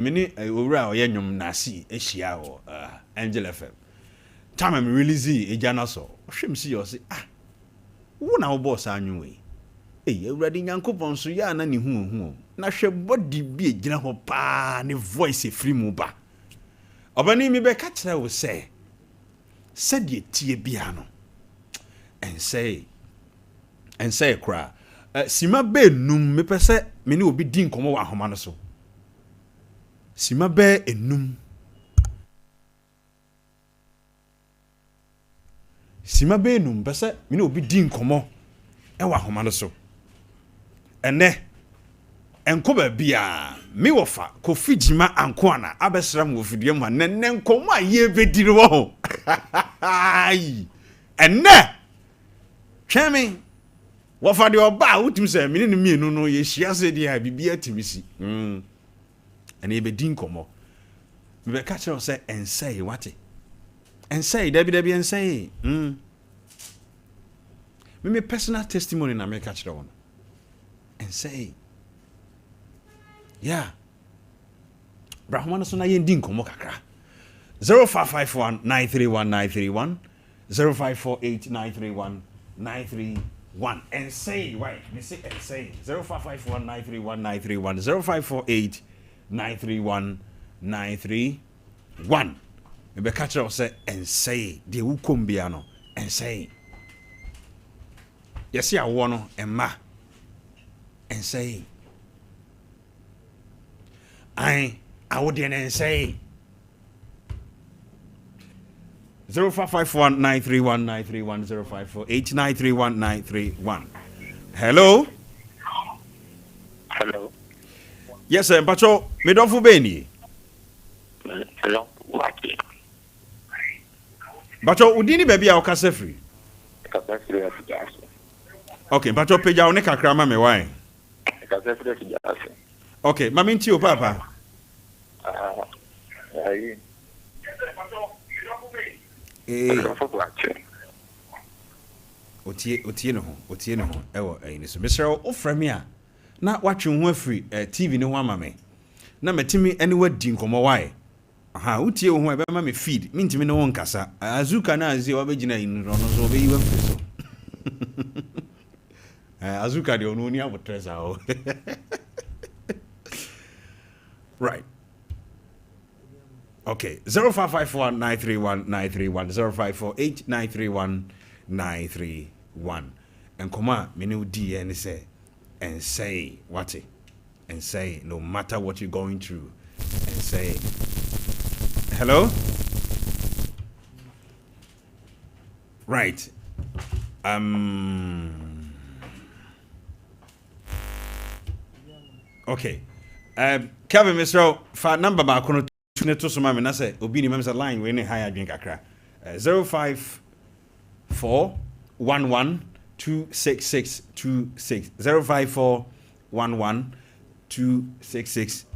Me ne owura a ɔyɛ nnwom Nasi ahyia wɔ Angel FM. Time a me release Agya no asɔ, ɔhwɛ me si yɛ ɔse, ah, wo na wobɔɔ saa nnwom yi? Ei, Awurade Nyankopɔn nso yɛ a na ne hu ohu o. Na hwɛ body bi a egyina hɔ paa ne voice efiri mu ba. Ɔbani mebɛka kyerɛ wo sɛ, sɛdeɛ tie biara no, ɛnsɛe. Ɛnsɛe koraa. Sima bɛɛ num mepɛ sɛ me ne obi di nkɔmmɔ wɔ ahoma no so. Simma bɛyɛ enum. Simma bɛyɛ enum, mepɛ sɛ me ne obi di nkɔmmɔ wɔ ahoma no so. Ɛnnɛ, ɛnkɔ baabiara, me wɔfa Kofi Gyima Ankoana abɛsra me wɔ fidua mu ha. Nɛ nnɛ nkɔmmɔ a yɛrebɛdi no wɔ ho. Ɛnnɛ, twɛn me. Wɔfa deɛ ɔba a wotumi sɛ mene no mmienu no yɛhyia sɛ deɛ a biribiara tumi si. Mm. Ɛna yɛbɛdi nkɔmmɔ. Mebɛka kyerɛ wo sɛ ɛnsɛe wate. Ɛnsɛe, dabi dabi ɛnsɛe. Mm. Me me personal testimony na meka kyerɛ wo no. Ɛnsɛe. Yeah. Bra homa no so na yɛndi nkɔmmɔ kakra. 0551 931 931 0548 931 931 Ɛnsɛe wai mese ɛnsɛe 0551 931 931 0548 931 931 Mebɛka kyerɛ wo sɛ ɛnsɛe deɛ wokɔm bia no ɛnsɛe Yɛse awoɔ no mma ɛnsɛe Ae, awodeɛ no ɛnsɛe. 0551931931 0548931931. Hello. Hello. Yes, sir. Mpacho, me dɔfo bɛn nie? Hello, wake. Mpacho, wo din ne baabi a wokasa firi? Kasa firi Afigya ase. Okay, mpacho pagya wo ne kakra ma me wae. Kasa firi Afigya ase. Okay, ma me ntie o paapa. Ah, ayi. Ee. Ɔsɔfo Boakye. Otie, otie ne ho, otie ne ho ɛwɔ ɛyi ne so. Mesrɛ wo, wofrɛ me a, na watwe wo ho afiri eh, TV ne ho ama me. Na matumi ɛne wadi nkɔmmɔ wae. Aha, wotie wo ho a ɛbɛma me feed, mentumi ne wo nkasa. Azuka no a ɛsɛ wabɛgyina yi no, ɔno nso ɔbɛyi wafiri so. Eh, Azuka deɛ ɔno ɔni abotrɛ saa o. Right. Okay. 0551 931 931 0548 931 931. Nkɔmɔ a me ne wo diiɛ ne sɛ ɛnsɛe wate ɛnsɛe no matter what you're going through ɛnsɛe. Hello? Right. Um, okay. Kevin, mesrɛ wo fa number baako no tu ne to so ma me na sɛ obi nim sɛ line wei ne ha yɛ adwene kakra. 054 11 266 26 054 11 266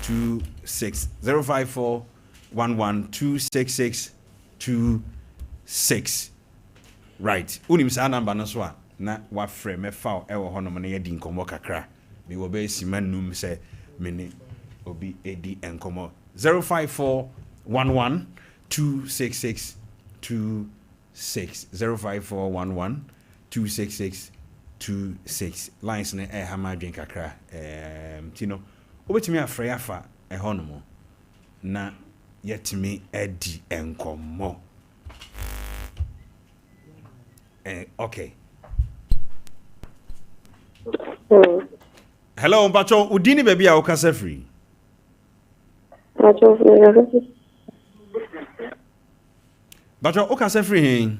26 054 11 266 26 right wonim saa number no so a na wafrɛ mɛfa wo ɛwɔ hɔnom na yɛadi nkɔmmɔ kakra mewɔ bɛyɛ sima num sɛ me ne obi ɛdi nkɔmmɔ 054 11 266 26 054 11 266 26 lines no ɛha ma adwen kakra ɛɛm ti no wobɛtumi afrɛ afa ɛhɔnom na yɛatumi adi nkɔmmɔ. Eh, okay. Hello, mpacho, wo din ne baabi a wokasa firi? Mpacho, wokasa firi he?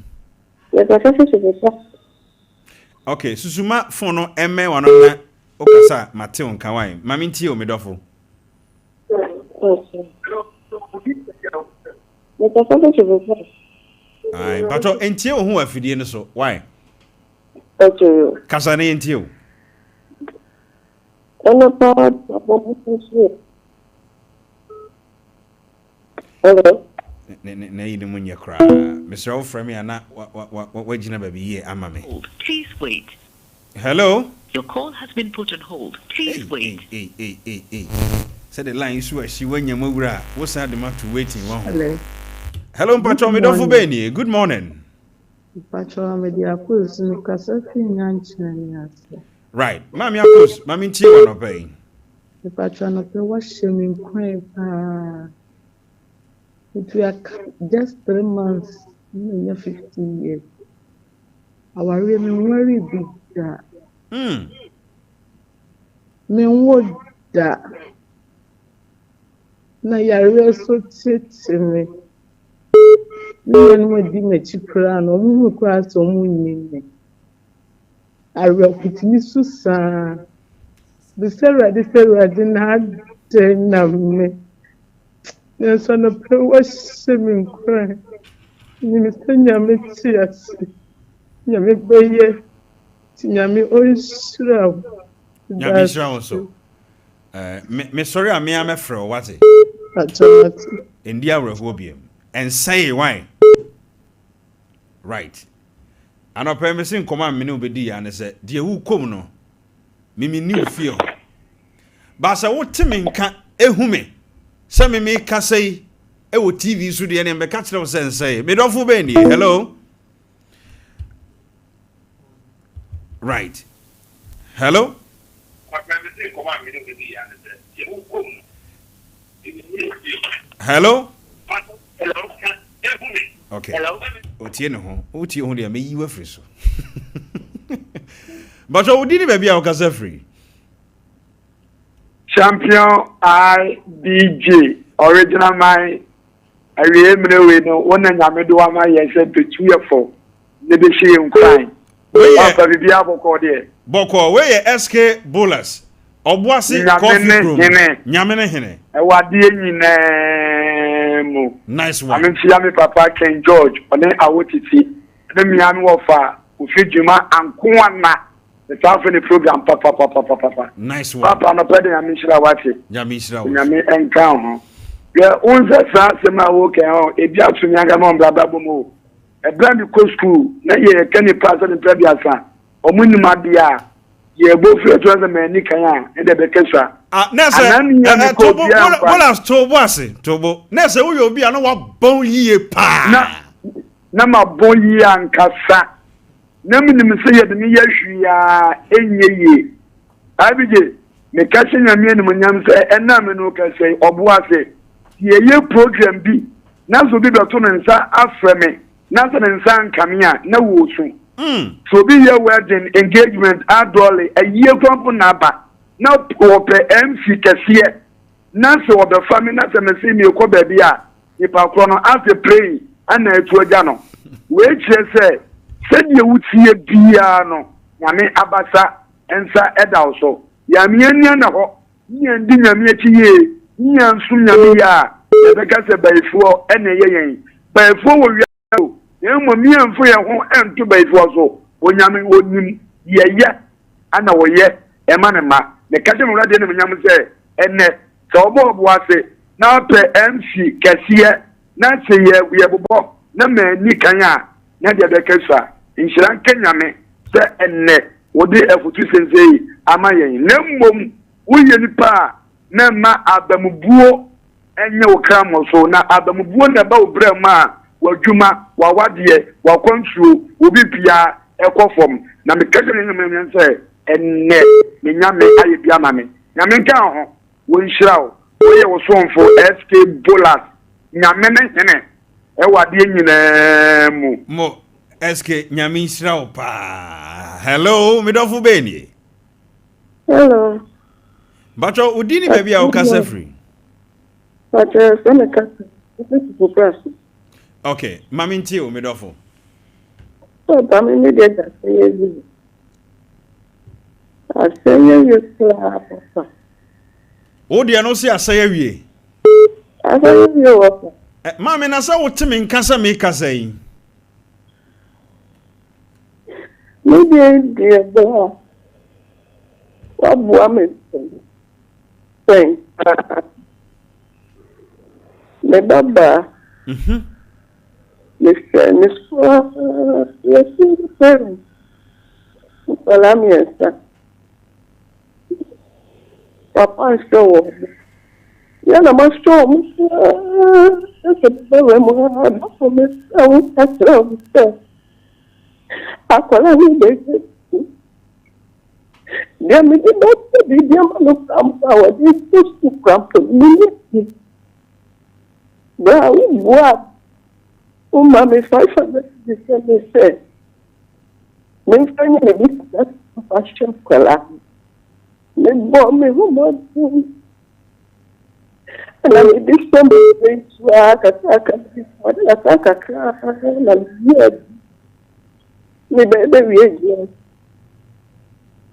Okay, susuma phone no ɛmmɛn wano na wokasa mate wo nka wae. Ma mentie o, me dɔfo. Ayi, mpatɔ ntie wo ho wɔ afidie no so. Why? Kasa ne ntie o. Ɛna paa bɔ mo nso. Hello. Ne ne na yi ne mu nyɛ koraa. Mesrɛ wo frɛ me a na wa wa wa wagyina baabi yie ama me. Please wait. Hello. Your call has been put on hold. Please Ei wait. ei ei ei ei ei. Sɛde line yi so ahyi wanya mu awura a, wosan de ma to waiting wahu. Hello. Hello, Good mpakyɛw me dɔfo morning. bɛn nie? Good morning. Mpakyɛw mede Akos mekasa firi Nyankyerɛ ne ase. Right. Maame Akos, ma mentie wɔ anɔpa yi. Mpakyɛw anɔpa yi woahyɛ me nkuran paa. Nti aka just 3 months na manya 50 years. Awareɛ menwaree bi da. Menwo da. Na yareɛ so tete me. Me nuanom a di m'akyi koraa no, ɔmo hu koraa sɛ ɔmo nnim me. Awerɛhotumi so saa. Bisa Awurade sɛ Awurade na adɛn na me. Nanso anɔpa yi woahyɛ me nkuran. Menim sɛ Nyame te ase. Nyame bɛyɛ. Nti Nyame ɔnhyira wo. Nyame nhyira wo so. Mesɔre a mea mɛfrɛ wo wate. Pakyɛ mate. Ndi awerɛhoɔ biam. Ɛnsɛe why? Right. Anɔpa yi mese nkɔmmɔ a mene wo bɛdi yɛ ne sɛ deɛ wokɔm no me menni wo fie hɔ. Ba sɛ wote me nka ehu me sɛ me mekasa yi ɛwɔ TV so deɛ ne mbɛka kyerɛ wo sɛ nsɛe. Me dɔfo bɛn nie? Hello? Right. Hello? Hello? Okay. Otie ne ho. Wotie ho deɛ meyi wafiri so. But wodi ne baabi a wokasa firi. Champion IBJ original man, awie mmerɛ wei no, wo na Nyame de wama yɛn sɛ bɛtu yɛ fo ne bɛhyɛ yɛn nkuran. Wei yɛ Papa, biribiara bɔkɔɔ deɛ? Bɔkɔɔ. Wei yɛ SK Bolas. Ɔboase Nyame Coffee ne Kurom. hene. Nyame ne hene. Ɛwɔ adeɛ nyinaa mu. Nice one. Ame nkyia me papa Ken George, ɔne Awo Titi, ne mmea me wɔfa Kofi Dwuma Ankoana. Metaa fɛ ne program papapapapapa. Nice one. Papa, anɔpɛ de Nyame nhyira, wate. Nyame nhyira wo. Nyame nka wo ho. Hwɛ, wo nsɛ saa asɛm a woka hɔ, ebi ato me ankasa ma ɔmbrabra bɔ mu o. Ɛberɛ a mekɔ sukuu na yɛka nipa sɛ nipa 30 ɔmo nim adeɛ a yɛbɔ firi ɛto sɛ manni kan a ne deɛ bɛka sua. Ah, na sɛ Anaa mia mekɔ tobo obiara mfa. Bolas tobo ase tobo. Na sɛ woyɛ obi a na wabɔn yie paa. Na mabɔ yie ankasa. Na menim sɛ yɛde me yɛ hwee a ɛnyɛ yie. Abigye, meka hyɛ Nyame animuonyam sɛ ɛna me no kasa yi, ɔbo ase. Sɛ yɛyɛ program bi na sɛ obi bɛto ne nsa afrɛ me na sɛ ne nsa anka me a, na wɔresu. Sɛ obi yɛ wedding, engagement, adɔle, ayie koraa mpo na aba na wɔpɛ MC kɛseɛ na sɛ wɔbɛfa me na sɛ mese merekɔ baabi a, nipa korɔ no ase praying ana atu agya no. Wei kyerɛ sɛ sɛdeɛ wotie biara no, Nyame abasa nsa ɛda wo so. Yɛame ani ana hɔ ne yɛndi Nyame akyi yie ne yɛnsom Nyame yie a, yɛbɛka sɛ bayifoɔ ɛna ɛyɛ yɛn. Bayifoɔ wɔ wiase o, na mmom yɛmfa yɛn ho nto bayifoɔ so. Onyame onim yɛyɛ ana wɔyɛ ɛma ne mma. Meka kyerɛ m'Awurade animuonyam sɛ ɛnɛ sɛ wɔbɔ ɔbo ase na apɛ MC kɛseɛ na sɛ yɛ yɛbobɔ na manni kan a, na deɛ bɛka sua. Nhyira nka Nyame sɛ ɛnnɛ wode afutu sensei ama yɛn. Na mmom woyɛ nipa a na mma abamubuo nyɛ wo kra mmɔso, na abamubuo na ɛba wo berɛ mu a w'adwuma, w'awadeɛ, w'akwantuo, wo biribiara ɛkɔ fam. Na meka kyerɛ me Nyame sɛ ɛnnɛ me Nyame ayɛ bi ama me. Nyame nka wo ho, wɔnhyira wo. Woyɛ wo somfo SK Bolas. Nyame ne hene ɛwɔ adeɛ nyinaa mu. Mo SK, Nyame nhyira wo paa. Hello, me dɔfo bɛn nie? Hello. Mpakyɛ wo din ne baabi a wokasa firi? Pakyɛ sɛ mekasa ɛfiri Fufu so. Okay, ma mentie wo, me dɔfo. Papa, me me deɛ da asɛm yɛ wie. Asɛm yɛ wie koraa, papa. Wo deɛ no se asɛe awie? Asɛm yɛ wie wɔ pa. Maame, na sɛ wote me nka sɛ mekasa yi? Me deɛ deɛ bɔ a waboa me pɛn paa. Me babaa, mehwɛ ne so ara, yɛ single parent, nkwadaa mmiɛnsa. Papa nhwɛ wɔn mo. Seesei na mahwɛ wɔn saa sɛ mebɛwura mu ha adɔfo mesrɛ wo ka kyerɛ wɔn sɛ akwadaa no bɛgye deɛ mede bɛpɛ biribi ama no kora mpo a wɔde kɔ sukuu kora mpo menni bi. Berɛ a wobua woma me 500 cedis sɛ me sɛ memfa nyɛ biribi kakra mfa hyɛ akwadaa no. Mebɔɔ me ho mmɔden na mede sɔ me nsu ara kakrakra, mede kakra kakra na meyɛɛ bi. Mebɛwie adwuma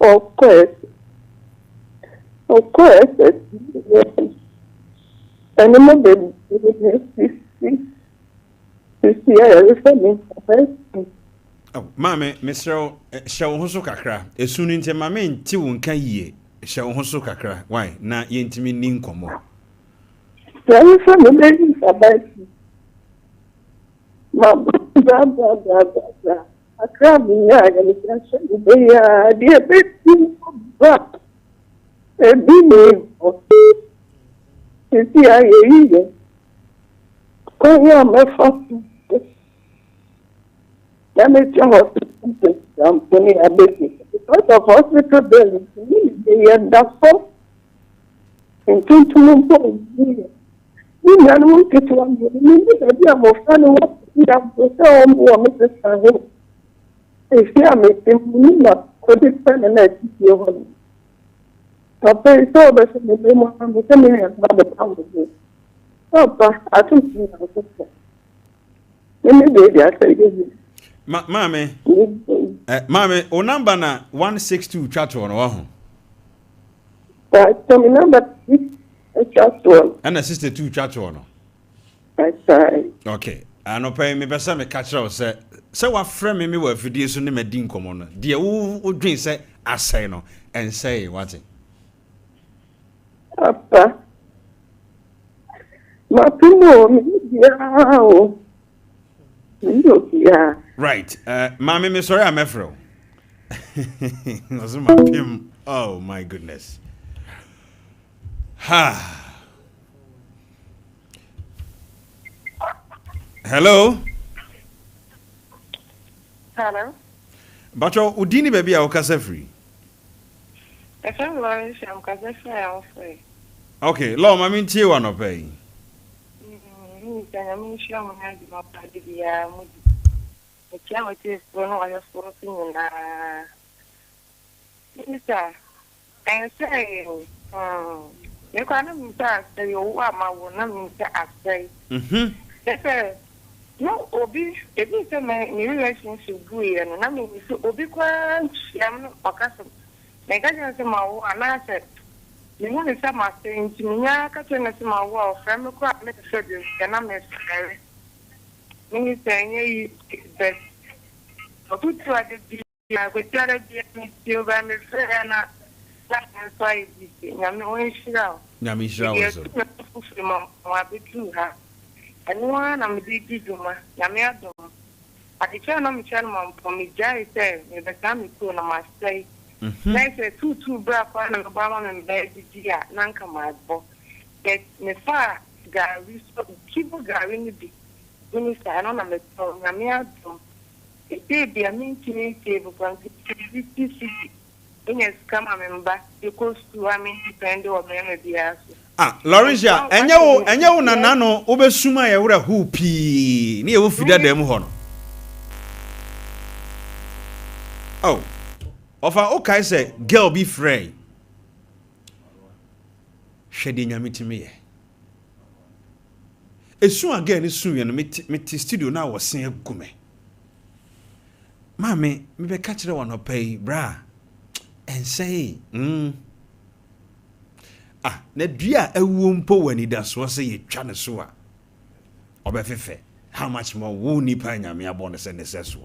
ɔkɔɛ ɔkɔɔ SS nneɛma bebree na esisi sisi a yɛrefɛ me nsa. Oh, maame, mesrɛ wo, hyɛ wo ho so kakra. Esu no nti ma mente wo nka yie. Hyɛ wo ho so kakra, why, na yɛntumi nni nkɔmmɔ. Yɛrefɛ me bɛyi nsaban si. Ma bra bra bra bra bra. Kakra a menyaeɛ mede ahyɛ me bɛ yi ara deɛ ɛbɛsi mpo ba ebi nni hɔ. Seesei a yɛyi yɛ kwan a mɛfa so na metua hospital bill mpo ne abɛsi. Because of hospital bill nti me ne yɛda fam ntontom mpo nni yɛ. Me nuanom nketewa mmienu, minni baabi a mmofra no wɔ seesei ara mpo sɛ wɔwɔ me sesa ho. Efie a mete mu no na kode pɛ na na ɛte fie hɔ no. Papa yi, sɛ wɔbɛhwɛ me mma mu ama me sɛ me nuanom abɛka wɔn ho. Papa, atom sɛ Nyankopɔn. Me ne baabi asɛ yɛ yi. Ma maame, eh, maame, o namba na 162 twa toɔ no waho. Paatɔ me number six atwa toɔ no. Ɛna 62 twa toɔ no. Paatɔ. Okay. Anɔpa yi mepɛ sɛ meka kyerɛ wo sɛ sɛ wafrɛ me me wɔ afidie so ne madi nkɔmmɔ no deɛ wodwen sɛ asɛe no ɛnsɛe wate. Papa. Mapem o, me biara o. Me ne obiara. Right. Maame mesɔre a mɛfrɛ wo. Ɔsɛ mapem. Oh my goodness. Ha. Hello. Hello. Bacho, wo din ne baabi a wokasa firi? Ɛfɛ mi Lawrence am kasa firi Ahofre. Okay, Law, ma mentie wo anɔpa yi. Minista, Nyame nhyira mo ne adwuma pa da biara mo di. Mekyia w'atiefoɔ ne w'ahwɛfoɔ nso nyinaa. Minista, ɛnsɛe o. Hmm. Me koraa na menim sɛ asɛe o, wo a mawo na menim sɛ asɛe. Kyerɛ sɛ, na obi, ebi sɛ me me relationship guiɛ no, na menim sɛ obi koraa nhyia me na ɔka sɛ Meka kyerɛ no sɛ mawo anaasɛ mehu no sɛ masɛe nti menya ara ka kyerɛ no sɛ mawo a ɔfrɛ me koraa a memfrɛ bio efisɛ na mefɛre. Mehu sɛ ɛnyɛ easy but afotu a da biara Kwasiada biara metie wo but mefrɛ a na line no nso ayɛ busy. Nyame ɔnhyira wo. Nyame nhyira wo Mede nso. atu me ho fo firi Mampong abɛduru ha. Ɛno ara na mede redi dwuma. Nyame adom. Adekyɛ a na mekyɛ no mampɔn, megyaee sɛ merebɛsan me kurow na masɛe. Na ayɛ sɛ tuutuu bra koraa na mɛbɔ ama me mma adidi a, na anka mabɔ. But mefaa gari so, kibo gari no bi, minister, ɛno na metɔn. Nyame adom, seesei deɛ mentumi nsave koraa, nti mesave fifty cedi. Menya sika ma me mba de kɔ sukuu a me ndepɛnde wɔ bɛrima biara so. Ah, Laurentia, ɛnyɛ wo, ɛnyɛ wo na nano wobɛsum a yɛwerɛ how pii ne yɛwɔ fi dada mu hɔ no. Oh, ɔfa wokae sɛ girl bi frɛe. Hwɛ deɛ Nyame tumi yɛ. Esu a girl no suiɛ no, mete, mete studio na wɔse agu me. Maame, mebɛka kyerɛ wo anɔpa yi, bra, ɛnsɛe. Mm. Ah, na dua a awuo mpo wɔ anidasoɔ sɛ yɛtwa ne so a, ɔbɛfefɛ. How much more wo nipa a Nyame abɔ no sɛ ne sɛsoɔ.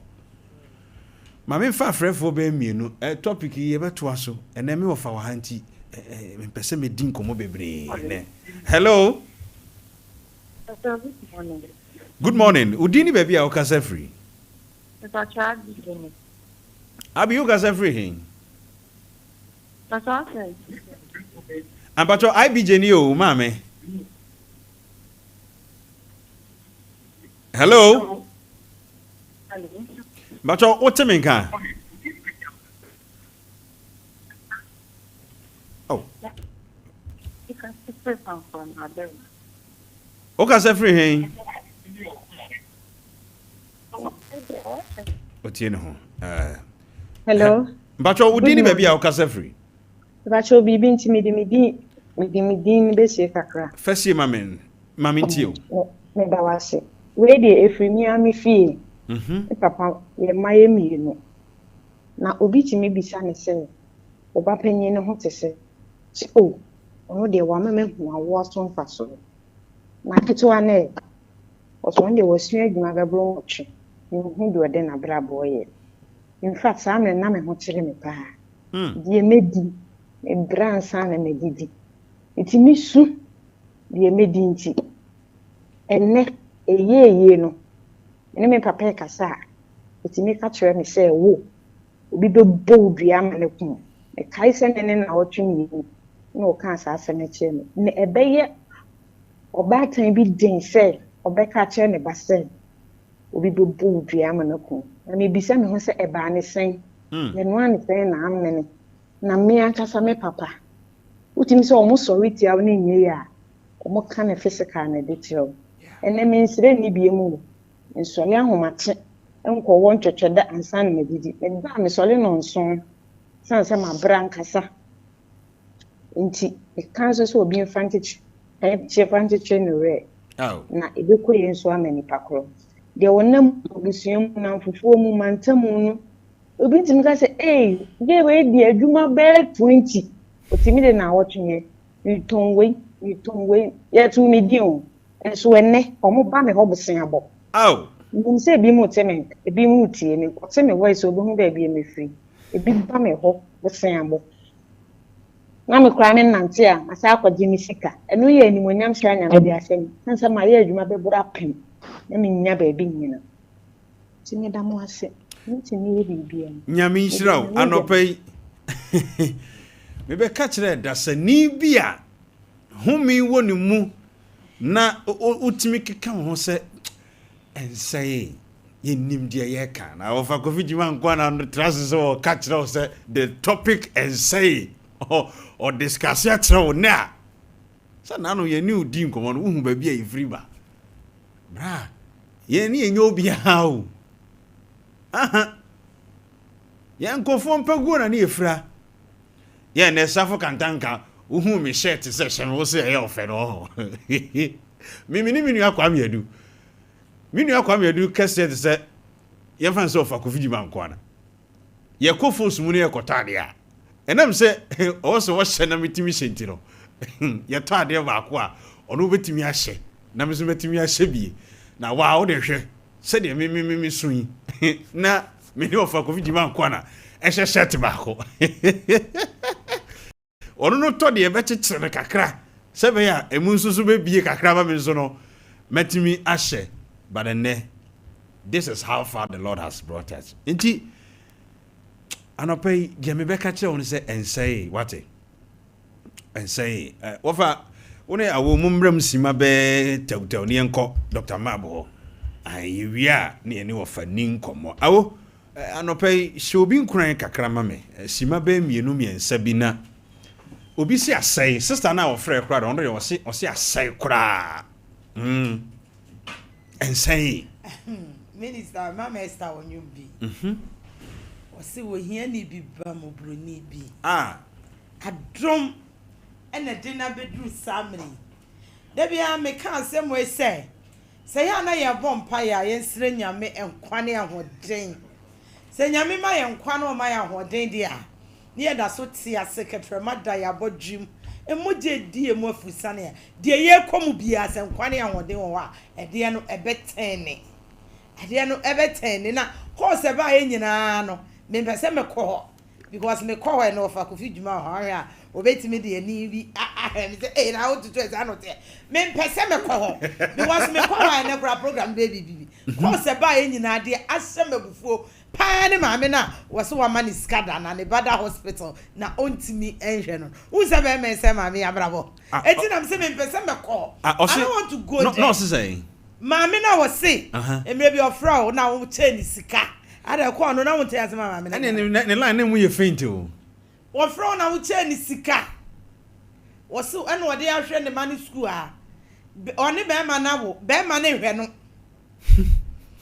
Ma memfa afrɛfoɔ bɛyɛ mmienu. Eh, topic yi yɛbɛtoa so. Ɛnɛ me wɔfa wɔ ha nti, eh, eh, mempɛ sɛ medi nkɔmmɔ bebree nɛ. Hello. Pastor, good morning. Good morning. Wo din ne baabi a wokasa firi? Mepakyɛ Abi ni. Abi wokasa firi he? Pastor asɛn. Ampakyɛ IBJ ni o maame. Hello. Mpakyɛw wote me nka? Oh. Wokasa firi he? Otie ne ho. Eh. Hello. Mpakyɛw wo din ne baabi a wokasa firi? Mpakyɛw biribi nti mede me din mede me din bɛsie kakra. Fa sie ma me ma mentie o. Meda wo ase. Wei deɛ ɛfiri me ara me fie. Me papa yɛn mma yɛ mmienu. Na obi tumi bisa no sɛ, Wo ba panyin no ho te sɛn? Ɔse, Oh, ɔno deɛ wama mahu awoɔ so mfasoɔ. Na ketewa no ɛ? Ɔse ɔno deɛ wasua adwuma bɛboro nwɔtwe, menhu deɛ ɔde n'abrabɔ reyɛ. In fact, saa mmerɛ no na me ho kyere me paa. Deɛ mɛdi, mebrɛ ansa na madidi. Metumi su deɛ mɛdi nti. Ɛnnɛ, ɛyɛɛyie no, me ne me papa rekasa a, ɔtumi ka kyerɛ me sɛ, Wo, obi bɛbɔ wo dua ama no aku wo. Mekae sɛ ne ne nnawɔtwe mmienu na ɔkaa saa asɛm no kyerɛɛ me. Na ɛbɛyɛ ɔbaatan bi den sɛ ɔbɛka akyerɛ ne ba sɛ obi bɛbɔ wo dua ama no aku wo. Na mebisa me ho sɛ ɛbaa ne sɛn? Yɛnoaa no sɛn na amene? Na me ankasa me papa, wotumi sɛ wɔsɔre tia wo na ɛnyɛ yie a, wɔka no physical na ɛde kyerɛ wo. Ɛnnɛ mensrɛ nni biom o, mensɔre ahomakye nkɔwɔ ntwɛtwɛ da ansa na madidi. Meda a mesɔre nnɔnson sane sɛ mabrɛ ankasa nti. Meka nso sɛ obi mfa nkyekyere ne werɛ na ɛbɛkɔ yie nso ama nipa korɔ. Deɛ ɔnam abusua mu, nnamfofoɔ mu, mantamu no, obi ntumi ka sɛ ei, gay wei deɛ adwuma bɛyɛ 20, ɔtumi de nnawɔtwe yɛ. Metɔn wei, metɔn wei, yɛtoo me din o, nso ɛnnɛ wɔba me hɔ boseabɔ. Menim sɛ ebinom rete me nka, ebinom retie me, wɔte me voice a wɔbɛhu baabi a mefiri. Ebi ba me hɔ boseabɔ. Na me koraa menante a, masan akɔgye me sika. Ɛno yɛ animuonyam hyɛ a Nyame de ahyɛ me. Ɛsiane sɛ mayɛ adwuma bɛboro apem na mennya baabi nnyina. Nti meda mo ase. Mentumi yɛ biribiara. Nyame nhyira wo anɔpa yi. Mebɛka kyerɛ dasani bi a home wɔ ne mu na wotumi keka wo ho sɛ ɛnsɛe yɛnim deɛ yɛka na wɔfa Kofi Gyima nkoa na no tra ase sɛ wɔka kyerɛ wo sɛ the topic ɛnsɛe ɔdiskase akyerɛ wo nɛ a sɛ naano yɛne wo di nkɔmmɔ no wohu baabi a yɛfiri ba bra Yɛn ne yɛnyɛ obiara o. Aha. Yɛn nkurɔfoɔ mpaguo na ne yɛfira. Yɛn nɛ safo kantanka wohu me shirt sɛ hyɛ me wo sɛ ɛyɛ ɔfɛ no ɔho. Me me ne me nua Kwame Adu. Me nua Kwame Adu kɛseɛ te sɛ yɛmfa no sɛ ɔfa Kofi Gyima nkoa no. Yɛkɔ fos mu no yɛkɔtɔ adeɛ a, ɛnam sɛ ɔwɔ sɛ ɔhyɛ na metumi hyɛ nti no, yɛtɔ adeɛ baako a, ɔno bɛtumi ahyɛ na me nso mɛtumi ahyɛ bie. Na waa wode hwɛ sɛdeɛ me me me me so yi na me ne ɔfa Kofi Gyima nkoa na ɛhyɛ shirt baako. Ɔno no tɔ deɛ ɛbɛkyekyere no kakra sɛ ɛbɛyɛ a ɛmu nso so bɛbie kakra ma me nso no mɛtumi ahyɛ but ɛnnɛ this is how far the Lord has brought us nti anɔpa yi deɛ mebɛka kyerɛ wo no sɛ ɛnsɛe wate ɛnsɛe wɔfa wo ne awɔ mu mmerɛ mu sima bɛɛ tɛwtɛw ne yɛnkɔ Dr. Mab hɔ yɛwie a ne yɛne wɔfa ni nkɔmmɔ awo Anɔpa yi, hyɛ obi nkuran kakra ma me. Simma bɛyɛ mmienu mmiɛnsa bi na obi se asɛe. Sista no a ɔfrɛɛ koraa deɛ, ɔno deɛ ɔse ɔse asɛe koraa. Mm. Ɛnsɛee. Minister, Mama Esther wɔ nnwom bi. Mhm. Ɔse ohiani bi ba mmɔborɔni bi. Ah. Adom ɛna ɛde no abɛduru saa mmerɛ yi. Da biara meka asɛm wei sɛ, Sɛ yɛ a na yɛbɔ mpaeɛ a, yɛnsrɛ Nyame nkwa ne ahoɔden. Sɛ Nyame ma yɛn nkwa na ɔma yɛn ahoɔden deɛ a, ne yɛda so te ase, kɛtrɛma da yɛn abɔdwem, mogya redi yɛn mu afurusane a, deɛ yɛrekɔ mu biara, sɛ nkwa ne ahoɔden wɔ hɔ a, ɛdeɛ no ɛbɛtɛne. Adeɛ no ɛbɛtɛne. Na course ɛbaeɛ nyinaa no, mempɛ sɛ mekɔ hɔ. Because me kɔ hɔ ɛna ɔfa Kofi dwuma wɔ hɔ ahwɛ a obetumi de ani bi ahwɛ me sɛ ee na wotutu ɛsɛ ano teɛ mempɛ sɛ mekɔ hɔ because mekɔ hɔ a ɛnɛ koraa program bɛyɛ biribi bi course ɛbaeɛ nyinaa deɛ ahyɛ me abufuo. Paa ne maame no a wɔse wama no sika da na ne ba da hospital na ɔntumi nhwɛ no no. Wohu sɛ bɛrima yi sɛe maame yi abrabɔ. Enti na mese mempɛ sɛ mɛkɔ. I don't want to go there. Na ɔse sɛn? Maame no a wɔse mmerɛ bi ɔfrɛ wo na wokyɛɛ no sika. Ada ɛkɔɔ no na wonte asɛm a maame no ka. Ɛne ne line no mu yɛ faint o. Wɔfrɛ wo na wokyɛɛ no sika. Wɔse ɛna ɔde ahwɛ ne ma no sukuu a. Ɔne bɛrima no awo. Bɛrima no nhwɛ no.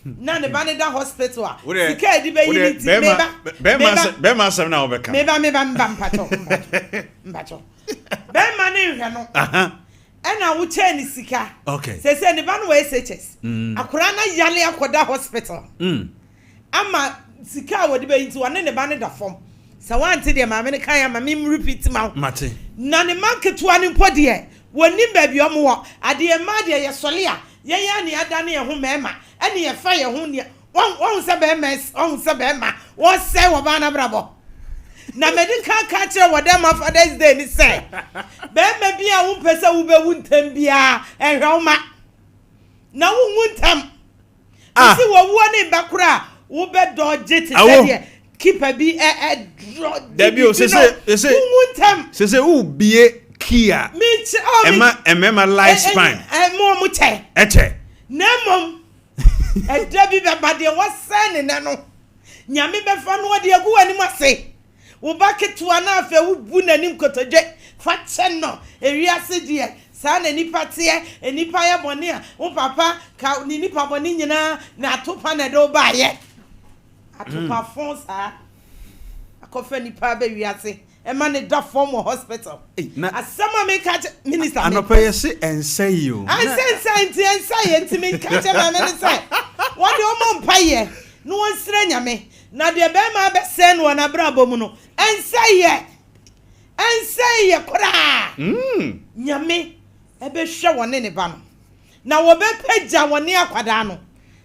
Na ne ba no da hospital a. Sika a ɛde bɛyi ne ti. Meba. Meba. Bɛrima asɛm na wobɛka. Meba meba meba mpakyɛw mpakyɛw mpakyɛw. Bɛrima no nhwɛ no. Ɛna wokyɛɛ no sika. Okay. Sese ne ba no wɔ SHS. Akwadaa no ayale akɔda hospital. Ama sika a wɔde bɛyi nti ɔne ne ba no da fam. Sɛ woante deɛ maame no kaeɛ a ma me repeat ma wo. Mate. Na ne mma nketewa no mpo deɛ wɔnnim baabi a wɔwɔ. Adeɛ mmaa deɛ yɛsɔre a yɛn ara na yɛadane yɛn ho mmarima ɛne yɛfa yɛn ho nea wahu sɛ bɛrima wahu sɛ bɛrima wɔsɛe ɔbaa no abrabɔ. Na madi kan aka akyerɛ wɔ dɛ ma Father's Day ne sɛ bɛrima bi a wompɛ sɛ wobɛwu ntɛm biara ɛnhwɛ wo ma na wonwu ntɛm. Ah. Mesi wɔwuo ne mba koraa a wobɛ dɔgye te sɛ deɛ keeper bi ɛ ɛ drɔ Dabi o sese sese wonwu ntɛm. Sese wo bie key a ɛma ɛmɛma life span. Ɛma ɔmo kyɛ. Ɛkyɛ. Na mmom ɛda bi bɛba deɛ wɔsɛe ne nɛ no Nyame bɛfa no ɔde agu w'anim ase. Wo ba ketewa no afei wobu n'anim kotodwe fa kyɛ no. Ewiase deɛ, saa na nnipa teɛ. Nnipa yɛ bɔne a, wo papa ka ne nnipa bɔne nyinaa na atopa na ɛde wo baeɛ. Atopa fõ saa. Akɔfa nnipa aba wiase ɛma no da fam wɔ hospital. Asɛm a meka kyɛ minister. Anɔpa yɛ se ɛnsɛ yi o. Ɛnsɛ nsɛ nti ɛnsɛ yɛ nti meka kyɛ maame no sɛ wɔde ɔmɔ mpaeɛ na wɔnsrɛ Nyame. Na deɛ barima abɛsɛe no wɔ n'abrabɔ mu no, ɛnsɛeɛ, ɛnsɛeɛ koraa. Nyame bɛhwɛ wɔne ne ba no, na wɔbɛpagya wɔne akwadaa no,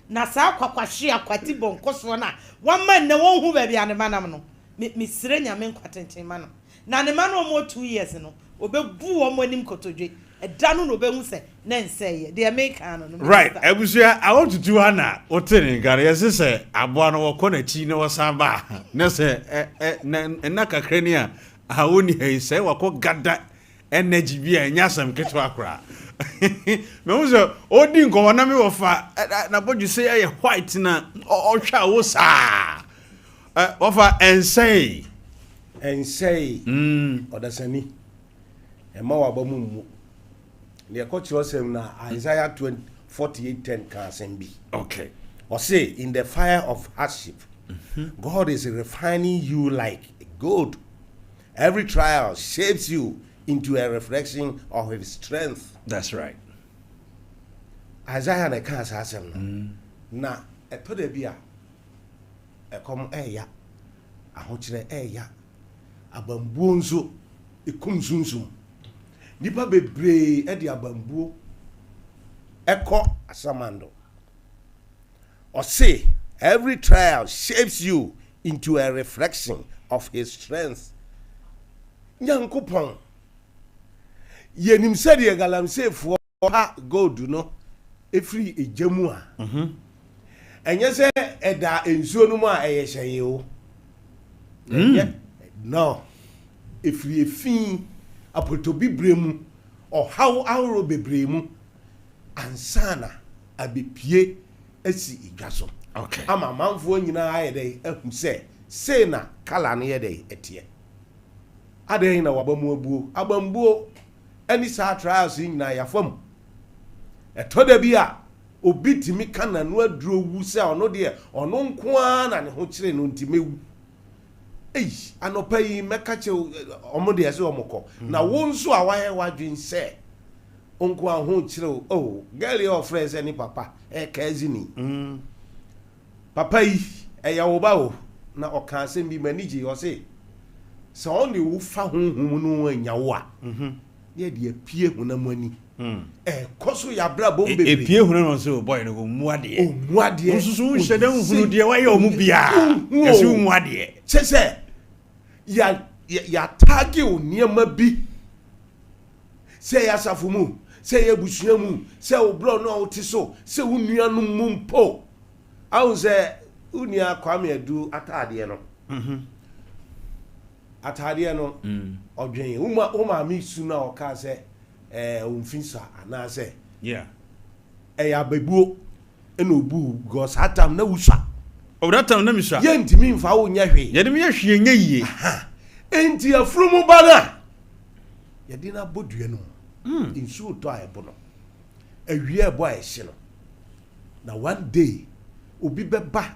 na saa kwakwahwe akwati bɔnkɔsoɔ no a wama nnɛ wɔnhu baabi a ne ba nam no, me, mesrɛ Nyame nkwa tenten ma no. Na ne mma no a wɔwɔ 2 years no, wɔbɛbu wɔn anim kotodwe. Ɛda no na wɔbɛhu sɛ na ɛnsɛeɛ. Deɛ meka no no, Right, Minister. abusua, awotutu ha na wote ne nka no, yɛse sɛ aboa no wɔkɔ n'akyi na wɔsan ba a, na sɛ ɛ ɛ na nna kakra ni a, aha wonni ha yi, sɛ wakɔ gada energy bi a ɛnyɛ asɛm ketewa koraa. Mehu sɛ ɔredi nkɔmmɔ na me wɔfa n'abɔdwesɛ ayɛ white na ɔhwɛ a wo saa. Ɛ wɔfa ɛnsɛe. Ɛnsɛe, ɔdasani, mma w'aba mu mmu. Nea ɛkɔ kyerɛwsɛm na Isaiah 48:10 ka asɛm bi. Okay. Ɔse, in the fire of hardship, God is refining you like gold. Every trial shapes you into a reflection of his strength. That's right. Isaiah na ɛkaa saa asɛm no. Na ɛtɔ da bi a, ɛkɔm ɛɛya, ahokyerɛ ɛɛya, abambuo nso ɛkum sunsum. Nnipa bebree de abambuo ɛkɔ asamando. Ɔse, every trial shapes you into a reflection of his strength. Nyankopɔn, yɛnim sɛdeɛ galamseyfoɔ pa gold no firi egya mu a, ɛnyɛ sɛ ɛda nsuo no mu a ɛyɛ hyɛn o. Ɛnyɛ, no. Ɛfiri efi, apotobibire mu, ɔhaw ahorow bebree mu ansa na abɛpue asi edwa so. Ama amanfoɔ nyinaa ayɛ dɛn ahu sɛ sei na kala no yɛ dɛn ɛteɛ. Adɛn na waba mu abuo? Abambuo ne saa trials yi nyinaa yɛafa mu. Ɛtɔ da bi a obi tumi ka n'ano aduro wu sɛ ɔno deɛ ɔno nko ara na ne ho kyere no nti mɛwu. Ei, anɔpa yi mɛka kyerɛ wo, wɔn deɛ sɛ wɔn kɔ. Na wo nso a wayɛ w'adwene sɛ wo nko ara ho kyerɛ wo, oh, girl yi a ɔfrɛ sɛ ne papa ɛyɛ cousin. Papa yi, ɛyɛ wo ba o. Na ɔka asɛm bi, m'ani gye, ɔse, sɛ ɔne wo fa honhom no anya wo a, na yɛde apue honam ani. Ɛkɔ so yɛ abrabɔ mu bebree. Epie honam ani sɛ ɔbɔyɛ no, ɔmmu adeɛ. Ɔmmu adeɛ. Nso so nhyɛ dɛ nhunu deɛ wayɛ ɔmo biara. Yɛse ɔmmu adeɛ. Kyɛ sɛ, yɛataage wo nneɛma bi, sɛ ɛyɛ asafo mu, sɛ ɛyɛ abusua mu, sɛ wo borɔ no a wote so, sɛ wo nuanom mu mpo. Ahu sɛ Wo nua Kwame Adu ataadeɛ no. Ataadeɛ no, ɔdwen. Wo ma wo maame su no a ɔkaa sɛ ɛɛ omfi sa anaasɛ. Yeah. Ɛyɛ abɛbuo ɛna obu because saa time na wusua. Oh, that time na misua. Yɛntumi nfa wo nyɛ hwee. Yɛde me yɛ hwee nyɛ yie. Enti afunumu ba no a yɛde no abɔ dua no mu. Nsuo tɔ a ɛbo no. Awia ɛbɔ a ɛhye no. Na one day obi bɛba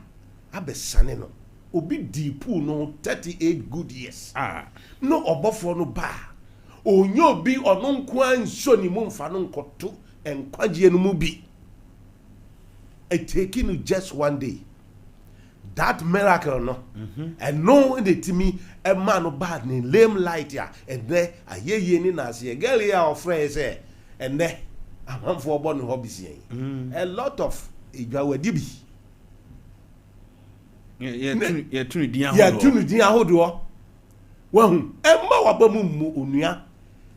abɛsane no. Obi dii pool no ho 38 good years. Ah. No ɔbɔfoɔ no ba a, ɔnyɛ obi ɔno nko ara nsɔ ne mu mfa no nkɔto nkwagyeɛ no mu bi. It take no just one day. That miracle no, ɛno na ɛtumi ɛma no baa ne lame light a ɛnɛ ayɛyie ne naaseɛ. Girl yi a ɔfrɛ yɛ sɛ ɛnɛ amanfoɔ bɔ ne hɔ bisia yi. A lot of edwa wadi bi. Yɛtu ne din ahodoɔ. Yɛtu ne din ahodoɔ. Wahu, ɛmma waba mu mmu onua.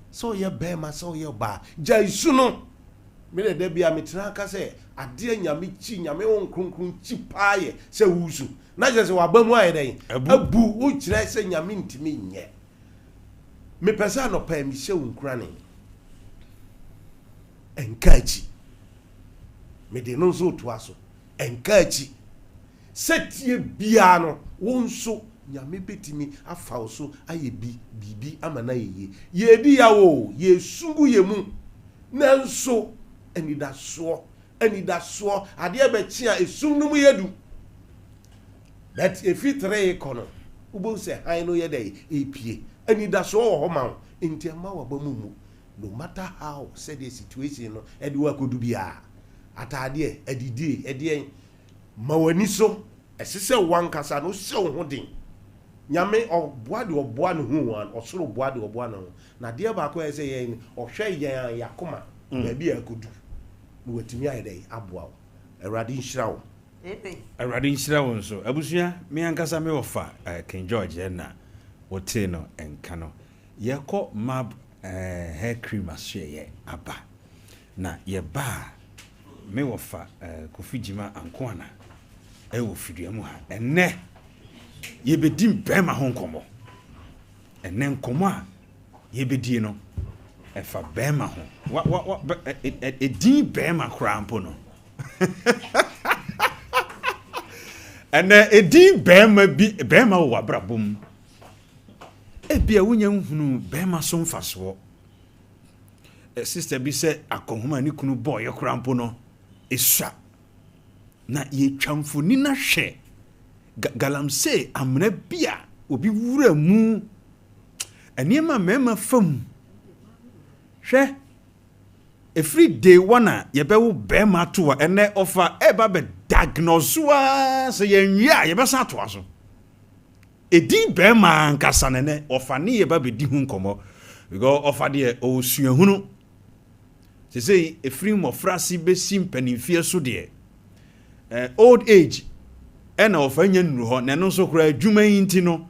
Sɛ ɔyɛ bɛrima, sɛ ɔyɛ ɔbaa, gyae su no. Me de da bia metena ka sɛ adeɛ Nyame kyi, Nyame Honhom Kronkron kyi paa yɛ sɛ woresu. Na kyerɛ sɛ waba mu ayɛ dɛn? Abu. Wokyerɛ sɛ Nyame ntumi nyɛ. Mepɛ sɛ anɔpa yi mehyɛ wo nkurane. Ɛnka akyi. Mede no nso retoa so. Ɛnka akyi. Sɛ tie biara no, wo nso Nyame bɛtumi afa wo so ayɛ bi, biribi ama no ayɛ yie. Yɛredi yaw oo, yɛresu gu yɛn mu, nanso anidasoɔ, anidasoɔ, adeɛ bɛkye a esum no mu yɛ du. But ɛfiri teree kɔ no, wobɛhu sɛ hann no yɛ dɛn? Ɛrepue. Anidasoɔ wɔ hɔ ma wo, nti ɛmma w'aba mu mmu. No matter how sɛdeɛ situation no ɛde wo akɔdu biara, ataadeɛ, adidie, ɛdeɛn, Ma w'ani so. Ɛsɛ sɛ wo ankasa no wohyɛ wo ho den. Nyame ɔboa deɛ ɔboa ne ho o, ɔsoro boa deɛ ɔboa ne ho. Na adeɛ baako a ɛsɛ sɛ yɛyɛ ne, ɔhwɛ yɛn a y'akoma baabi a ɛkɔdu na watumi ayɛ dɛn aboa wo. Awurade nhyira wo. Awurade nhyira wo nso. Abusua, me ankasa me wɔfa King George na wotee no nka no. Yɛkɔ Mab hair cream asoɛeɛ aba. Na yɛba a, me wɔfa Kofi Gyima Ankoana wɔ fidua mu ha. Ɛnnɛ, yɛbɛdi bɛrima ho nkɔmmɔ. Ɛnnɛ nkɔmmɔ a yɛbɛdie no, ɛfa bɛrima ho. Wa, wa, wa, bɛ, ɛ, ɛ, ɛdin bɛrima koraa mpo no. Ɛnnɛ, ɛdin bɛrima bi, bɛrima wɔ w'abrabɔ mu. Ebia wonya nhunuu bɛrima so mfasoɔ. Sister bi sɛ akɔnhoma a ne kunu bɔeɛ koraa mpo no, ɛsua. Na yɛtwa mfoni no ahwɛ galamsey amena bi a obi wura mu. Nneɛma mmarima fa mu. Hwɛ, ɛfiri day one a yɛbɛwo barima ato a ɛnɛ ɔfa ɛba bɛ diagnose a sɛ yɛnwie a yɛbɛsan atoa so. Edin bɛɛma ankasa no nɛ ɔfa ne yɛ ba bɛdi ho nkɔmmɔ because ɔfa deɛ ɔwɔ suahunu. Sesei ɛfiri mmɔfrase bɛsi mpanimfeɛ so deɛ eh, old age ɛna ɔfa nya nnuru hɔ na ɛno nso koraa adwuma yi nti no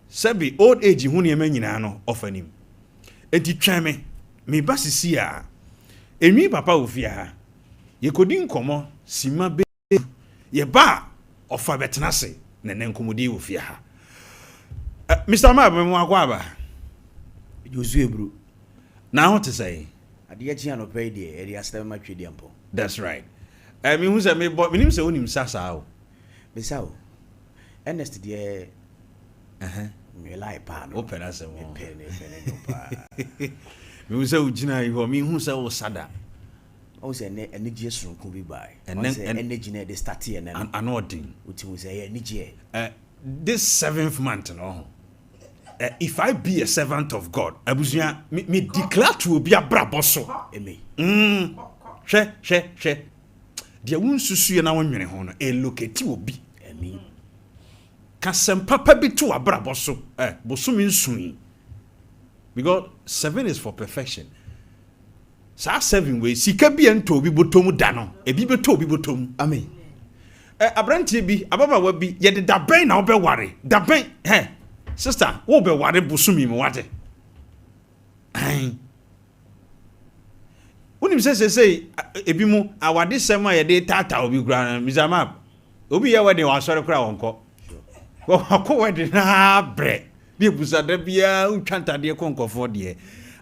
sɛbe old age ho nneɛma nyinaa no ɔfa nim. Enti twɛn me, meba sisi a. Enwi papa wɔ fie ha. Yɛkɔdi nkɔmmɔ simma bɛ. Yɛba a, ɔfa bɛtena ase na ɛnɛ nkɔmmɔdi wɔ fie ha. Uh, Mr. Mab, me mo akɔ aba. Josu Ebru. Na ho te sɛn? Adeɛ kye anɔpa yi deɛ, yɛde aseda bɛma Twedeampɔn. That's right. Eh, mehu sɛ mebɔ, menim sɛ wonim sa saa o. Mesa o. Ernest deɛ, me lie paa no. Wopɛ n'asɛm o. Mepɛ ne, mepɛ ne nnwom paa. Mehu sɛ wogyina yi hɔ, mehu sɛ wosa da. Wahu sɛ ɛnnɛ anigyeɛ soronko bi bae. Wahu sɛ energy no a yɛde startee ɛnnɛ no. Ano ɔden. Wote hu sɛ ɛyɛ anigyeɛ. Eh, this seventh month no ɔho. Eh, if I be a servant of God, abusua, me, me declare to obi abrabɔ so. Amen. Hwɛ, hwɛ, hwɛ. Deɛ wonsusuiɛ na wonwene ho no, eloketi obi. Amen. Ka sɛm papa bi to abrabɔ so, eh, bosome nson yi. Because seven is for perfection. Saa seven wei, sika bi a ɛntɔ obi bɔtɔ mu da no, ebi bɛtɔ obi bɔtɔ mu. Amen. Ɛ aberanteɛ bi, ababaawa bi, yɛde dabɛn na wobɛware, dabɛn, hɛ, sister, wobɛware bosome mu wate. Ae. Wonim sɛ sesei ebi mu awadesɛm a yɛde taataa obi koraa no, Mr. Map. Obi yɛ wedding wɔ asɔre koraa wɔnkɔ. Wakɔ wedding naa brɛ. Ne ebusa da biara wotwa ntadeɛ kɔ nkɔfoɔ deɛ.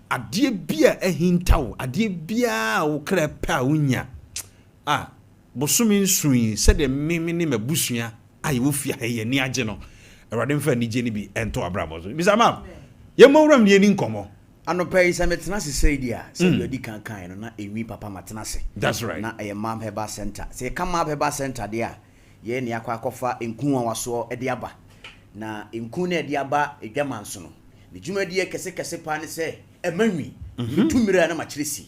Adeɛ bi a ahinta wo, adeɛ biara a wo kra pɛ a wonya. Ah, bosome nson yi, sɛdeɛ me me ne m'abusua a yɛwɔ fie ha yi yɛn ani agye no, Awurade mfa anigye no bi nto w'abrabɔ so. Mr. Mam, yɛmmɔ nwuram na yɛnni nkɔmmɔ. Anɔpa yi, sɛ metena ase sei deɛ a, sɛdeɛ ɔdi kan kaeɛ no, na ɛnwi papa matena ase. That's right. Na ɛyɛ Mab Herbal Centre. Sɛ yɛka Mab Herbal Centre deɛ a, yɛn na yɛakɔ akɔfa nku nwanwasoɔ de aba. Na nku no a yɛde aba Adwaman so no, ne dwumadie kɛse kɛse paa ne sɛ ɛma nwi. Metu mmirɛ a na makyerɛ si.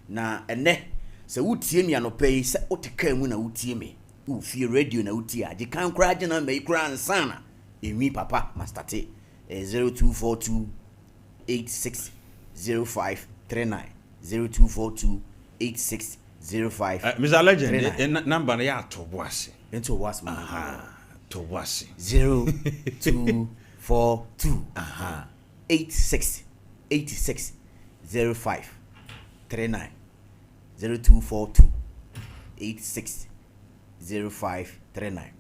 Na ɛnnɛ, sɛ wotie me anɔpa yi, sɛ wote kaa mu na wotie me, wowɔ fie radio na wotie a, gye kan koraa gye number yi koraa ansa na ɛnwi papa mastate. Ɛyɛ 0242 860539, 0242 8605 Eh, Mr. Legend, eh, eh, number no yɛ ato bo ase. Nto bo ase ma. Aha, to bo ase. 0242 Aha. 86 86 05 39 0242 86 05 39.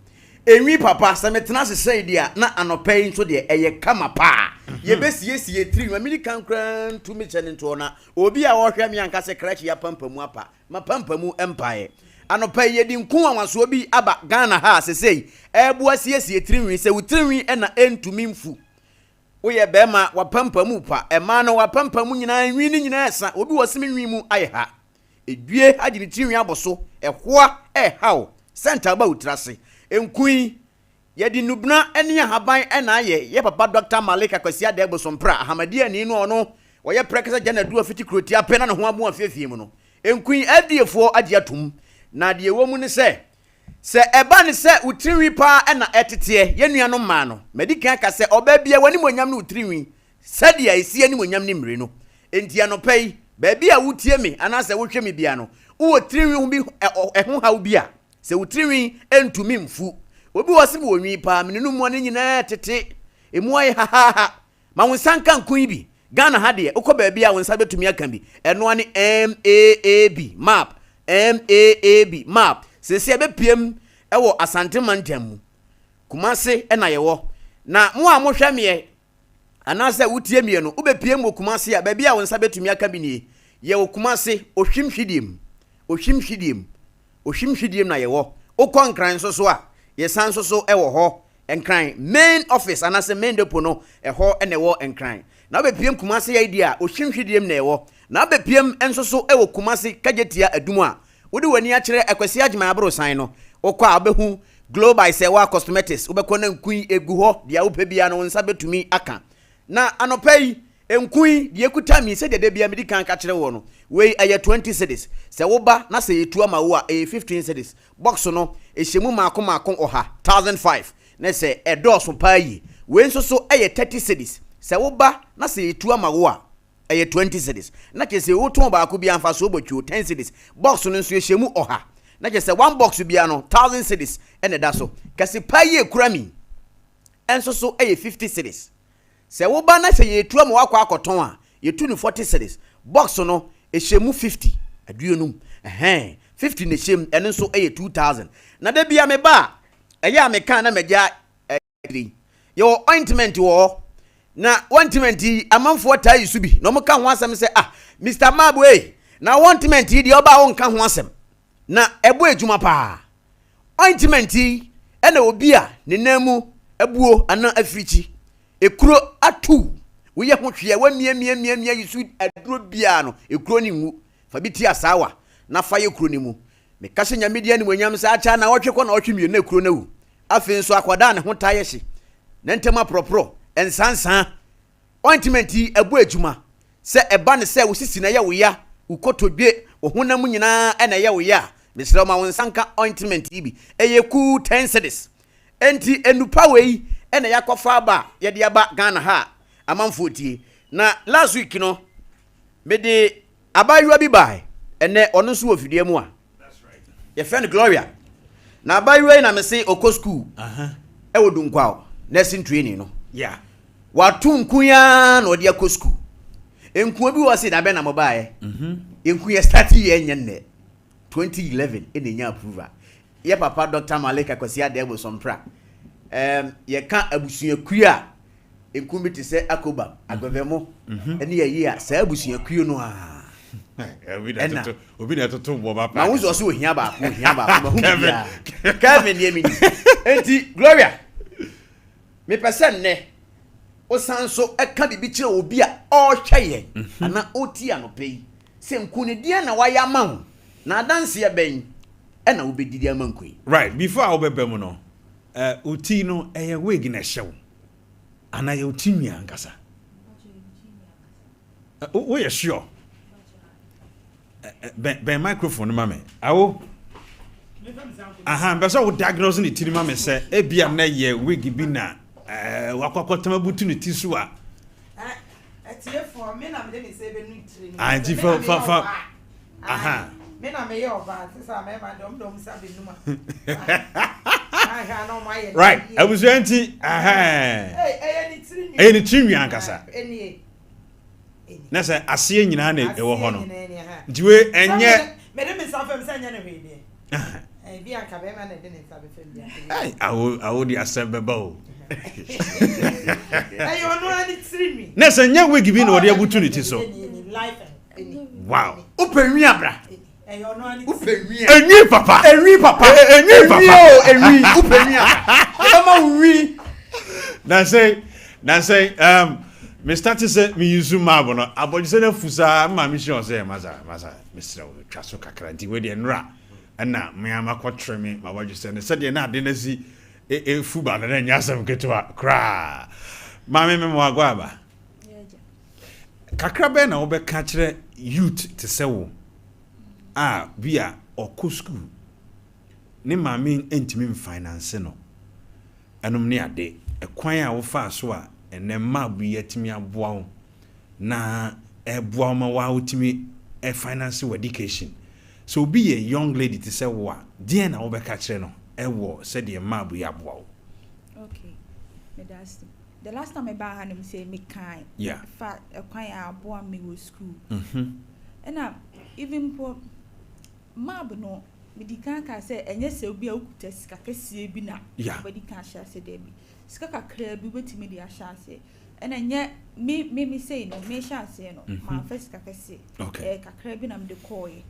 Enwi papa, sɛ metena ase sɛe deɛ a, na anɔpa yi nso deɛ ɛyɛ kama paa. Yɛbɛsiesie tiri ma medi kan koraa ntu me kyɛ no ntoɔ na obi a ɔhwɛ me anka sɛ krakye yi apampamu apa. Mapampamu mpaeɛ. Anɔpa yi yɛde nku nwanwasoɔ bi aba Ghana ha a sesei ɛreboa siesie tirinwi. Sɛ wo tirinwi na ɛntumi mfu, woyɛ bɛrima w'apampamu pa, mmaa no w'apampamu nyinaa nwi no nyinaa ɛsa, obi wɔ se me nwi mu ayɛ ha. Edwie agye ne tirinwi abɔ so, ɛhoa ɛrehaw sɛ ntaaba wo tiri ase. Nku yi, yɛde nnubena ne ahaban na ayɛ. Yɛ papa Dɔkta Malik Akwasi Adair Bosompra, Ahmadiyani no a ɔno ɔyɛ prɛkɛsɛ Gyanadu afiti kurotia pɛ na ne ho aboa afiafie mu no. Nku yi, FDA foɔ agye atom, na deɛ ɛwɔ mu ne sɛ, sɛ ɛba ne sɛ wo tirinwi paa na ɛteteɛ, yɛn nuanom mmaa no, madi kan aka sɛ ɔbaa biara w'animuonyam ne wo tirinwi sɛdeɛ ɛsi animuonyam ne mmire no. Enti anɔpa yi, baabi a wotie me anaasɛ wohwɛ me biara no, wowɔ tirinwi ho bi ɛho haw bi a, sɛ wo tirinwi ntumi mfu. Obi wɔ hɔ sɛ mewɔ nwi paa, me nunu mmoa no nyinaa tete, emu ayɛ hahaaha. Ma wo nsa nka nko yi bi. Ghana ha deɛ, wokɔ baabi a wo nsa bɛtumi aka bi. Ɛno ara ne MAAB, map, MAAB, map. Seesei ɛbɛpiem wɔ Asante mantam mu. Kumase na yɛwɔ. Na mo a mohwɛ meɛ, anaasɛ wotie mie no, wobɛpie mu wɔ Kumase a, baabi a wo nsa bɛtumi aka bi nie. Yɛwɔ Kumase, Ohwim Hwidiem. Ohwim Hwidiem. Ohwim Hwidiem na yɛwɔ. Wokɔ Nkran nso so a, yɛsan nso so wɔ hɔ. Nkran main office anaasɛ main depot no, ɛhɔ na ɛwɔ Nkran. Na wobɛpiem Kumase ha yi deɛ a, Ohwim Hwidiem na ɛwɔ. Na wobɛpiem nso so wɔ Kumase, Kagyetia, Adum a, wode w'ani akyerɛ Akwasi Agyeman Aborosan no, wokɔ a wobɛhu Glow by Sɛwa Cosmetics, wobɛkɔ na nku yi egu hɔ, deɛ wopɛ biara no wo nsa bɛtumi aka. Na anɔpa yi, nku yi, deɛ ɛkuta mi, sɛdeɛ da biara medi kan ka kyerɛ woɔ no, wei ɛyɛ 20 cedis. Sɛ woba na sɛ yɛtu ama wo a, ɛyɛ 15 cedis. Box no, ɛhyɛ mu mmaako mmaako ɔha, 1005, na sɛ ɛdɔɔso paa yie. Wei nso so ɛyɛ 30 cedis. Sɛ woba na sɛ yɛtu ama wo a, ɛyɛ 20 cedis. Na kyerɛ sɛ wotɔn baako biara mfasoɔ bɔ twuo, 10 cedis. Box no nso ɛhyɛ mu ɔha. Na kyerɛ sɛ one box biara no, 1000 cedis na ɛda so. Kɛse paa yi a ɛkura me yi nso so yɛ 50 cedis. Sɛ woba na sɛ yɛretu ama woakɔ akɔtɔn a, yɛtu no 40 cedis. Box no, ɛhyɛ mu 50, aduonum. Ɛhɛn, 50 na ɛhyɛ mu, ɛno nso yɛ 2000. Na da biara meba a, ɛyɛ a meka na magya Akyire yi, yɛwɔ ointment wɔ hɔ. Na ointment yi, amanfoɔ taa yi so bi. Na wɔka ho asɛm sɛ, ah, Mr. Mab ei, na ointment yi deɛ ɔbaa wonka ho asɛm. Na ɛbɔ adwuma paa. Ointment yi ɛna obi a ne nan mu abuo anaa afirikyi, ekuro atu, woyɛ ho hwee a wamiamiamiamia yi so aduro biara no, ekuro no nwu. Fa bi ti asaawa na fa yɛ kuro no mu. Meka hyɛ Nyame din animuonyam sɛ akyɛ anawɔtwe kɔ nawɔtwe mmienu na kuro no awu. Afei nso akwadaa a ne ho taa yɛ hye, ne ntam aporɔporɔ, nsansaa, ointment yi ɛbɔ adwuma. Sɛ ɛba no sɛ wo sisi na ɛyɛ wo ya, wo kotodwe, wo honam nyinaa na ɛyɛ wo ya a, mesrɛ wo ma wo nsa nka ointment yi bi. Ɛyɛ kuu 10 cedis. Enti nnupa wei na yɛakɔfa aba a yɛde aba Ghana ha a amanfoɔ tie. Na last week no, mede Abaayewa bi bae, ɛnnɛ ɔno nso wɔ fidua mu a yɛfrɛ no Gloria. Na abaayewa yi na mese ɔkɔ sukuu ɛwɔ Dunkwaw nursing training no. Wato nku yi ara na ɔde akɔ sukuu. Nku bi wɔ se da bɛn na mobaeɛ? Mhm. Nku yɛ start yɛ nyɛ nnɛ. 2011 ɛna ɛnya approval. Yɛ papa Dɔkta Malik Akwasi Adeh Bosompra. Ɛɛm, yɛka abusuakuo a, nku bi te sɛ Akobam, Agbɛvɛmo, ne ayi a, saa abusuakuo no ara ɛna. Obi na ɛtoto bɔ ba paa. Mahu sɛ ɔsɛ ohia baako, ohia baako, mahu biribiara. Kevin deɛ menim. Enti, Gloria, mepɛ sɛ nnɛ wosan nso ka biribi kyerɛ obi a ɔrehwɛ yɛn anaa ɔretie anɔpa yi sɛ nku no deɛn na wayɛ ama wo, na adanseɛ bɛn na wobɛdi de ama nku yi? Right, before a wobɛba mu no, eh, wo ti no ɛyɛ wig na ɛhyɛ wo anaa ɛyɛ wo ti nwi ankasa? Woyɛ sure? Bɛn bɛn microphone no ma me. Awo. Aha, mpɛ sɛ wo diagnose ne ti no ma me sɛ ebia na yɛ wig bi na eh, wakɔ akɔtɛm abutu ne ti so a. Atiefoɔ, me na mede me nsa bɛnu tiri no. Ah, nti fa fa fa. Aha. Me na meyɛ ɔbaa, nti sɛ mmarima deɛ ɔmo de ɔmo nsa bɛnum a. Right, abusua nti, aha. Ɛyɛ ne tiri nwi. Ɛyɛ ne tiri nwi ankasa. Na sɛ aseɛ nyinaa na ɛwɔ hɔ no. Nti wei ɛnyɛ. Mede me nsa fam sɛ ɛnyɛ ne hwee deɛ. Ebi anka bɛrima na ɛde ne nsa bɛfam bi ase. Awo awo de asɛm bɛba o. Ɛyɛ ɔno ara ne tiri nwi. Na sɛ nyɛ wig bi na ɔde abutu ne ti so. Wow. Wopɛ nwi abra. Wopɛ nwi a. Enwi papa. Enwi papa. Enwi papa. Enwi o enwi. Wopɛ nwi a. Yɛbɛma wo nwi. Na sɛ na sɛ um, me start sɛ me use map no abɔdwesɛ no afu saa mma me hyɛ ɔsɛ masa masa mesrɛ wo twa so kakra nti wei deɛ nnora ɛna me ama kɔtere me ma abɔdwesɛ no sɛdeɛ na ade no asi efu ba no na ɛnyɛ asɛm ketewa koraa maame me mo agɔ aba Kakra bɛn na wobɛka akyerɛ youth te sɛ wo a bi a ɔkɔ sukuu, ne maame ntumi mfinance no, ɛnom ne ade, ɛkwan a wofaa so a ɛnnɛ mab yi atumi aboa wo na ɛboa wo ma wo ara wotumi finance w'education. Sɛ obi yɛ young lady te sɛ wo a, deɛn na wobɛka akyerɛ no wɔ sɛdeɛ mab yi aboa wo? Okay, meda ase. The last time mebaa ha nom sɛ mekae Yeah. fa ɛkwan a aboa me wɔ school. Mhm. Ɛna even mpo mab no medi kan kaa sɛ ɛnyɛ sɛ obi a wokuta sika kɛseɛ bi na Yeah. wobɛdi kan ahyɛ aseɛ daabi. Sika kakraa bi wobɛtumi de ahyɛ aseɛ. Ɛna ɛnyɛ me me me sei no mehyɛ aseɛ no Mhm. mamfa sika kɛseɛ. Okay. Ɛyɛ kakraa bi na mede kɔɔeɛ.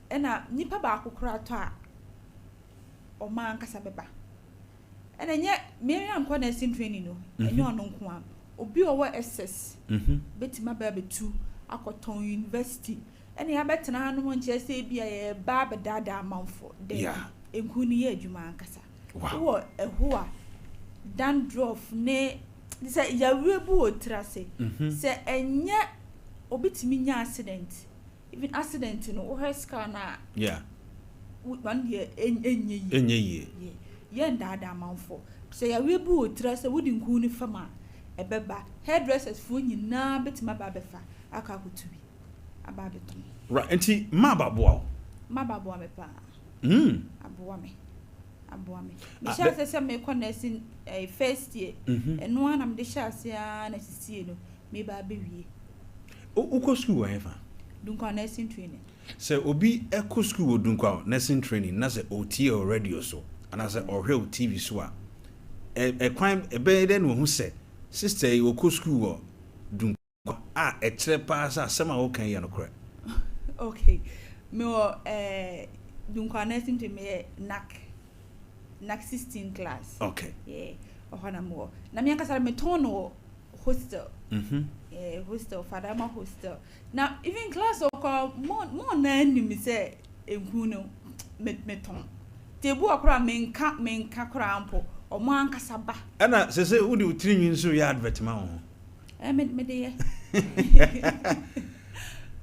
Ɛna nipa baako koraa tɔ a ɔmo ankasa bɛba. Ɛna ɛnyɛ me ankɔ nursing training no, ɛnyɛ ɔno nko a. Obi a ɔwɔ SS bɛtumi aba abɛtu akɔtɔn university. Ɛna yɛabɛtena hanom nkyerɛ sɛ ebi a yɛreba abɛdaadaa amanfoɔ. Daabi, nku no yɛ adwuma ankasa. Wowɔ ɛho a, dandruff ne sɛ yareɛ bi wɔ tiri ase. Sɛ ɛnyɛ obi tumi nya accident Even accident no wohwɛ scar no a. Yeah. Wɔn deɛ ɛnyɛ yie. Ɛnyɛ yie. Yeah. Yɛn daadaa amanfoɔ. Sɛ yareɛ bi wɔ tiri sɛ wode nku no fam a ɛbɛba. Hairdressers foɔ nyinaa bɛtumi aba abɛfa akɔ akɔtu bi aba abɛtɔn. Right nti mab aboa wo? Mab aboa me paa. Mm. Aboa me. Aboa me. Mehyɛ aseɛ sɛ mekɔ nursing eh, first year. Ɛno ara na mede hyɛ aseɛ ara na sisie no meba abɛwie. Wokɔ sukuu wɔ hefa? Dunkwa Nursing Training. Sɛ obi kɔ sukuu wɔ Dunkwa Nursing Training na sɛ ɔretie wɔ radio so anaasɛ ɔrehwɛ wɔ TV so a, ɛkwan ɛbɛyɛ dɛn na wahu sɛ sista yi ɔkɔ sukuu wɔ Dunkwa a ɛkyerɛ paa sɛ asɛm a woka yi yɛ nokorɛ? Okay, mewɔ eh, Dunkwa Nursing Training, meyɛ NAC, NAC 16 class. Okay. Yeah, ɔhɔ na mewɔ. Na me ankasa metɔn no wɔ hostel. Mm-hmm. Yeah, hostel, Fadama hostel. Na even class okɔ mo mo na anim sɛ nku no me metɔn. Te ebu wɔ koraa menka menka koraa mpo. Ɔmo ankasa ba. Ɛna sɛ sɛ wode wo tirinwi nso yɛ advert ma wo ho. Ɛ me me de yɛ.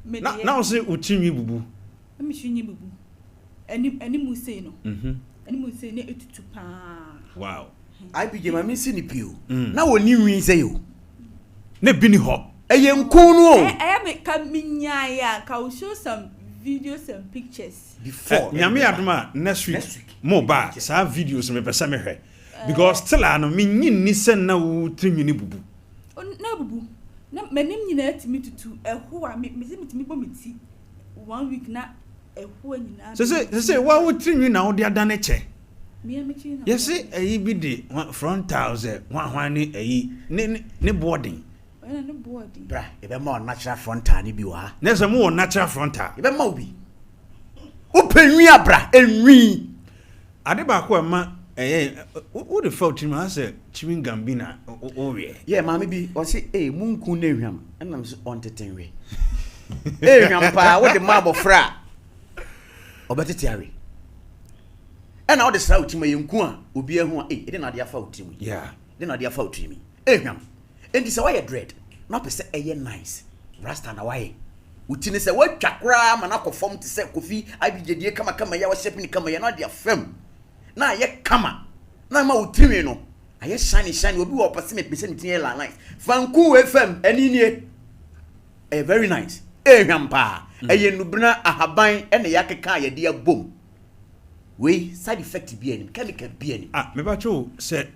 Me de Na yɛ. na wo se wo tirinwi bubu. Na me tirinwi bubu. Anim anim sei no. Mhm. Anim sei na etutu paa. Wow. IPJ ma me nsi no pi o. Na wɔnni nwi sɛi o. Na ebi ni hɔ. Ɛyɛ nkun no o. Ɛyɛ me ka me nyae a nka I will show some videos and pictures. Before. Nyame adom a next week mo ba a saa videos no mepɛ sɛ me hwɛ because still a no me nyi nni sɛ na wo tiri nwi no bubu. Na ebubu na m'anim nyinaa tumi tutu ɛho a me me se metumi bɔ me ti one week na ɛho nyinaa. Sese sese wa wo tiri nwi na wode adane kyɛ. Yɛse ayi bi de frontal sɛ hwan hwan ne ayi ne ne ne boɔ den. Bra yɛbɛma wo natural frontal no bi wɔ ha. Na sɛ mowɔ natural frontal. Yɛbɛma wo bi. Wopɛ nwi a bra enwi. Ade baako a ɛma ɛyɛ wode fa wo tirim a asɛ chewing gum bi na woweɛ. Yeah maame bi ɔse ee mu nku no ehwam ɛna mese ɔntete nwe. Ehwam paa wode ma abɔfra a ɔbɛtete awe. Ɛna wode sra wo tirim ɛyɛ nku a obi ahu a ee ɛde na ade afa wo tirim yi. Yeah. Ɛde na ade afa wo tirim yi. Ehwam. Enti sɛ woayɛ dread na wopɛ sɛ ɛyɛ nice rasta na woayɛ. Wo ti no sɛ woatwa koraa ma no akɔ fam te sɛ Kofi Abigyedie kamakama yi a wahyɛpe no kama yi a na ɔde afam na ayɛ kama na ama wo tirinwi no ayɛ shiny shiny. Obi wɔ ɔpɛ sɛ mepɛ sɛ me ti yɛ line lines. Fa nku wei fam ɛne nie. Ɛyɛ very nice. Ɛhwam paa. Ɛyɛ nnubena ahaban ɛna yɛakeka a yɛde abom. Wei side effect bi anim, chemical bi anim. Ah, mepakyɛ o, sɛ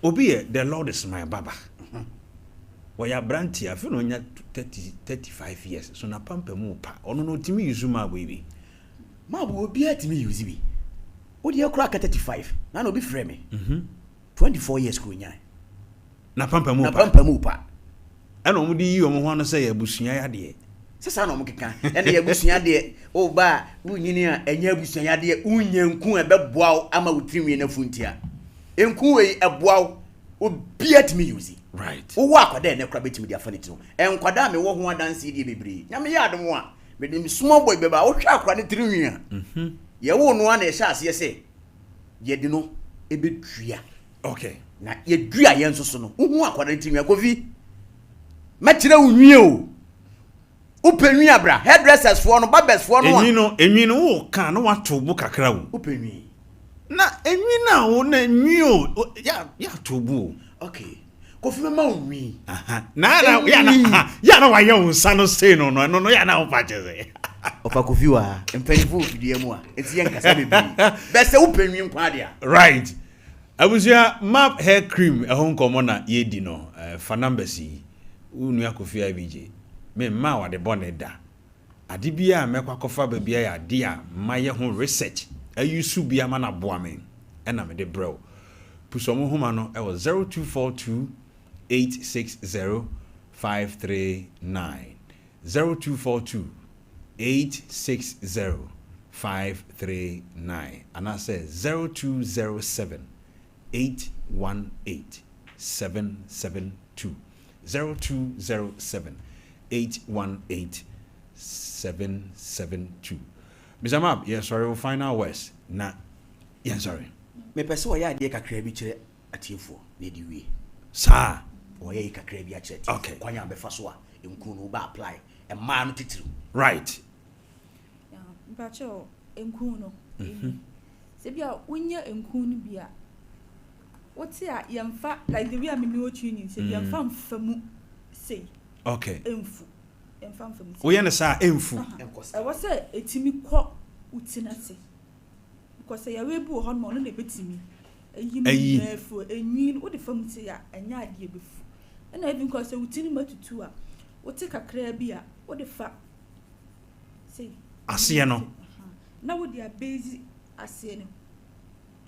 obi yɛ the Lord is my barber. Ɔyɛ aberanteɛ, afei na ɔnya 30, 35 years, so n'apampam pa. Ɔno no ɔtumi use maabo yi bi? Maabo obiara tumi use bi. Wo deɛ koraa ka 35, na na obi frɛ me. 24 years kura onyae. N'apampam pa. N'apampam pa. Ɛna wɔn de yi wɔn ho ano sɛ yɛ abusua yadeɛ. Sɛ saa na wɔn keka. Ɛna yɛ abusua deɛ, o ba a wonyini a ɛnyɛ abusua yadeɛ, wonya nku a ɛbɛboa wo ama wo tirinwi no afu ntia. Nku wei ɛboa wo, obiara tumi use. Right. Wowɔ akwadaa ɛnɛ koraa bɛtumi de afa ne tiri ho. Nkwadaa a mewɔ ho adanseɛ deɛ bebree. Nyame yɛ adom a, mede me small boy bɛba a, wohwɛ akwadaa ne tirinwi a, yɛwoo no ara na yɛhyɛ aseɛ sɛ yɛde no ɛbɛdua. Okay. Na yɛdua yɛn nso so no, wohu akwadaa no tirinwi a, Kofi, mɛkyerɛ wo nwi o. Wopɛ nwi a bra, hairdressers foɔ no, barbers foɔ no a. Enwi no, enwi no wo ka na wato bo kakra o. Wopɛ nwi. Na enwi na wo na nwi o, ya ya to bo o. Okay. Kofi mɛma wo nwi. Aha. Na na ya na ya na wayɛ wo nsa no sei no no ɛno no ya na wo fa kyɛ sɛ. Ɔfa Kofi wɔ ha, mpanyinfoɔ wɔ fidua mu a, eti yɛ nkasa bebree. Bɛ sɛ wopɛ nwi nko ara deɛ. Right. Abusua, map hair cream ɛho nkɔmɔ na yɛredi no. Fa numbers yi. Wo nua Kofi IBJ, me mmaa wo ade bɔne da. Ade biara a mɛkɔ akɔfa ba biara yɛ ade a mayɛ ho research, ayusu bi ama no aboa me, ɛna mede brɛ wo. Pusu wɔn nhoma no wɔ 0242 860 539, 0242 860 539 anaasɛ 0207 818 772 0207 818 772 Mister Mab yɛsɔre wo final words na yɛnsɔre. Mepɛ sɛ ɔyɛ adeɛ kakra bi kyerɛ atiefoɔ na yɛde wie. Saa. Ɔyɛ yi kakra bi akyerɛ atiefoɔ. Okay. Kwan a bɛfa so a nkunu no wobɛ apply mmaa no titiriw. Right. Yeah, mpakyɛw nkunu no. Sɛ bi a wonya nkunu no bi a Wote a yɛnfa like the way a me me wɔ training sɛ yɛnfa nfa mu sei. Okay. Ɛnfu. Yɛnfa nfa mu sei. Woyɛ no saa ɛnfu. Ɛwɔ sɛ ɛtumi kɔ wo ti no ase. Because sɛ yareɛ bi wɔ hɔ nom a ɔno na ɛbɛtumi ayi ne nyinaa afiri hɔ. Ɛnwi no wode fa mu sei a ɛnyɛ adeɛ ɛbɛfu. Ɛna even koraa sɛ wo ti no mu atutu a wote kakraa bi a wode fa sei. Aseɛ no. Na wode abase aseɛ no.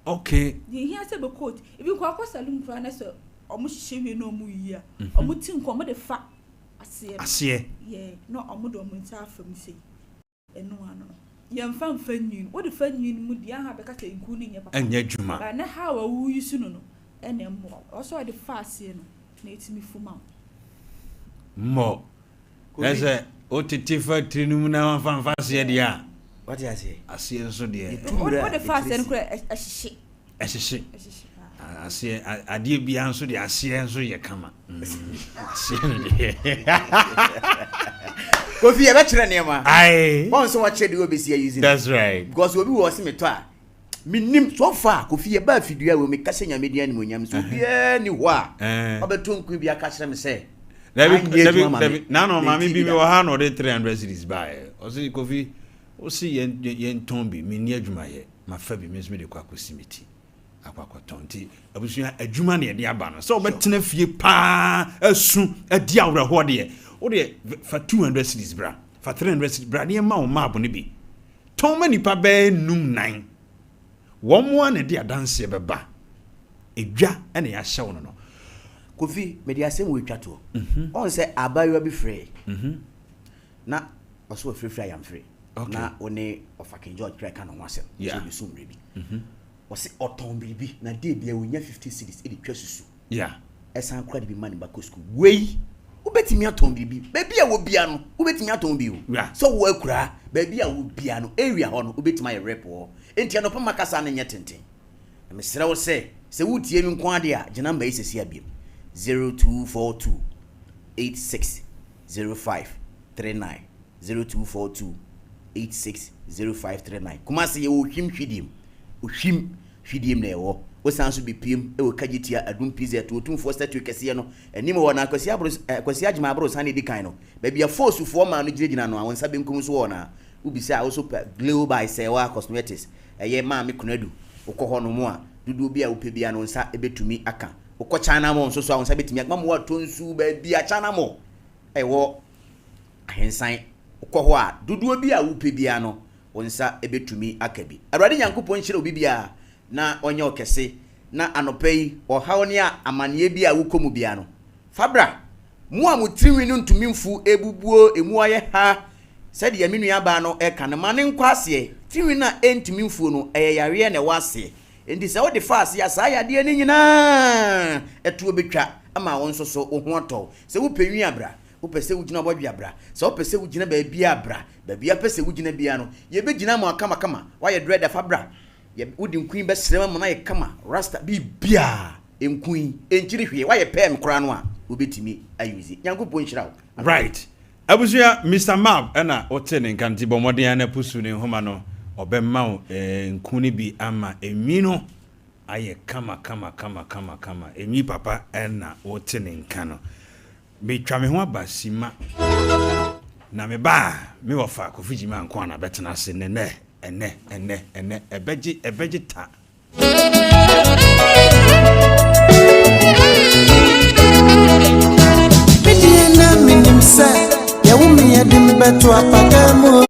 Okay. Deɛ ehia sɛ bɛ coat ebi nkɔ akɔ saloon koraa na sɛ ɔmo hyehyɛ wie na ɔmo yi a ɔmo ti nko ɔmo de fa aseɛ no. Aseɛ. Yeah na ɔmo de ɔmo nsa afa mu sei ɛno ano no yɛn fa nfa nwi no wode fa nwi no mu deɛ aha bɛka sɛ nku no nyɛ papa. Ɛnyɛ adwuma. But ne how a wo use no no ɛna ɛmmoa wo ɛwɔ sɛ ɔde fa aseɛ no na etumi fu ma wo. Mmɔ. Na sɛ wotete fa tiri no mu na wamfa mfa aseɛ deɛ a. Wate aseɛ? Aseɛ nso deɛ. Wode fa aseɛ no koraa ɛhyehye. Ɛhyehye. Aseɛ adeɛ biara nso deɛ aseɛ nso yɛ kama. Aseɛ no deɛ. Kofi yɛbɛkyerɛ nneɛma. Aye. Wɔn nso wɔakyerɛ deɛ wɔbɛsi ayi zi. That's right. Because obi wɔ ɔse metɔ a. Menim so far Kofi yɛbaa fidua wɔ meka hyɛ Nyame din animuonyam sɛ obiara ni hɔ a ɔbɛtɔ nku bi aka kyerɛ me sɛ anyɛ adwuma ma me. Nano maame bi mewɔ ha na ɔde 300 cedis baeɛ ɔse Kofi wose yɛn yɛntɔn bi menni adwuma yɛ mafa bi me nso mede kɔ akɔsi me ti akɔ akɔtɔn nti abusua adwuma na yɛde aba no sɛ wobɛtena fie paa asu adi awerɛhoɔ deɛ wodeɛ fa 200 cedis bra fa 300 cedis bra ne yɛma wo map no bi Tɔn ma nnipa bɛyɛ num nan. Wɔn ara na ɛde adanseɛ bɛba. Edwa na yɛahyɛ wo no no. Kofi, mede asɛm wei twa toɔ. Ɔhu sɛ abaayewa bi frɛɛ na ɔsɛ wafirafira ayamfere na wo ne ɔfa King George kra ka ne ho asɛm sɛ ɔbɛsu mmerɛ bi. Ɔse ɔtɔn biribi na day biara ɔnya 50 cedis de twa susu. Ɛsan kora de bi ma ne ba kɔ sukuu. Wei wobɛtumi atɔn biribi baabi a wɔ bia no wobɛtumi atɔn bi o. Sɛ wowɔ akuraa baabi a wɔ bia no area hɔ no wobɛtumi ayɛ rep wɔ hɔ. Enti anɔpa makasa no nyɛ tenten. Na mesrɛ wo sɛ sɛ woretie me nko ara deɛ a gye number yi sɛsi a biom 0242 86 05 39 0242 86 05 39 Kumasi yɛwɔ Ohwim Hwidiem Ohwim Hwidiem na yɛwɔ. Wosan nso bɛpiem wɔ Kagyetia Adum Pizza Tuotumfoɔ statue kɛseɛ no anim hɔ na Kwasi Aboro eh, Kwasi Agyemang Aborosan na ɛdi kan no baabi a Fosufoɔ maa no gyinagyina no a wo nsa benkum so wɔ na wobisa a wo so pɛ Glow by Sɛwa Cosmetics ɛyɛ Maame Konadu wokɔ hɔ nom a dodoɔ bi a wopɛ biara no wo nsa bɛtumi aka. Wokɔ China Mall nso so a wo nsa bɛtumi aka. Mama woatɔ nsu baabi a China Mall ɛwɔ Ahensan wokɔ hɔ a dodoɔ bi a wopɛ biara no wo nsa bɛtumi aka bi. Awurade Nyankopɔn nhyira obi biara na ɔnyɛ wo kɛse na anɔpa yi ɔhaw ne amaneɛ bi a wokɔ mu biara no fa bra. Mo a mo tirinwi no ntumi mfu ɛbubuo ɛmu ayɛ ha sɛdeɛ me nuabaa no reka no ma no nkɔ aseɛ. Tirinwi no a ɛntumi mfuo no ɛyɛ yareɛ na ɛwɔ aseɛ enti sɛ wode fa aseɛ a saa yadeɛ no nyinaa ɛtoɔ bɛtwa ama wo nso so wo ho atɔ wo. Sɛ wopɛ nwi a bra, wopɛ sɛ wogyina ɔbɔdwe a bra, sɛ wopɛ sɛ wogyina baabi a bra, baabi a wopɛ sɛ wogyina biara no yɛbɛgyina ama wo kamakama. Woayɛ dread a fa bra, Yɛ wode nku yi bɛsrɛ ma no ayɛ kama rasta biribiaa nku yi ɛnkyiri hwee woayɛ pɛɛm koraa no a wobɛtumi a use Nyankopɔn nhyira wo anɔpa yi. Right. Abusua, Mister Mab na wote ne nka nti bɔ mmɔden ara na pusu ne nhoma no, ɔbɛma wo nku no bi ama enwi no ayɛ kama kama kama kama kama. Enwi papa na wote ne nka no. Metwa me ho aba simma na me ba a me wɔfa Kofi Gyimah nko na bɛtena ase nnɛ nɛ ɛnɛ ɛnɛ ɛnɛ ɛbɛgye ɛbɛgye ta. Me deɛ na menim sɛ yɛwo me yɛde me bɛto apataa mu.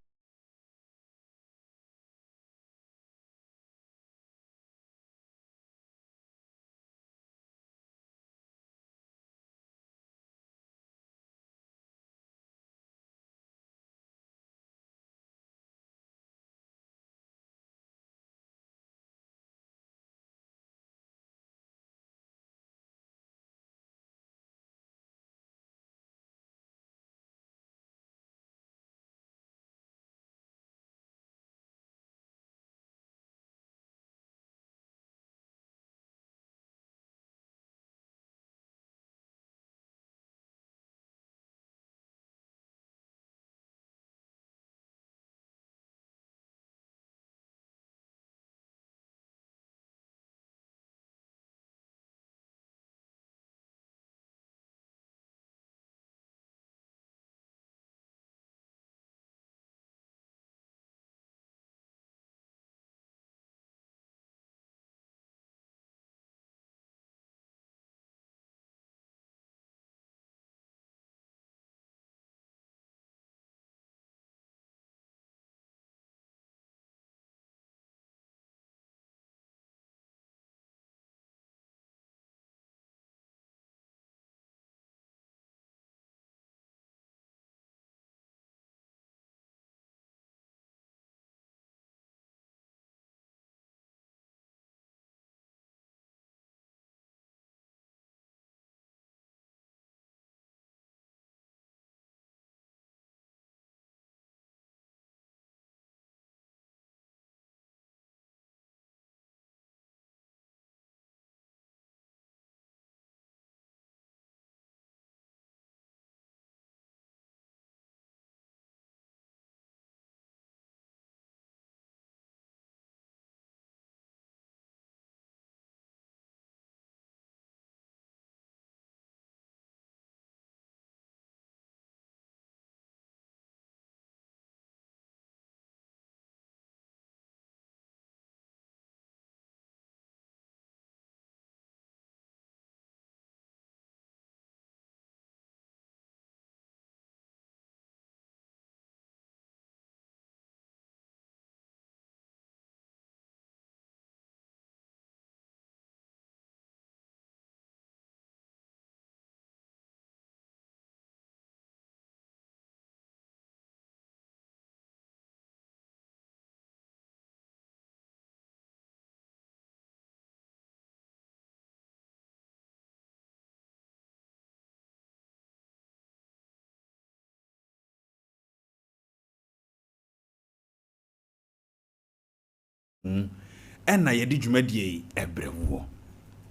Ɛna yɛde dwumadie yi ɛbrɛ woɔ.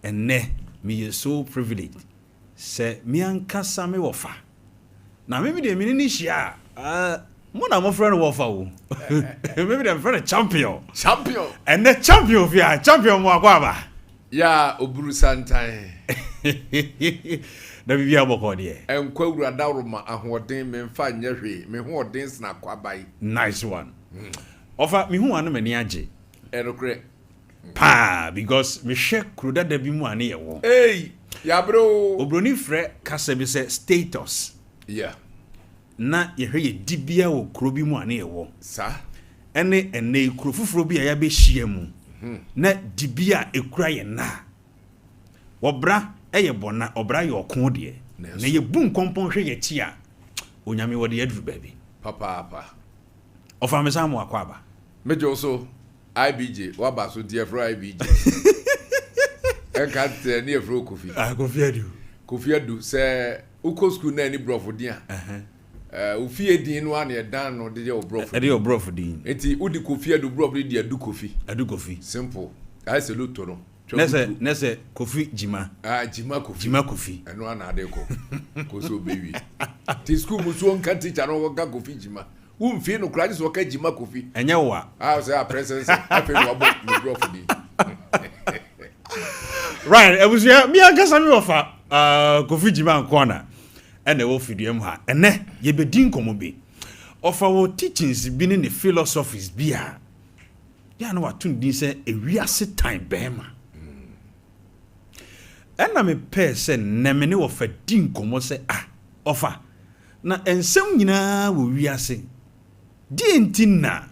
Ɛnnɛ meyɛ so privileged sɛ me ankasa me wɔfa. Na me deɛ me ne no hyia a, ah, mo na mofrɛ no wɔfa o. Me deɛ mefrɛ no champion. Champion! Ɛnnɛ champion fi a, champion mo akɔ aba. Ya oburu santan. Na biribiara bɔkɔɔ deɛ. Nkwa wura dawroma ahoɔden memfa nyɛ hwee, me hoɔden sene akwaban. Nice one. Ɔfa mehu wa no m'ani agye. Ɛnokorɛ. Paa because mehwɛ kuro dada bi mu a ne yɛwɔ. Ei! Yɛabrɛ oo. Obroni frɛ kasa bi sɛ status. Yeah. Na yɛhwɛ yɛ dibea wɔ kuro bi mu a ne yɛwɔ. Saa. Ɛne ɛnnɛ yi kuro foforɔ bi a yɛabɛhyia mu. Na dibea a ɛkura yɛn nna a. Ɔbra yɛ bɔna, ɔbra yɛ ɔko deɛ. Na yɛbu nkɔmpɔn hwɛ yɛn akyi a, Onyame wɔde yɛn aduru baabi. Papaapa. Ɔfa me san mo akɔ aba. Megye wo so IBJ waba so nti yɛfrɛ wo IBJ. Ɛnka tete ne yɛfrɛ wo Kofi. Ah, Kofi Adu. Kofi Adu sɛ wokɔ sukuu na ɛni borɔfo din a, wo fie din no a na yɛdan no de yɛ wo borɔfo din. Ɛde yɛ wo borɔfo din. Nti wode Kofi Adu borɔfo de di Adu Kofi. Adu Kofi. Simple. Ayɛ sɛ loto no. Nɛsɛ nɛsɛ Kofi Gyima. Ah Gyima Kofi. Gyima Kofi. Ɛno ana ade kɔ. Kɔ sɛ ɔbɛwie. Ti sukuu mu so ɔnka teacher no ɔka Kofi Gyima. Wo mfii no koraa gye sɛ ɔka Gyima Kofi. Ɛnyɛ wo a. Ah sɛ aprɛsɛnsɛ afei na wabɔ ne brɔfo din. Right abusua mi ankasa mi wɔfa uh, Kofi Gyima Nkoana ɛna ɛwɔ fidua mu ha. Ɛnɛ yɛbɛdi nkɔmmɔ bi. Ɔfa wɔ teachings bi ne ne philosophies bi a Yɛ a na wato ne din sɛ Ewiase Tan Barima. Ɛnna mepɛɛ sɛ nnɛ me ne ɔfa di nkɔmmɔ sɛ, Ah, ɔfa, na nsɛm nyinaa wɔ wiase. Deɛn nti na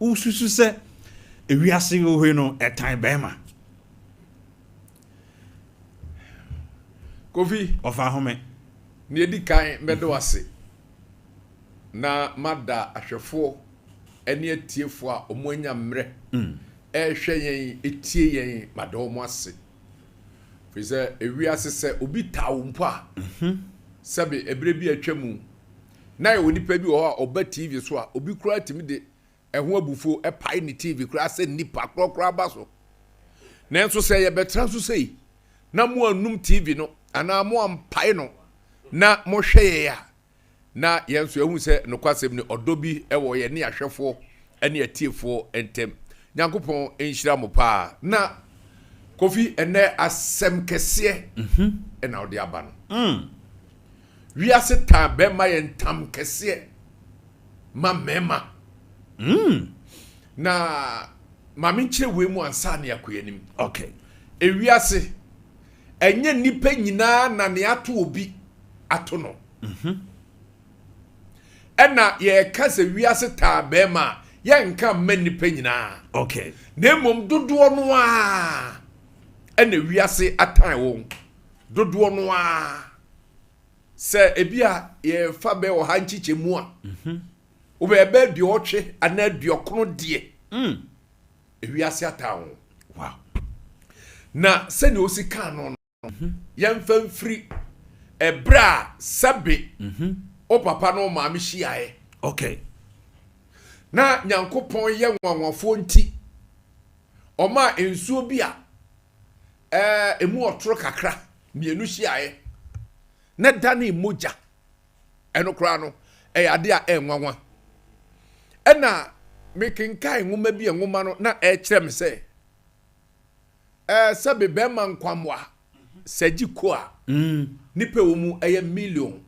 wosusu sɛ ewiase wɔ hɔ yi no, ɛtan barima? Kofi. Ɔfa ahome. Nea edi kan, mɛda wo ase na mada ahwɛfoɔ ne atiefoɔ a wɔanya mmerɛ rehwɛ yɛn, tie yɛn, mada wɔn ase. Firi sɛ ewiase sɛ obi taa wo mpo a, sɛbe ɛberɛ bi a atwa mu, na yɛwɔ nipa bi wɔ hɔ a ɔba TV so a, obi koraa tumi de ɛho abufuo pae ne TV koraa sɛ nipa korɔ koraa ba so. Nanso sɛ yɛbɛtena so sei na mo anum TV no anaa mo ampae no na mohwɛ yɛn a, na yɛn nso yɛahu sɛ nokwasɛm ni, ɔdɔ bi wɔ yɛne ahwɛfoɔ ne atiefoɔ ntam. Nyankopɔn nhyira mo paa. Na Kofi, ɛnɛ asɛm kɛseɛ na wode aba no. Wiase taa bɛma yɛ ntam kɛseɛ ma mmarima. Na ma menkyerɛ wei mu ansa na yɛakɔ yɛn anim. Okay. Ewiase, ɛnyɛ nnipa nyinaa na nea ato obi ato no. Ɛna yɛka sɛ wiase taa bɛrima a, yɛnka mma nnipa nyinaa. Okay. Na mmom dodoɔ no ara ɛna wiase atan wɔn. Dodoɔ no ara. Sɛ ebi a yɛfa bɛɛ ɔha nkyekyɛmu a, wobɛyɛ bɛɛ aduɔwɔtwe anaa aduɔkono deɛ. Ewiase ataa ho. Wow. Na sɛnea osi kaa no no, yɛmfa mfiri ɛberɛ a sɛbe wo papa ne wo maame hyiaeɛ. Okay. Na Nyankopɔn yɛ nwanwafoɔ nti, ɔmaa nsuo bi a ɛɛ emu ɔtoro kakra mmienu hyiaeɛ na ɛdanee mogya. Ɛno koraa no, ɛyɛ ade a ɛyɛ nwanwa. Ɛna mekenkan nwoma bi a nwoma no na ɛrekyerɛ me sɛ, ɛɛ sɛbe bɛrima nkwammoa sɛ gye ko a, nipa ɛwɔ mu ɛyɛ million.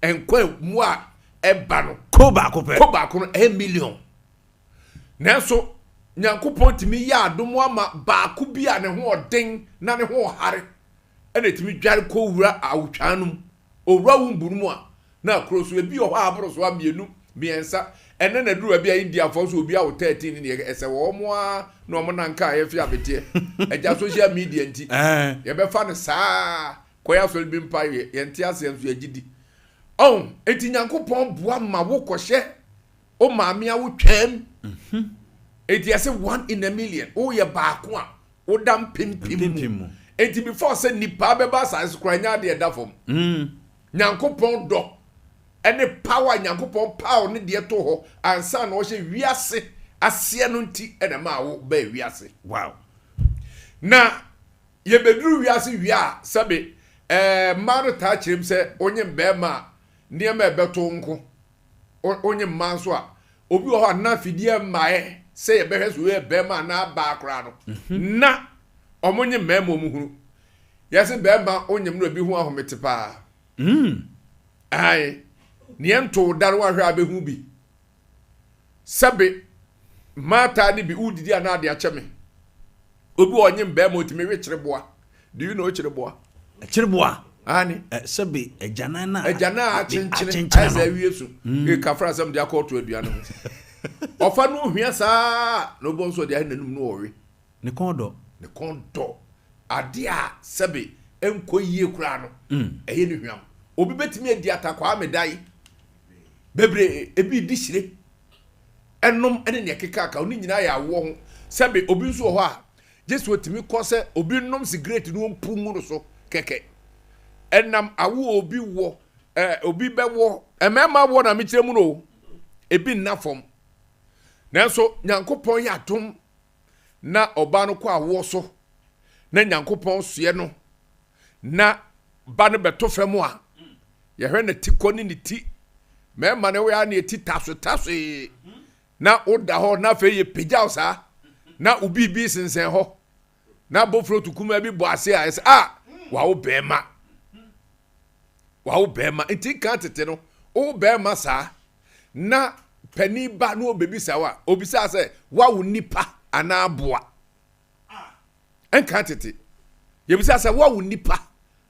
Nkwa mu a ɛba no. Ko baako pɛ. Ko baako no ɛyɛ million. Nanso Nyankopɔn tumi yɛ adom ama baako bi a ne ho ɔden na ne ho ɔhare ɛna ɛtumi dware kɔ wura awotwaa no mu. Owura wo mbu no mu a, na akuro so. Ebi wɔ hɔ a aboro so a mmienu, mmiɛnsa. Ɛnɛ na aduru baabi a Indiafoɔ nso obi awo 13 ne deɛ ɛsɛ wɔ wɔn ara na wɔn nan kaa yɛfi abeteɛ. Agya social media nti, yɛbɛfa no saa kɔyɛ asɔre bi mpa yɛ yɛnte aseɛ nso yɛgye di. Ɔn, enti Nyankopɔn boa ma wo kɔhyɛ wo maame awotwaam. Enti ɛsɛ one in a million. Woyɛ baako a woda mpempem mu. Enti before sɛ nipa bɛba asase so koraa nyɛ adeɛ ɛda fam. Nyankopɔn dɔ ɛne power Nyankopɔn power ne deɛ to hɔ ansa na ɔhyɛ wiase. aseɛ no nti na ɛmaa wo baa wiase. Wow. Na yɛbɛduru wiase wie a, sɛbe ɛɛ mmaa no taa kyerɛ mu sɛ wonye mmarima a nneɛma a ɛbɛto wo nko, wonye mmaa nso a, obi wɔ hɔ a na afidie mmaeɛ sɛ yɛbɛhwɛ sɛ woyɛ barima anaa baa koraa no, mhm. na wɔn nye mmarima wɔn hunu. Yɛse barima wonyem no ebi ho ahomete paa. Mm. Ae, neɛ nto da no wahwɛ a bɛhu bi. Sɛbe maataa ne bi wodidi anaa ade akyɛ me. Obi wɔ ɔnyem bɛrima otumi we kyereboa. Do you know kyereboa? Kyereboa? Aane. Sɛbe agyanan na agyanan a akyenkyene ayɛ sɛ awie so. Mm. Kafra asɛm de akɔɔto aduane ho. Ɔfa no ohia saa na ɔbɔ nso ɔde ayɛ n'anum no ɔwe. Ne kɔn dɔ. Ne kɔn dɔ. Adeɛ a sɛbe ɛnkɔ yie koraa no, mm. ɛyɛ ne hwam. Obi bɛtumi adi atakwaa medae bebree, ebi di hyire, ɛnom ne nea ɛkeka ka ne nyinaa yɛ awoɔ ho. Sɛbe obi nso wɔ hɔ a, gye sɛ otumi kɔ sɛ obi nom sigaret no mpu ngu no so kɛkɛ. Ɛnam awoɔ obi wɔ, ɛɛ obi bɛwɔ, mmarima wɔ na mekyerɛ mu no, ebi nna fam. Nanso Nyankopɔn yɛ adom na ɔbaa no kɔ awoɔ so na Nyankopɔn soɛ no na ba no bɛto fam a, yɛhwɛ ne ti kɔ ne ne ti. Mmarima no woyɛ ne ti taso tasoe na woda hɔ na afei yɛ pagyaw saa na wo biribi sensɛn hɔ na bofuro to kumaa bi bɔ ase a ɛsɛ a wawo bɛrima wawo bɛrima nti nka tete no wo bɛrima saa na panin ba na ɔbɛbisa wo a, ɔbisaa sɛ, Woawo nipa anaa aboa? Ɛnka tete. Yɛbisa sɛ, Woawo nipa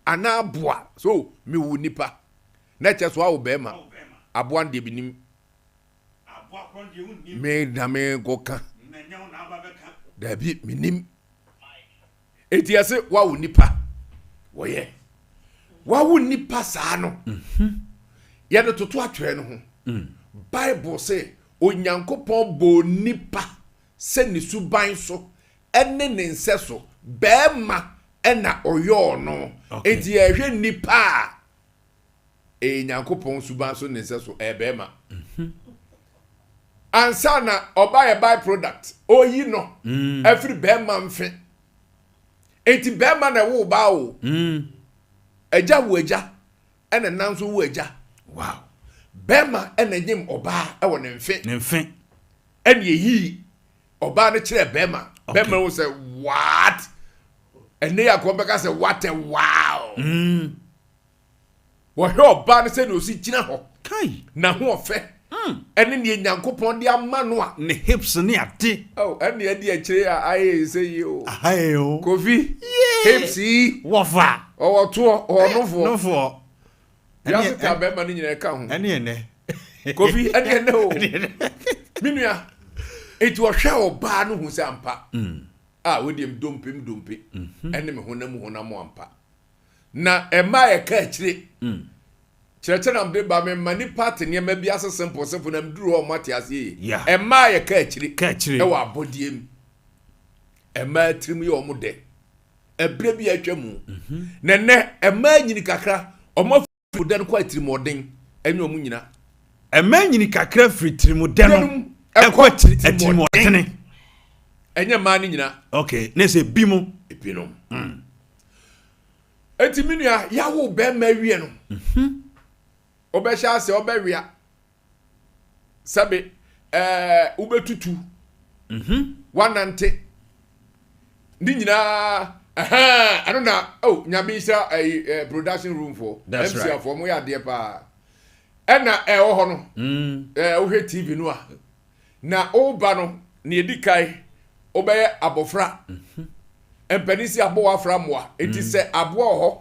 anaa aboa? So, mewo nipa. Na ɛkyɛ so woawo bɛrima. Aboa no deɛ menim. Me na menkɔka. Daabi, menim. Enti yɛse wawo nipa wɔyɛ wawo nipa saa no mhm. yɛde toto atwerɛ no ho mm. Bible se Onyankopɔn bɔɔ nipa sɛ ne suban so ɛne ne nsɛ so bɛrima ɛna ɔyɔɔ no enti yɛhwɛ nipa a ɛyɛ Nyankopɔn suban so ne nsɛ so ɛyɛ bɛrima mhm. ansa na ɔba yɛ by product oyi no mm. afiri bɛrima mfe eti bɛrima na ɛwo ba o mm. agya wo agya ɛna nan nso wo agya wow bɛrima ɛna nyim ɔbaa ɛwɔ ne mfe ne mfe ɛna eyi ɔbaa no kyerɛ bɛrima bɛrima wo sɛ what ɛnɛ yɛ akɔn bɛka sɛ what a wow. Mm. Wɔhwɛ ɔbaa no sɛdeɛ ɔsi gyina hɔ, n'ahoɔfɛ, mm. ɛne neɛ Nyankopɔn de ama no a. Ne hips ne ade. Oh, ɛne ɛde akyire a ayɛ sɛ yi o. Ahae o. Kofi, hips yi. Wɔfa. Ɔwɔ toɔ, ɔwɔ nofoɔ. Nofoɔ. Wiase ta bɛrima no nyinaa ɛka ho. Ɛne ɛnɛ. Kofi, ɛne ɛnɛ o. Me nua, eti ɔhwɛ ɔbaa no hu sɛ ampa. Mm. A, wodeɛ me dompe me dompe. Mhm. Ɛne me honam mu honam ampa. Na ɛma ɛka akyire. Kyerɛkyerɛ na mede ba me ma nipa te nneɛma bi ase simple simple na meduru hɔ ɔmo ate aseɛ yie. Yeah. Ɛma yɛka akyire. Ka akyire. Ɛwɔ abɔdeɛ mu. Ɛmaa tirim yɛ ɔmo dɛ. Ɛberɛ bi a atwa mu. Mhm. Na ɛnɛ ɛmaa nyini kakra ɔmo Tirimudɛ no kɔ atirimɔden ɛne ɔmo nyina. Ɛma nyini kakra firi tirimudɛ no ɛkɔ atirimɔdene. Ɛnyɛ mmaa no nyina. Ok, ne sɛ bi mo. Ebinom. Mm. Eti me nua, yawo bɛrima awie no. Mhm. Ɔbɛhyɛ ase ɔbɛwea. Sɛbe ɛɛ wobɛtutu. Mhm. Wanante. Ne nyinaa ɛhɛn ɛno na oh nyame nhyira ɛyi eh, production room foɔ. That's MC right. afoɔ mo yɛ adeɛ paa. Ɛna ɛwɔ hɔ no. Mm. Ɛɛ wohwɛ TV no a na woba no nea edi kan wobɛyɛ abɔfra. Mhm. Mpanin si aboa afra mmoa. Eti mm. sɛ aboa wɔ hɔ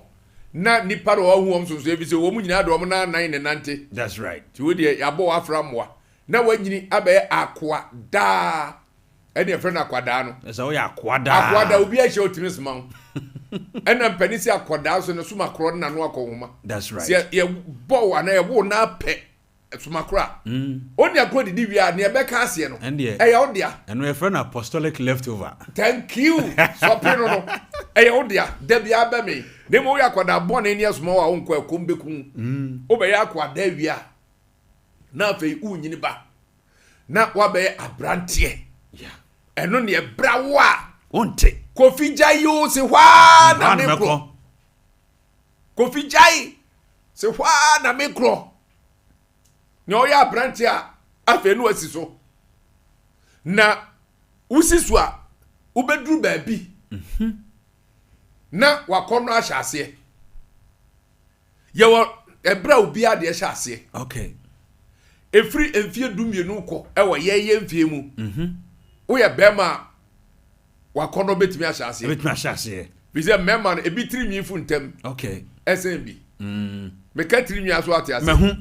na nipa na ɔhu wɔn sonso ebi sɛ wɔn nyinaa de wɔn nan nan ne nante. That's right. Ti wo deɛ yɛabɔ wɔ afra mmoa na wanyini abɛyɛ akoa daa ɛne ɛfrɛ no akwadaa no. Ɛsɛ woyɛ akoa daa. Akoa daa obi ahyɛ otumi soma wo. Ɛna mpanin si akwadaa so ne soma korɔ ne n'ano akɔ nhoma. That's right. Sɛ yɛ bɔ wo anaa yɛ wo na pɛ soma korɔ a. Mm. Oni akɔ didi wie a nea ɛbɛka aseɛ no. Ɛndeɛ. Ɛyɛ wo dea. Ɛno yɛfrɛ no apostolic leftover. Thank you. Sɔpe no no. Ɛyɛ wo dea. Da biara bɛ me. Na mmom woyɛ akwadaa bɔne ne ɛsoma wo a wonkɔ ɛkɔm bɛku wo. Mm. Wobɛyɛ akwadaa wie a na afei wonyini ba. Na wabɛyɛ abranteɛ. Ɛno ne ɛbra wo a. Wonte. Kofi gyae o se hɔ ara na mekorɔ. Kofi gyae se hɔ ara na mekorɔ. Nea ɔyɛ aberanteɛ a afei no asi so. Na wosi so a wobɛduru baabi mhm. na wakɔnnɔ ahyɛ aseɛ. Yɛwɔ ɛberɛ a obiara deɛ hyɛ aseɛ. Okay. Ɛfiri mfeɛ 12 kɔ ɛwɔ yɛyɛ mfeɛ mu. Mhm. Woyɛ bɛrima a wakɔnnɔ bɛtumi ahyɛ aseɛ. Ɛbɛtumi ahyɛ aseɛ. Fi sɛ mmarima no ebi tiri nwi fu ntɛm. Okay. Ɛsɛn bi. Meka tiri nwi aso ate aseɛ. Mahu.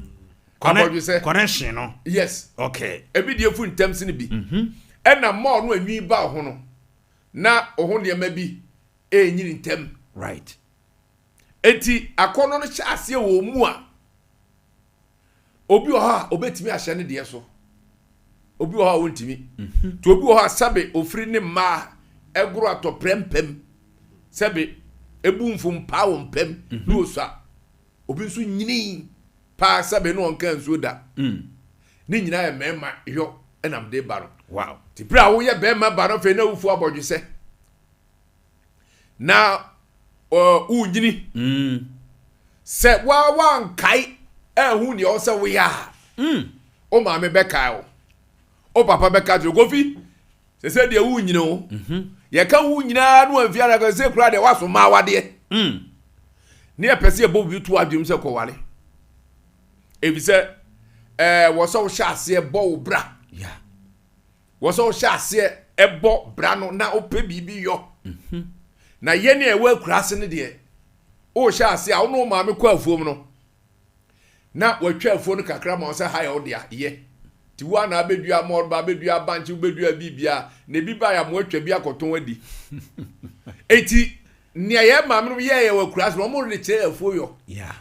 Abɔdwesɛ. Connection no. Yes. Okay. Ebi deɛ fu ntɛm sene bi. Mhm. Ɛna mɔɔ no anwi ba ho no na ɔho nneɛma bi ɛrenyini ntɛm. Right. Eti akɔnnɔ no hyɛ aseɛ wɔ mu a Obi wɔ hɔ a obetumi ahyɛ ne deɛ so, obi wɔ hɔ a ontumi. Mhm. Nti obi wɔ hɔ a sɛbe ofiri ne mmaa ɛgoro atɔprɛ mpam, sɛbe ebu mfompaa wɔ mpam mhm. ne osua. Obi nso nyini paa sɛbe ne ɔnka nsuo da. Mm. Ne nyinaa yɛ mmarima yɔ ɛnam de ba no. Wow. Nti bere a woyɛ barima ba no afei na wufu abɔdwesɛ. na wonyini mm. sɛ wa wankae ɛho nea ɔsɛ woyɛ a mm. wo maame bɛkae wo wo papa bɛka kyerɛ kofi sɛ sɛ deɛ wonyini o mhm. yɛka wo nyinaa no amfi ara sɛ kura deɛ woaso ma awadeɛ mm. ne yɛpɛ sɛ yɛbɔ biribi to adwenem sɛ kɔware ɛfiri sɛ ɛɛ wɔ sɛ wohyɛ aseɛ bɔ wo bra yeah. Wɔ sɛ wohyɛ aseɛ bɔ bra no na wopɛ biribi yɔ. Mhm. Na yɛn a ɛwɔ akuraase no deɛ, wohyɛ aseɛ a wo ne wo maame kɔ afuom no na watwa afuo no kakra ma wo sɛ ha yɛ wo dea yɛ. Nti wo a na abɛdua mɔreba, abɛdua abankye, wobɛdua biribiara na ebi baeɛ a ma watwa bi akɔtɔn adi. Enti nea yɛn maame no yɛɛ wɔ akuraase no, wɔn de kyerɛ afuo yɔ. Yeah.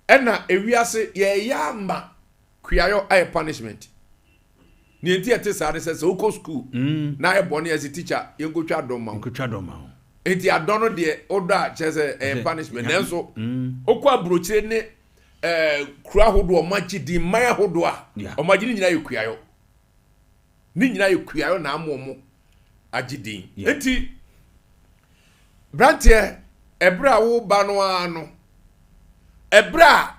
Ɛna ewiase yɛyɛ ama Kuayɔ ayɛ punishment. Nea nti ɛte saa ne sɛ sɛ wokɔ school mm. na ayɛ bɔne ɛsɛ teacher yɛnkɔtwa adɔn ma wo. Yɛnkɔtwa adɔn ma wo. Nti adɔn no deɛ wodɔ a kyerɛ sɛ ɛyɛ punishment nanso mm. wokɔ aburokyire ne ɛɛ kuro ahodoɔ ɔmo agye din mman ahodoɔ a ɔmo agye ne nyinaa yɛ kuayɔ. Ne nyinaa yɛ kuayɔ na ama ɔmo agye din. Nti branteɛ ɛberɛ a woba no ara no ɛberɛ a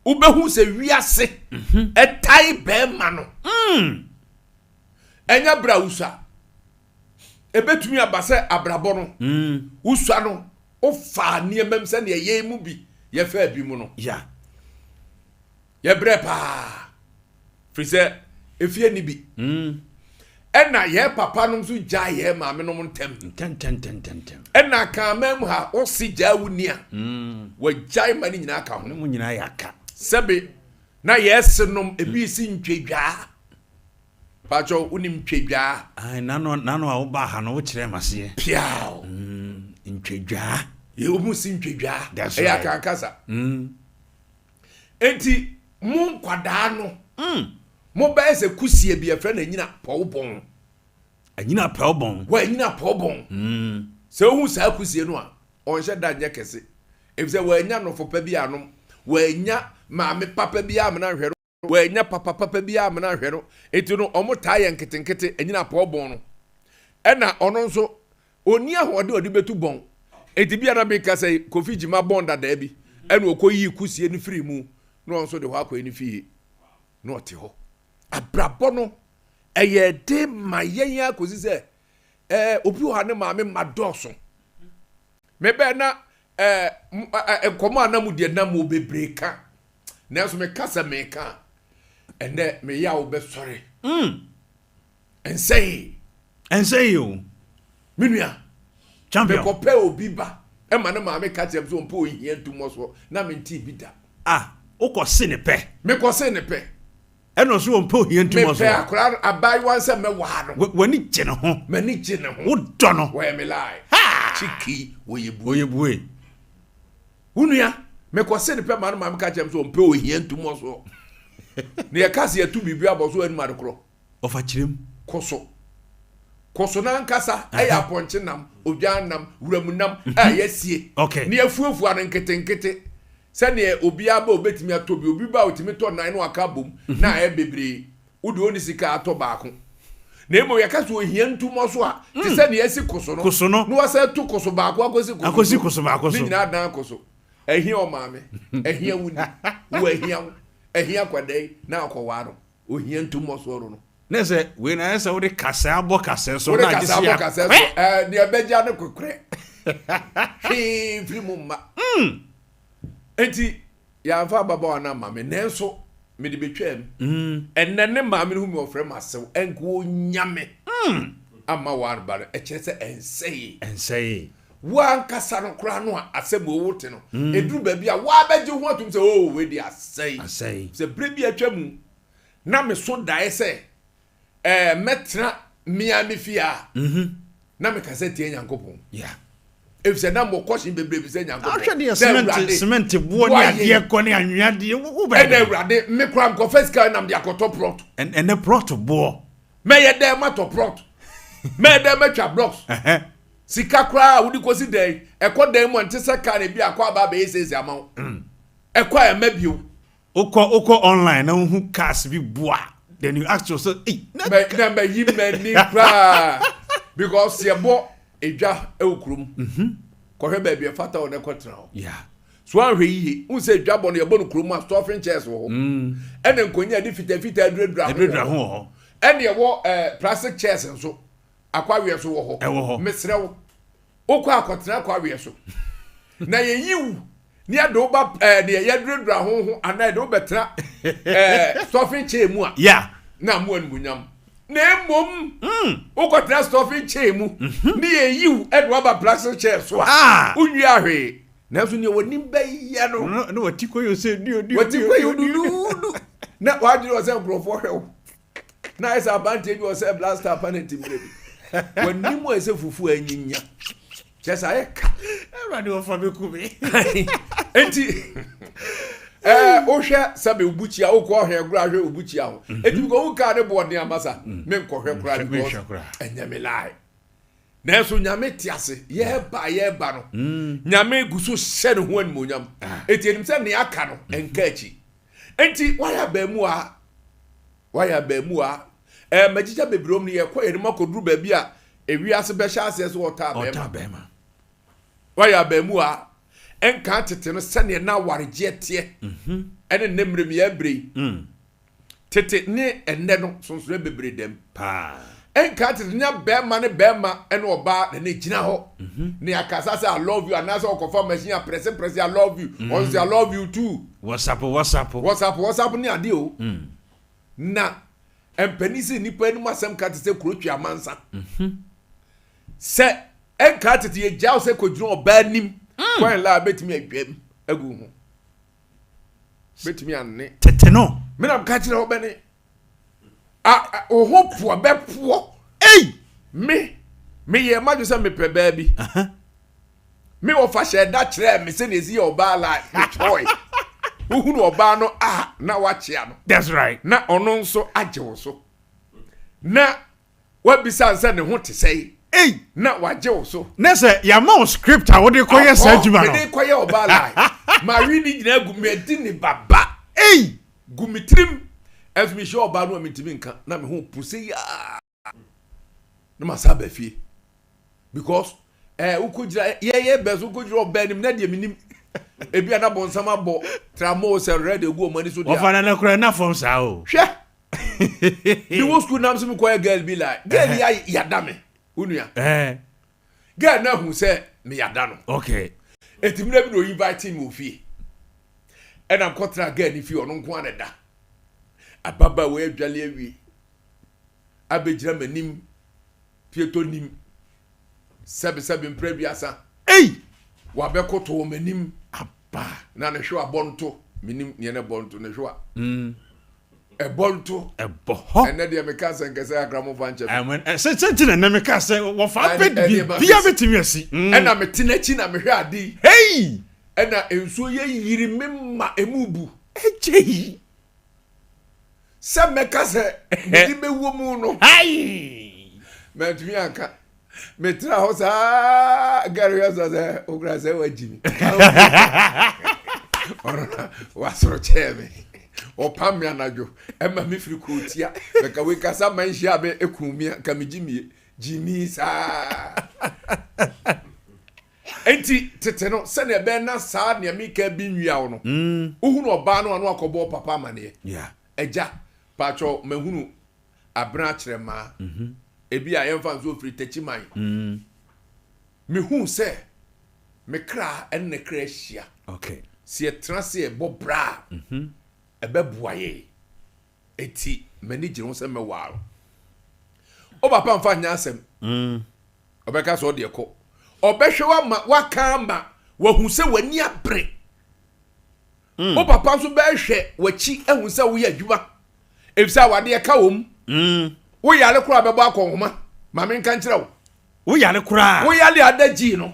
wobɛhu sɛ wiase mhm. ɛtae bɛrima no mm. ɛnyɛ berɛ a wosua ɛbɛtumi aba sɛ abrabɔ no mm. wosua no wofaa nneɛma mu sɛdeɛ yɛn mu bi yɛfaa bi mu no Yɛbrɛ paa firi sɛ efie ni bi. Mm. Ɛna yɛ papa nom nso gyaa yɛ maame nom ntɛm. Ntɛntɛntɛntɛntɛm. Ɛna kanman mu ha ɔsi gyaa wo ni a. Mm. Wɔgyae ma ne nyinaa ka ho. Ne mu nyinaa yɛ aka. Sɛbe na yɛse nom ebi si ntwedwaa. Pakyɛw wonim ntwedwaa? Ae nano nano a wobaa ha no wokyerɛɛ m'aseɛ. Piaw. Mm, ntwedwaa. Yɛ wɔn si ntwedwaa. That's right. Ɛyɛ akankasa. Mm. Enti mo nkwadaa no, mobɛyɛ sɛ kusie bi, yɛfrɛ no anyina pɔwbɔn. Anyina pɔwbɔn. Wɔ anyina pɔwbɔn. Mm. Sɛ wohu saa kusie no a, ɔnhyɛ da nyɛ kɛse. Efisɛ wɔanya nɔfo pa bi anom, wɔanya maame papa bi amena nhwɛ no, wɔanya papa papa bi amena nhwɛ no. Enti no, wɔtaa yɛ nketenkete, anyina pɔwbɔn no. Ɛna ɔno nso, Ɔnni ahoɔden a ɔde bɛtu bɔn. Enti bi a na meka sɛ Kofi Gyima bɔn dadaa bi ɛna ɔkɔyii kusie no firii mu na ɔno nso de hɔ akɔyɛ ne fie na ɔte hɔ. Abrabɔ no ɛyɛ den ma yɛn ara kɔsi sɛ ɛɛ obi wɔ ha ne maame mma dɔɔso. Mebɛɛ na ɛɛ nkɔmɔ a na mo deɛ na mo bebree ka nanso meka sɛ meka a ɛnɛ meyɛ a wobɛsɔre. Mm. Ɛnsɛ yie. Ɛnsɛ yie o. Me nua. Champion. Mekɔpɛ obi ba ɛma ne maame ka kyerɛ me sɛ ɔmpɛ ohia ntumɔ soɔ na mentee bi da. Ah, wokɔ se ne pɛ. Mekɔ se ne pɛ. Ɛna ɔso ɔmpɛ ohia ntumɔ soɔ. Mepɛ akwadaa abaayewa sɛ mɛwaa no. W'ani gye ne ho. M'ani gye ne ho. Wodɔ no. Wɔyɛ me lie. Ha! Chiki wɔyɛ bue. Wɔyɛ bue. Wo nua, mekɔ se ne pɛ ma ne maame ka kyerɛ me sɛ ɔmpɛ ohia ntumɔ soɔ. Na yɛka sɛ yɛto biribi abɔ so anim ade korɔ. Ɔfa kyerɛ mu. Koso. Koso no ankasa yɛ apɔnkye nam, odwan nam, wuram nam a yɛasie. Okay. Na yɛafuafua no nketenkete sɛdeɛ obiara ba a obetumi atɔ bi. Obi ba a otumi tɔ nan na waka abom na ayɛ bebree. Wode ɔnni sika atɔ baako. Na mmom yɛka sɛ ohia ntumɔ so a, te sɛ nea asi koso no, Koso no. na wasan atu koso baako akɔsi koso Akɔsi so. koso baako Ne so. nyinaa dan koso. Ahia ɔmaame, ahia wo ni, wo ahia wo, ahia akwadaa yi na akɔwaa no. Ohia ntumɔ soɔ no no. Na sɛ wei na ayɛ sɛ wode kasɛɛ abɔ kasɛɛ so Wode na agye kasɛɛ sɛ abɔ yɛ kasɛɛ so. kwɛ. Ɛɛ, deɛ ɛbɛgya ne kokorɛ. Hwee mfiri mu mma. Enti yɛamfa ababaawa no amma me, nanso mede betwaam. Ɛnnɛ ne maame no hu me ɔfrɛ me asew, ɛnka onya me amma wɔareba no, ɛkyerɛ sɛ ɛnsɛee. Ɛnsɛee. Wo ankasa no koraa no a asɛm wei wote no, ɛduru baabi a woabɛgye ho atom sɛ oo wei deɛ asɛe. Asɛe. Sɛ berɛ bi atwa mu na meso daeɛ sɛ ɛɛ mɛtena me ara me fie a, na mekasa tia Nyankopɔn. Yeah. Efisɛ na mewɔ kɔhyen bebree bi sɛ Nyankopɔn. Ahwɛ deɛ Sɛ cement Awurade, cement boɔ ne boa adeɛ yɛn. kɔ ne anwea deɛ wo wo bɛyɛ Ɛna dɛn? Awurade, me koraa mekɔfa sika na mede akɔtɔ plot. Ɛnɛ plot boɔ. Mɛyɛ dɛn matɔ plot? Mɛyɛ dɛn matwa blocks? Sika koraa a wode kɔsi dan yi, ɛkɔ dan mu a nte sɛ car na ebi akɔ aba abɛyɛ seesei ama wo. Ɛkɔ a ɛmma bio. Wokɔ wokɔ online na wohu cars bi boa then you ask yourself, hey, na Mɛ na mayi m'ani koraa because yɛbɔ edwa wɔ kurom. Kɔhwɛ baabi ɛfata wɔ na ɛkɔtena hɔ. Yeah. So anhwɛ yie, wohu sɛ edwa bɔ no yɛbɔ no kurom a stuffing chairs wɔ hɔ. Ɛna nkonnwa a yɛde fitafita aduradura ho Aduradura wɔ ho hɔ. wɔ hɔ. Ɛna ɛwɔ ɛɛ plastic chairs nso akwaweɛ so wɔ hɔ. Ɛwɔ hɔ. Mesrɛ wo, wokɔ akɔtena akwaweɛ so na yɛyi wo ne yɛde wo ba ɛɛ deɛ yɛduradura ho ho anaa yɛde wo bɛtena ɛɛ stuffing chair mu a. Yeah. Na mo animuonyam. Na mmom wokɔtena stuffing chair mu ne yɛyi wo ɛde wo aba plastic chair so a Ah. wonwie ahwee. Nanso nea w'anim bɛyɛ no. Na na wati kɔ yɛ sɛ dio dio Wati dio kɔ yɛ dio dio. duduudu. Na w'adwene wɔ sɛ nkurɔfoɔ hwɛ wo. Na ayɛ sɛ aberanteɛ bi wɔ sɛ blaster apa ne ti mmerɛ bi. W'anim ayɛ sɛ fufuo a anyinya. Kyerɛ sɛ ayɛ ka. Awurade wɔfa me ku me. Enti ɛɛ wohwɛ sɛbe obukyia wokɔ ɔhwɛ koraa hwɛ obukyia ho. Enti because wo kaa ne boɔden ama sa menkɔhwɛ koraa Menhwɛ because koraa. ɛnyɛ me lie. Nanso Nyame te ase yɛreba yɛreba no Nyame gu so hyɛ ne ho animuonyam. Enti enim sɛ nea aka no ɛnka akyi. Enti wayɛ abaamuwa wayɛ abaamuwa ɛɛ magyigya bebree wɔm no yɛkɔ yɛn anim akɔduru baabi a ewiase bɛhyɛ aseɛ sɛ ɔtaa bɛrima. Ɔtaa bɛrima. Wayɛ abaamuwa ɛnka tete no sɛdeɛ na awaregyeɛ teɛ ɛne nnɛ mmerɛ mu yɛn berɛ yi. Tete ne ɛnnɛ no sonsonoɛ bebree dam. Paa. Ɛnka tete nya bɛrima ne bɛrima ɛne ɔbaa na ne gyina hɔ. Ne akasa sɛ I love you anaasɛ ɔkɔfa machine aprɛse prɛse I love you. Ɔno sɛ I love you too. WhatsApp WhatsApp. WhatsApp WhatsApp ne adeɛ o. Na mpanin sɛ nipa anim asɛm ka te sɛ kuro twe amansa. Sɛ ɛnka tete yɛ gyaw sɛ kɔgyina ɔbaa anim kwan la a bɛtumi atwam agu ho. Bɛtumi anne. Tete no. Menam ka kyerɛ wo bɛne. A wo ho poɔ bɛpoɔ. Ei! Me meyɛ madwo sɛ mepɛ baa bi. Me wɔfa hyɛ da kyerɛɛ me sɛnea ɛsi yɛ ɔbaa la metwerɛe. Wohunu ɔbaa no a na wakyea no. That's right. Na ɔno nso agye wo so. Na wabisa sɛ ne ho te sɛe. Ei! Na wagye wo so. Na sɛ yɛama wo script a wode kɔyɛ saa adwuma no. Mede kɔyɛ ɔbaa la. Mawe ne nyinaa gu madi ne baba. Ei! Gu me tirim. Ɛnso mehyia ɔbaa no a mentumi nka na me ho po sɛ yaa. Na masa aba fie. Because ɛɛ wokɔgyina yɛyɛ bɛn so wokɔgyina ɔbaa anim na deɛ menim ebi a na bɔnsam abɔ tramo sɛ red egu wɔn ani so deɛ. Wɔfa na no koraa na fam saa o. Hwɛ. Mewɔ school nam so mekɔyɛ girl bi la. Girl yi yada me. Wo nua. Girl no ahu sɛ meyada no. Okay. Eti mmerɛ bi na oyi invite me wɔ fie. Ɛna mekɔtena girl no fie ɔno nko ara na ɛda. Ababaawa yi adwale awie. Abɛgyina m'anim. Pieto nim. Sɛbesɛbe mprɛ aduasa. Ei! Wabɛkoto wɔ m'anim. Aba. Na ne hwewa bɔ nto. Menim neɛ na ɛbɔ nto ne hwewa. Ɛbɔ nto. Ɛbɔ hɔ. Ɛnɛ deɛ meka sɛ nkɛsɛ kakra momfa nkyɛ me. Sɛ sɛ nti na ɛnɛ meka sɛ wɔfa bɛ biribiara bɛtumi asi. Ɛna mete n'akyi na mehwɛ ade yi. Hei! Ɛna nsuo yɛ yiri me ma emu bu. Ɛkyɛ yi. Sɛ mɛka sɛ mede bɛwɔ mu no. Mantumi anka. Metena hɔ saa gari hwɛ sɛ sɛ okura sɛ wagyi mi. Ɔno na wasoro kyɛɛ me. Ɔpam me anadwo ɛma me firi kurotia. Bɛka wei kasa ma nhyia bɛ ekum mi nka me gyimie. Gyimi saa. Enti tete no sɛnea ɛbɛyɛ na saa nea meka bi nwia wo no, mm. wohunu ɔbaa no ano akɔbɔ papa amaneɛ. Agya, paatwɔ mahunu abena akyerɛ mmaa. Mhm. Ebi a yɛmfa nso ofiri takyiman. Mm. Mehuu sɛ me kra ne ne kra ahyia. Sɛ yɛtena ase yɛbɔ bra a, mhm. ɛbɛboa yɛn. Eti m'ani gye ho sɛ mɛwaa no. O papa mfa nyɛ asɛm. Mm. Ɔbɛka sɛ ɔde ɛkɔ. Ɔbɛhwɛ wama waka ama wahu sɛ w'ani abere. Mm. O papa nso bɛhwɛ w'akyi ahu sɛ woyɛ adwuma. Efisɛ awadeɛ ka wɔ mu. Mm. Woyare koraa bɛbɔ akɔnhoma. Ma menka nkyerɛ wo. Wo yare koraa. Wo yare ada gyii no.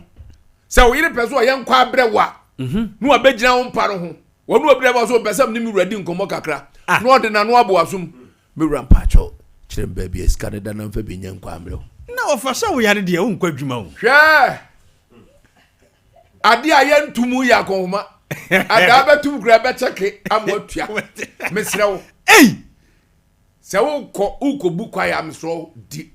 Sɛ wo yere pɛ sɛ ɔyɛ nkwa abrɛ wo a, mhm. na wabɛgyina wo mpa no ho. Wɔn obi bɛ so ɔpɛ sɛ ne me wura di nkɔmmɔ kakra. Ah. Na ɔde n'ano abɔ asom. Me wura mpaakyɛw, kyerɛ me baabi a sika no da na mfa bi nyɛ nkwa mmerɛ wo. Na ɔfa sɛ wo yare deɛ wonkɔ adwuma o. Hwɛ! Adeɛ a yɛnto mu yɛ akɔnhoma. Adaa bɛtum kura bɛkyɛke ama atua. Mesrɛ wo. Ei! Sɛ wokɔ wokɔbu kwae a mesrɛ wo di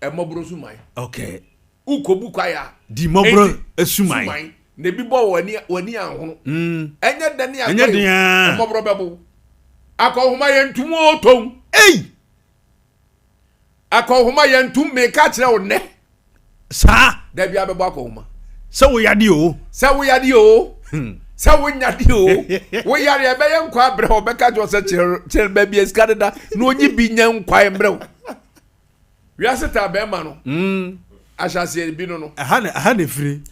mmɔborɔ suman. Okay. Wokɔbu kwae a. Di mmɔborɔ suman. Suman. Na ebi bɔ w'ani w'ani ahono. Mm. Ɛnyɛ dɛ ne akɔ Ɛnyɛ den aa. Mmɔborɔ bɛbo. Akɔnhoma yɛ ntum o tom. Ei! Akɔnhoma yɛ ntum meka kyerɛ wo nnɛ. Saa. Dabi abɛbɔ akɔnhoma. Sɛ wo yade o. Sɛ wo yade o. Hmm. Sɛ wo nyade o. Wo yare ɛbɛyɛ nkwa abrɛ ɔbɛka kyerɛ sɛ kyerɛ kyerɛ baabi a sika deda na onyi bi nyɛ nkwa mbrɛ wo. Wiase taa bɛrima no. Mm. Ahyɛaseɛ bi no no. Ɛha na ɛha na efiri.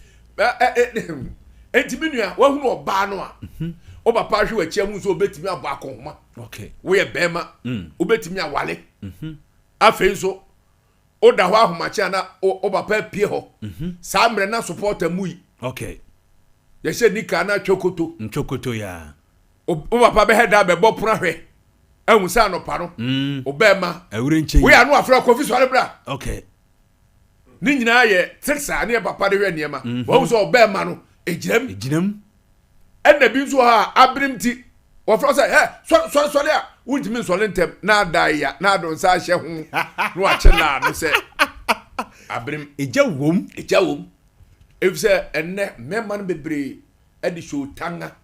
Enti me nua wahunu ɔbaa no a. Mhm. Wo papa ahwɛ w'akyi ahu sɛ obetumi abɔ akɔnhoma. Okay. Woyɛ bɛrima. Mm. Wobetumi awale. Mhm. Afei nso woda hɔ ahomakye a na wo papa apue hɔ. Mhm. Saa mmerɛ na supporter mu yi. Okay. Yɛhyɛ nika na atwa koto. Ntwa koto ya. Wo papa bɛhɛ da bɛbɔ pono ahwɛ. Ahu sɛ anɔpa no. Mm. Ɔbɛɛma. Awure nkyɛn. Woyɛ ano afrɛ Kofi sɔre bra. Okay. Ne nyinaa yɛ tricks a ne yɛ papa de hwɛ nneɛma. Mm -hmm. Wɔn sɛ ɔbɛɛma no egyinam. Egyinam. Ɛna bi nso hɔ a abirim ti wɔfrɛ sɛ ɛ sɔre sɔre sɔre a wontumi nsɔre ntɛm na ada ya na ado nsa ahyɛ ho na wakye laa no sɛ abirim. Egya wom. Egya wom. Efisɛ ɛnnɛ mmarima no bebree ɛde show tanga.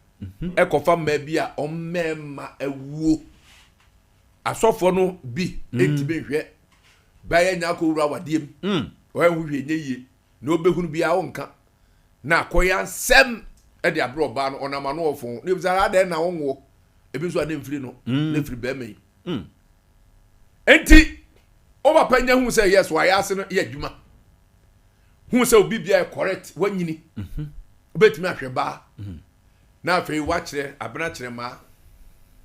ɛkɔfa mmaa bi a wɔn mmarima awuo asɔfoɔ no bi mm. ntumi nhwɛ bɛyɛ nya akɔwura awadeɛ mu mm. ɔyɛ ho hwɛ nyɛ yie na ɔbɛhunu biara ɔnka na akɔyɛ ansɛm ɛde aberɛ ɔbaa no ɔnam ano ɔfo ne ebisa adɛn na ɔnwoɔ ebi nso a ne mfiri no mm. ne firi bɛrima yi nti ɔba nya hu sɛ yes wayɛ ase no yɛ adwuma hu sɛ obi bia yɛ correct wanyini mhm. wobɛtumi ahwɛ baa mhm. na afei wakyerɛ abena kyerɛ maa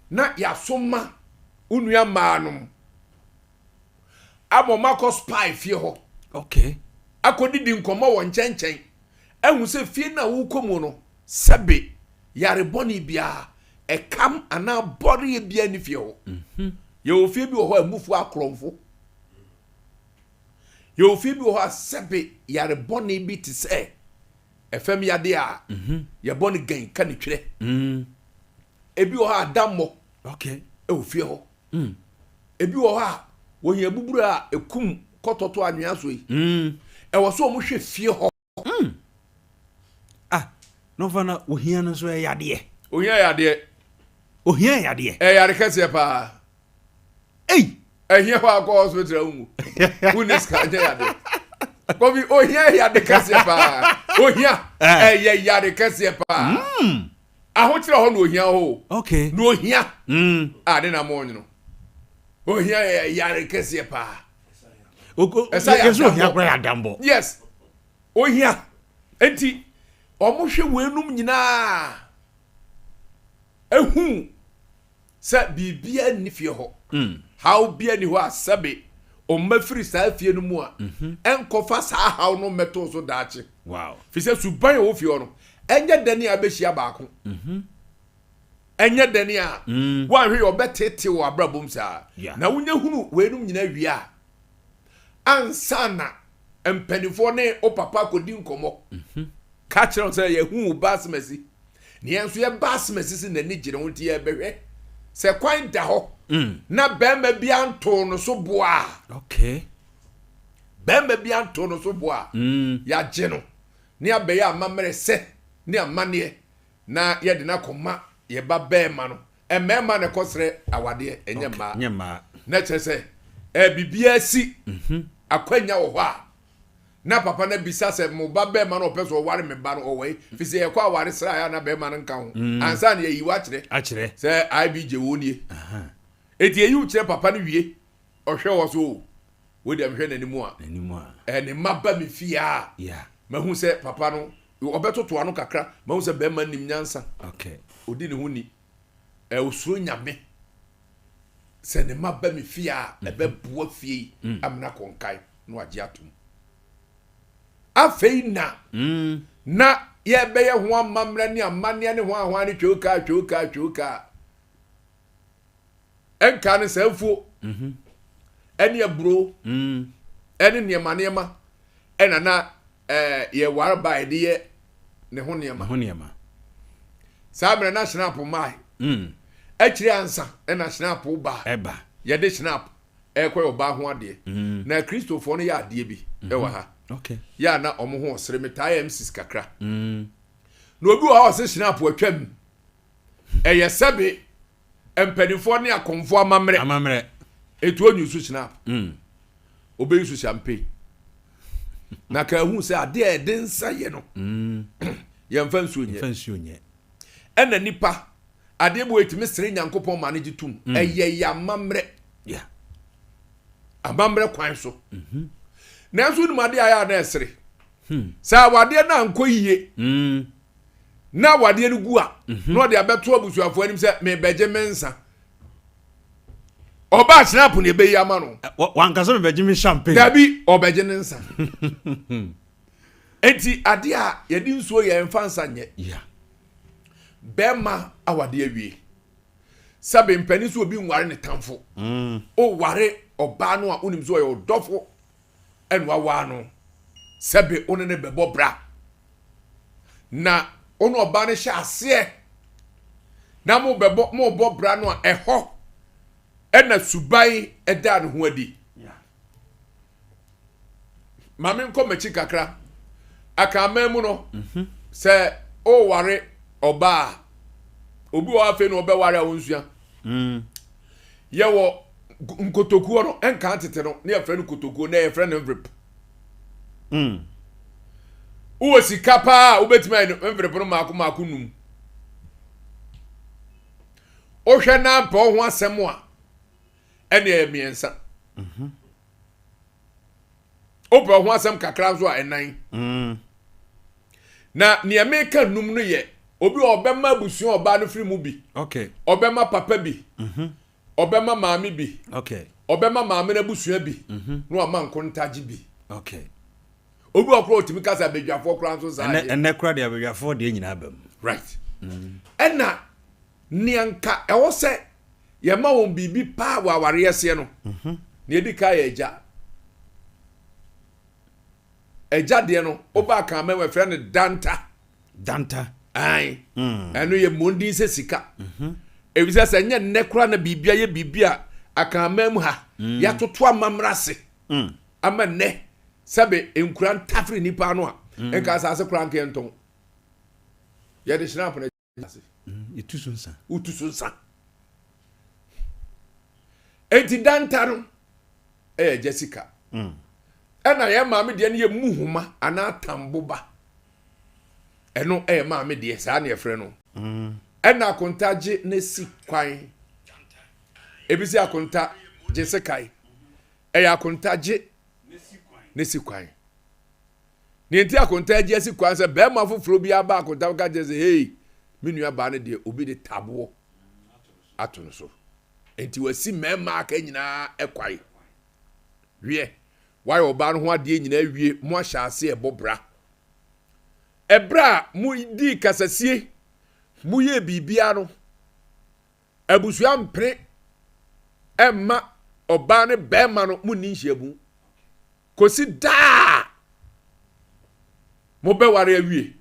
na yɛasoma wo nua mmaa nom ama ɔma akɔ spy fie hɔ okay. akɔdidi nkɔmmɔ wɔ nkyɛnkyɛn ahu sɛ fie no a wokɔ mu no sɛbe yare bɔne biara ɛkam anaa bɔreɛ biara ne fie hɔ mhm. yɛwɔ fie bi wɔ hɔ a mufoɔ akorɔmfo Yɛwɔ fie bi wɔ hɔ a sɛbe yare bɔne bi te sɛ ɛfam yade a mhm. yɛbɔ no gɛn ka ne twerɛ. Mm. Ebi wɔ hɔ a dammɔ ɛwɔ fie hɔ. Mm. Ebi wɔ hɔ a wɔhia buburu a ekum kɔtɔtɔ anwea so yi. Mm. Ɛwɔ so wɔn hwɛ fie hɔ. Ah, n'ofa na ohia no nso ɛyɛ adeɛ. Ohia yɛ adeɛ. Ohia yɛ adeɛ. Ɛyɛ ade kɛseɛ paa. Ei! Ɛhia hɔ akɔ hospital a wonwu. Wonni sika nyɛ yadeɛ. Kofi, ohia yɛ ade kɛseɛ paa. Ohia ɛyɛ yade kɛseɛ paa. Mm. Ahokyerɛ hɔ na ohia hɔ o. Okay. Na ohia. Mm. A ne na mo nwono. Ohia yɛ yare kɛseɛ paa. Ɛsɛ yɛ ohia kora yɛ adambɔ. Yes. Ohia. Enti wɔn hwɛ weinom nyinaa. Ehu sɛ biribiara nni fie hɔ, haw biara nni hɔ a sɛbe ɔmma firi saa fie no mu a, ɛnkɔfa saa haw no mmɛto so daakye. Firi sɛ suban a ɛwɔ fie hɔ no, ɛnyɛ dɛn a abɛhyia baako. Ɛnyɛ dɛn a woanhwɛ yɛ ɔbɛtete wɔ abrabɔ mu saa. Na wonya hunu weinom nyinaa wie a, ansa na mpanimfoɔ ne wo papa akɔdi nkɔmmɔ. Ka kyerɛ wɔn sɛ, Yɛahu wo ba asemasi, na yɛn nso yɛn ba asemasi si n'ani gye ne ho nti yɛrebɛhwɛ. Sɛ kwan da hɔ na bɛrima bi antoo no so boa a, okay. Bɛrima bi antoo no so boa a, yɛagye no ne abɛyɛ amammerɛ sɛ ne amanneɛ na yɛde no akɔma yɛ ba bɛrima no. Mmarima na ɛkɔsrɛ awadeɛ, ɛnyɛ mmaa. Nyɛ mmaa. Na kyerɛ sɛ ɛɛ biribiara si akwanya wɔ hɔ a na papa no abisa sɛ mo ba bɛrima no ɔpɛ sɛ ɔware me ba no ɔwɔ he? Fi sɛ yɛkɔ aware sra a na bɛrima no nka ho ansa na yɛyi wo akyerɛ akyerɛ sɛ IBJ wo nie. Eti yɛyi wo kyerɛ papa no wie ɔhwɛ wɔ so o wei deɛ mehwɛ n'anim a n'anim a ɛɛ ne mma ba me fie a yeah. mahu sɛ papa no ɔbɛtoto ano kakra mahu sɛ bɛrima nim nyansa okay. ɔdi ne ho ni ɛɛ osuro Nyame sɛ ne mma ba me fie a ɛbɛboa fie yi amena kɔnkae na wagye atom. Afei na na yɛbɛyɛ ho amammerɛ ne amanneɛ ne ho ahoa ne twewkaa twewkaa twewkaa. Ɛnka ne saa mfuo ɛne aburo ɛne nneɛma nneɛma ɛna na ɛɛ yɛware ba yɛde yɛ ne ho nneɛma. Ho nneɛma. Saa mmerɛ na hyinapo maae. Akyire ansa ɛna hyinapo ba. Ɛba. Yɛde hyinapo ɛkɔ yɛ ɔbaa ho adeɛ. Na Kristofoɔ no yɛ adeɛ bi ɛwɔ ha. Okay. Yɛ a na ɔmo ho ɔsere metaa yɛ MCs kakra. Na obi wɔ hɔ a ɔse hyinapo atwam. Ɛyɛ sɛbe mpanimfoɔ ne akɔmfoɔ amammerɛ. Amammerɛ. Etu onyi so hyinapo. Obeyi so champagne. Na ka ehu sɛ adeɛ a yɛde nsa yɛ no. Yɛmfa nsuo nyɛ. Yɛmfa nsuo nyɛ. Ɛna nipa adeɛ bi wɔ etumi sere Nyankopɔn ma no gye tom. Ɛyɛ yɛ amammerɛ. Yeah. Amammerɛ kwan so. Nanso wonim adeɛ a ɛyɛ a na ɛsere. Sɛ awadeɛ no ankɔ yie na awadeɛ no gu a na ɔde abɛto abusuafoɔ anim sɛ mebɛgye me nsa. Ɔba akyena apo na ɛbɛyi ama no. Wankasa mebɛgye me champagne. Dabi, ɔbɛgye ne nsa. Enti adeɛ a yɛde nsuo yɛ mfa nsa nyɛ. Yeah. Bɛrima awadeɛ awie. Sɛbe mpanin sɛ obi nware ne tamfo. Oware ɔbaa no a wonim sɛ ɔyɛ ɔdɔfo ɛna wawaa no. Sɛbe wo ne ne bɛbɔ bra. Na wo ne ɔbaa no hyɛ aseɛ na mo bɛbɔ mo bɔ bra no a ɛhɔ ɛna suban ɛda ne ho adi. Maame nkɔ m'akyi kakra. Akanman mu no sɛ ɔware ɔbaa obi wɔ afei na ɔbɛware a ɔnsua. Yɛwɔ nkotokuo no ɛnka tete no ne yɛfrɛ no kotokuo na yɛfrɛ no envelope. Wowɔ sika paa a wobɛtumi ayɛ no envelope no maako maako num. Wohwɛ na mpɛ wo ho asɛm a ɛne ɛyɛ mmiɛnsa. Wopɛ wo ho asɛm kakra nso a ɛnan. Na nea meka num no yɛ obi a ɔbɛma abusua ɔbaa no firi mu bi. Okay. Ɔbɛma papa bi. Ɔbɛma maame bi. Okay. Ɔbɛma maame no abusua bi. Na wama nkontagye bi. Okay. Obi wɔ koraa otumi kasa abadwafoɔ koraa nso saa adeɛ. Ɛnɛ koraa deɛ abadwafoɔ deɛ nyinaa ba mu. Right. Ɛna nea nka ɛwɔ sɛ yɛma wɔn biribi paa wɔ awareɛ seɛ no, nea edi kan yɛ agya. Agya deɛ no, woba kan mɛwɔ ɛfrɛ no danta. Danta. Ae. Ɛno yɛ mmɔden sɛ sika. Efisɛ sɛ nyɛ nnɛ koraa na biribi ayɛ biribi a akanman mu ha yɛatoto amammerɛ ase ama nnɛ sɛbe nkura ntafere nnipa ano a nka asase koraa nka yɛntɔn. Yɛde hyena apona ase. Yɛtu so nsa. Wotu so nsa. Enti danta no ɛyɛ agya sika. Ɛna yɛn maame deɛ no yɛ muhuma anaa tamboba. Ɛno ɛyɛ maame deɛ saa na yɛfrɛ no. Ɛna akonta gye ne si kwan. Ebi sɛ akonta gye sekae. Ɛyɛ akonta gye ne si kwan. Nea nti akonta gye asi kwan sɛ bɛrima foforɔ bi aba akonta bɛka kyerɛ sɛ hei me nua baa no deɛ obi de taboɔ ato no so. Nti wasi mmarima aka nyinaa ɛkwae. Wiɛ, wayɛ ɔbaa no ho adeɛ nyinaa wie mo ahyɛ ase ɛbɔ bra. Ɛberɛ a mo dii kasasie, mo yɛɛ biribiara no, abusua mpene ɛmma ɔbaa ne bɛrima no mo nni nhyiamu. Kɔsi daa mobɛware awie.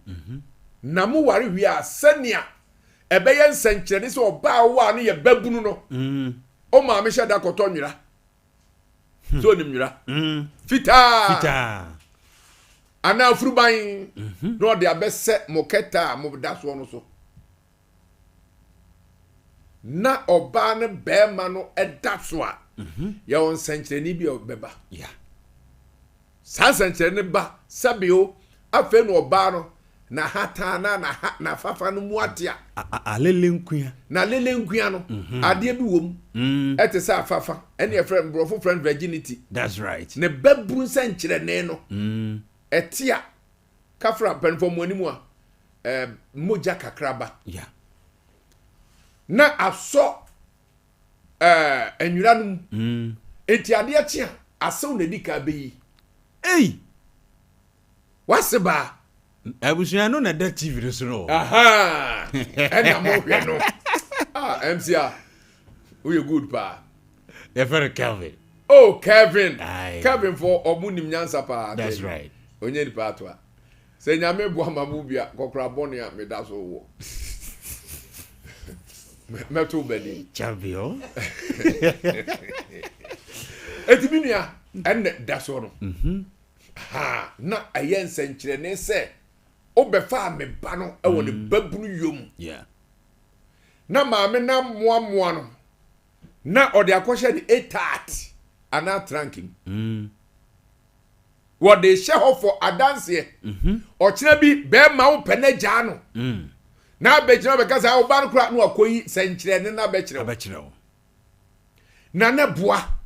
Na moware wie a sɛnea Ɛbɛyɛ nsɛnkyerɛnne sɛ ɔbaa a wowaa no yɛ babunu no, wo maame hyɛ da kɔtɔ nwera. Sɛ onim nwera. Fitaa. Anaa furuban na ɔde abɛsɛ mo kɛtɛ a moda soɔ no so. Na ɔbaa no bɛrima no da so a, yɛwɔ nsɛnkyerɛnne bi a ɔbɛba. Saa nsɛnkyerɛnne no ba sɛbeo afei na ɔbaa no n'ahataa na n'aha n'afafa no mu ate a. Alele nkua. N'alele nkua no, mhm. adeɛ bi wɔ mu. Mm. Ɛte sɛ afafa, ɛne ɛfrɛ no borɔfo frɛ no virginity. That's right. Ne babunu nsɛnkyerɛnne no, mm. ɛte a, kafra mpanimfoɔ mu anim a, ɛɛ mogya kakra ba. Yeah. Na asɔ ɛɛ nwera no mu. Mm. Enti adeɛ kye a, asew na edi kan bɛyi. Ei! Wase baa. Abusua no na ɛda TV no so no. Ɛna mo hwɛ no. Ah, MC a, woyɛ good paa. Yɛfrɛ no Kelvin. Oh, Kelvin. Aye. Kelvin fo ɔmo nim nyansa paa. That's right. Onye nipa atoa. Sɛ Nyame boa ma mo bi a, kɔkora bɔne a meda so wɔ. Mɛto wo bɛdin. Champion. Eti me nua, ɛnna da so no. Mhm. Ha, na ɛyɛ nsɛnkyerɛnne sɛ wobɛfaa me ba no wɔ ne mm. babunu yom. Yeah. Na maame na mmoamoa no, na ɔde akɔhyɛ ne etat anaa trank mu. Mm. Wɔde hyɛ hɔ fɔ adanseɛ. Mhm. Ɔkyena bi bɛrima wo pɛ no agyaa no. Mm. Na abɛgyina bɛka sɛ ɔba no koraa na wakɔyi sɛnkyerɛnne no abɛkyerɛ wo. Na ne boa.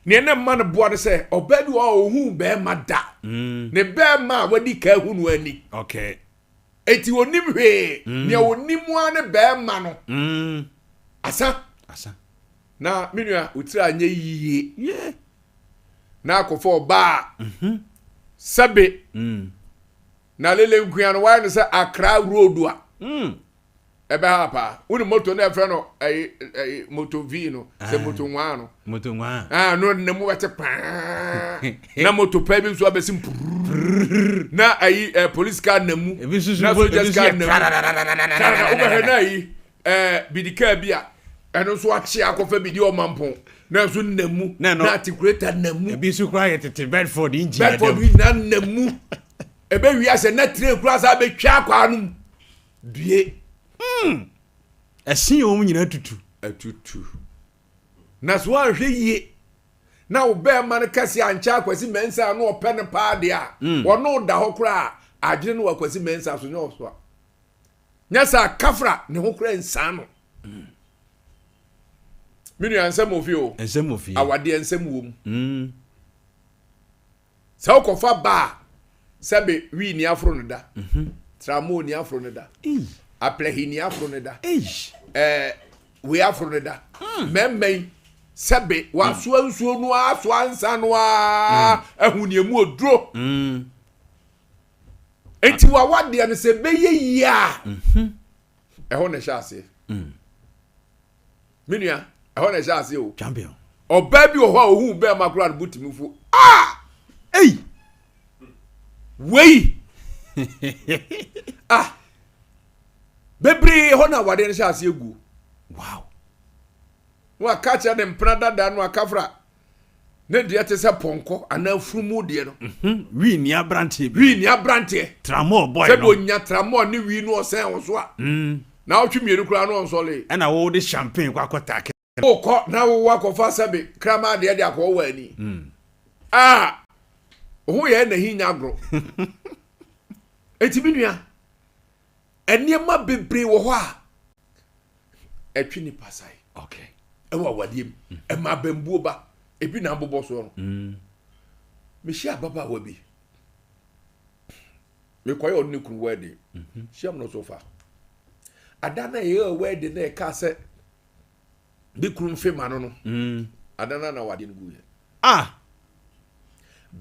Nea na mma no boa no sɛ ɔbaa bi wɔ hɔ a ɔhuu bɛrima da. Mm. Ne bɛrima a wadi ka ahu no ani. Okay. Eti onim hwee. Mm. Nea onim ara ne bɛrima no. Asa. Asa. Na me nua, wo tiri anyɛ yie. Na akɔfa ɔbaa a mhm. sɛbe mm. na lele nkua no wayɛ no sɛ akra road a mm. ɛbɛha paa wone moto no ɛfrɛ no ɛyi ɛyi moto v no sɛ ah. moto nwaa no moto nwaa ah no ne mu bɛte paa na moto paa bi nso abɛsi mpurr na ɛyi ɛ police car na mu na soldiers car na mu wobɛhwɛ na ɛyi ɛɛ bidi kaa bi a ɛno nso akye akɔfa bidi ɔmampɔn na nso nna mu na atikuleta nna mu. Ebi nso koraa yɛ tete Bedford engine Bedford nyinaa nna mu ebe wi asɛ na train koraa saa bɛtwa akɔ ano mu due. Hmm. Ɛsen yɛ wɔn nyinaa tutu. Atutu. Na so anhwɛ yie na wo bɛrima no kɛse ankyɛ akwasi mɛnsa a na ɔpɛ no paa deɛ a hmm. wɔno da hɔ koraa adwene no wɔ akwasi mɛnsa so nyɛ ɔso a. Nyɛ saa kafra ne ho koraa nsaa no. Me nua nsɛm wɔ fie o. Nsɛm wɔ fie. Awadeɛ nsɛm wɔ mu. Mm. Sɛ wokɔfa ba a sɛbe wii ni aforo no da. Mm -hmm. Tramo ni aforo no da. Aplɛhi ni aforo no da. Ɛɛ wei aforo no da. Mm. Mɛmma yi sɛbe wasoa nsuo no asoa nsa no a mm. ahu nea mu oduro. Mm. Enti w'awadeɛ no sɛ ɛbɛyɛ yie a, mhm. ɛhɔ na ɛhyɛ aseɛ. Mm. Me nua, ɛhɔ na ɛhyɛ aseɛ o. Champion. Ɔbaa bi wɔ hɔ a ohun bɛrima koraa no bo tumi fu. Ah! Ei! Wei! ah! Bebree hɔ na awadeɛ no hyɛ aseɛ guo. Wow! Na waka kyerɛ ne mpena dada no akafra. Ne deɛ te sɛ pɔnkɔ anaa afunumu deɛ no. Mhm. Wii ni aberanteɛ bi. Wii ni aberanteɛ. Tramɔɔ boy no. Sɛbi onya tramɔɔ ne wii no ɔsɛn wo so a. Mm. Na ɔtwe mmienu koraa no ɔnsɔle. Ɛna wo de champagne kɔ akɔ taake. Wokɔ na wowɔ akɔfa sɛbi kraman deɛ de akɔ wɔ ani. Mm. Ah! Ho yɛ na hi nya agorɔ. Eti mi nua, nneɛma bebree wɔ hɔ a ɛtwe nipa sae. Okay. Ɛwɔ awadeɛ mu. Mm. Ɛma abambuo ba. Ebi na abobɔ soɔ no. Mm. Mehyia ababaawa bi. Mekɔyɛ ɔne ne kunu wedding. Mm-hmm. Hyia mu no so fa. Ada na ɛyɛ wedding na ɛka sɛ ne kunu mfe ma no no. Mm. Ada na na awadeɛ no gu yɛ. Ah.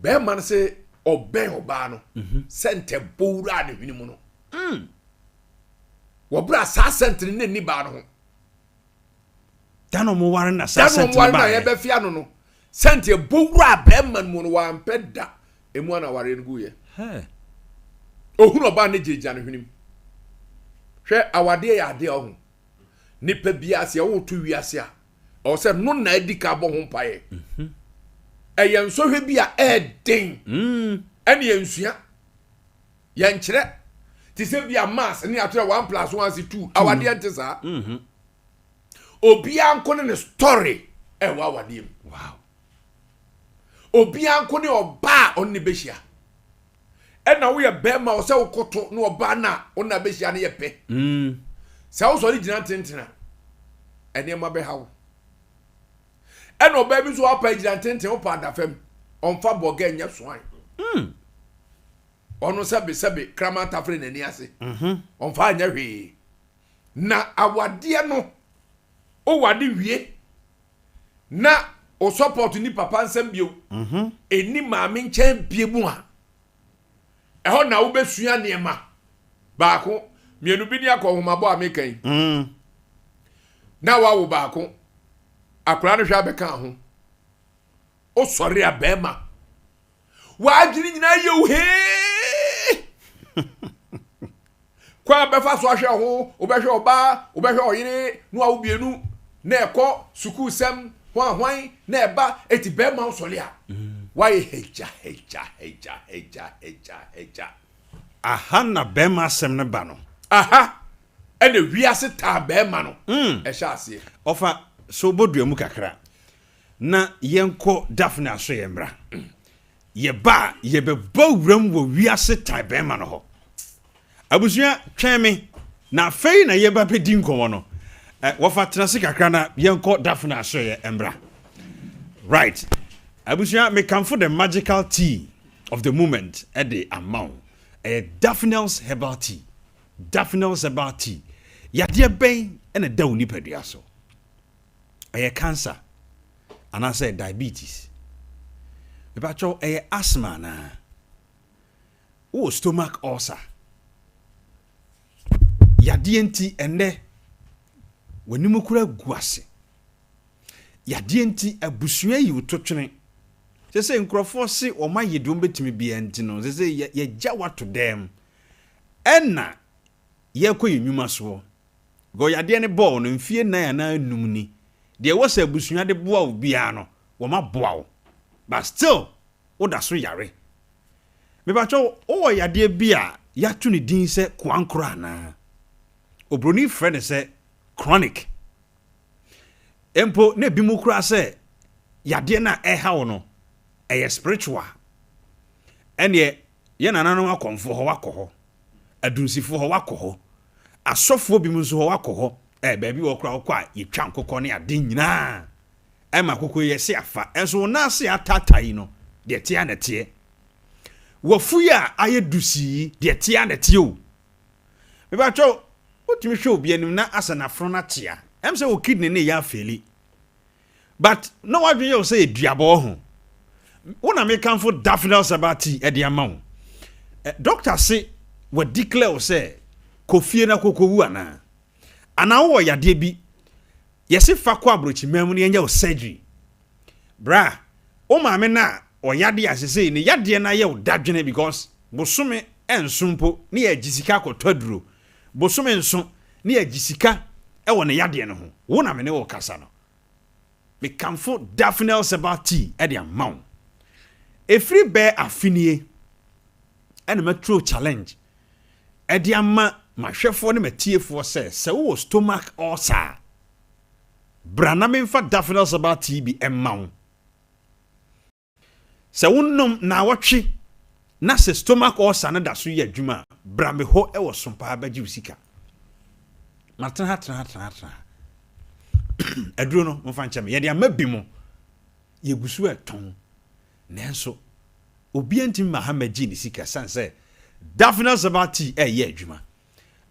Bɛrima no sɛ ɔbɛn ɔbaa no mm-hmm. sɛ ntɛ bowura ne hwene mu no. Mm. Wɔ berɛ a saa sɛntene no nni baa no ho. Da na wɔware na saa sɛntene baeɛ. Da na wɔware na yɛbɛfe ano no, sɛnte ɛbɔ wura bɛrima no mu no, wampɛ da. Emu ana awareɛ no guiɛ. Ohunu ɔbaa no gyinagyina ne hwenem. Hwɛ, awadeɛ yɛ adeɛ a ɔho. Nipa biara sɛ woto wiase a, ɛwɔ sɛ no na adi ka bɔ ho mpaeɛ. Mhm. Ɛyɛ nsɔhwɛ bi a ɛɛden. Mm. Ɛne yɛnsua. Yɛnkyerɛ. Te sɛ bi a mass ne atwerɛ one plus one si two. Awadeɛ nte saa. Mhm. Obiara nko ne ne story ɛwɔ awadeɛ mu. Wow. Obiara nko ne ɔbaa a ɔne ne bɛhyia. Ɛna woyɛ bɛrima ɔsɛ wokoto ne ɔbaa no a wo na bɛhyia no yɛ pɛ. Mm. Sɛ wosɔre gyina ntentena a, nneɛma bɛha wo. Ɛna ɔbaa bi nso apa gyina ntenten wopa ada fam ɔmfa bɔgɛ nyɛ soan. Mm. Ɔno sɛbe sɛbe kraman tafere n'ani ase. Mm-hmm. Ɔmfa nyɛ hwee. Na awadeɛ no wowade wie na o support ni papa nsɛm bio mhm. ɛni maame nkyɛn bie mu a ɛhɔ na wobɛsua nneɛma baako mmienu bi ne akɔ nhomabɔ a meka yi mm. na wawo baako akwadaa no hwɛ abɛka ho wosɔre a bɛrima W'adwene nyinaa yɛ wo hee. Kwan a bɛfa so ahwɛ ho, wobɛhwɛ ɔbaa, wobɛhwɛ ɔyere, na wawo mmienu, na ɛkɔ sukuu sɛm, hwan hwan, na ɛba, eti bɛrima wosɔre a, wayɛ hagya hagya hagya hagya hagya hagya. Aha na bɛrima asɛm no ba no. Aha ɛna wiase taa bɛrima no ɛhyɛ aseɛ. Ɔfa, so wobɔ dua mu kakra. Na yɛnkɔ Daphne asoɛeɛ mmra. Yɛba a, yɛbɛbɔ wuram wɔ wiase tan bɛrima no hɔ. Abusua, twɛn me, na afei na yɛba bɛdi nkɔmmɔ no. Eh, wɔfa tena ase kakra na yɛnkɔ Daphne asoɛeɛ mmra. Right. Abusua, mekamfo the magical tea of the moment de ama wo. Ɛyɛ Daphne's Herbal Tea. Daphne's Herbal Tea. Yadeɛ bɛn na ɛda wo nipadua so? Ɛyɛ cancer anaasɛ diabetes? Mepakyɛw, ɛyɛ asthma anaa? Wowɔ stomach ulcer? Yadeɛ nti ɛnnɛ w'anim koraa gu ase. Yadeɛ nti abusua yi wo to twene. Sɛ sɛ nkurɔfoɔ se wɔn ayɛ deɛ wɔbɛtumi biara nti no, sɛ sɛ yɛgya wo ato dɛm. Ɛna yɛrekɔ yɛn nnwuma soɔ. Because yadeɛ no bɔɔ wo no mfie nnan anaa nnum ni, deɛ ɛwɔ sɛ abusua de boa wo biara no, wɔn aboa wo. But still, wo da so yare. Mepakyɛw, wowɔ yadeɛ bi a yɛato ne din sɛ koankorɔ anaa? Obroni frɛ no sɛ chronic. Mpo na ebinom koraa sɛ yadeɛ no a ɛreha wo no, ɛyɛ spiritual. Ɛnneɛ yɛn nananom akɔmfoɔ hɔ, woakɔ hɔ. Adunsifoɔ hɔ, woakɔ hɔ. Asɔfoɔ binom nso hɔ, woakɔ hɔ. Ɛɛ, baabi wɔ hɔ koraa wokɔ a, yɛtwa nkokɔ ne ade nyinaa. Ɛma akokɔ yi ɛse afa. Ɛnso wo nan ase a ataataa yi no, deɛ ɛteɛ ara na ɛteɛ. W'afu yi a ayɛ dusii yi, deɛ ɛteɛ ara na ɛteɛ o. Mepakyɛw, wotumi hwɛ obi anim na asɛ n'afono no akyea. Ɛm sɛ wo kidney no reyɛ afeeli. But na w'adwene yɛ wo sɛ yɛ duabɔ wɔ ho. Wo na mekamfo Daffodil Herbal Tea de ama wo. Doctor se wa declare wo sɛ kɔ fie na kɔ kɔwu anaa? Anaa wowɔ yadeɛ bi yɛse fa kɔ abrokyiman mu na yɛnyɛ wo surgery. Bra, wo maame no a ɔyadeɛ a sesei ne yadeɛ no ayɛ wo dadwene because bosome nso mpo ne yɛgye sika akɔtɔ aduro. Bosome nso ne yɛgye sika wɔ ne yadeɛ no ho. Wo na me ne wo kasa no. Mekamfo Daphne Herbal Tea de ama wo. Ɛfiri bɛɛ afe nie ɛna maturo challenge ɛde ama m'ahwɛfoɔ ne m'atiefoɔ sɛ sɛ wowɔ stomach ulcer a, bra na memfa Daphne Herbal Tea bi mma wo. Sɛ wonom naawɔtwe na sɛ stomach ulcer no da so yɛ adwuma a, bra me hɔ wɔ Sompaa bɛgye wo sika. Matena ha tena ha tena ha tena ha. Aduro no, momfa nkyɛ me. Yɛde ama bi mo. Yɛgu so ɛtɔn. Nanso, obiara ntumi ma ha mmɛgye ne sika sane sɛ Daphne Herbal Tea ɛreyɛ adwuma.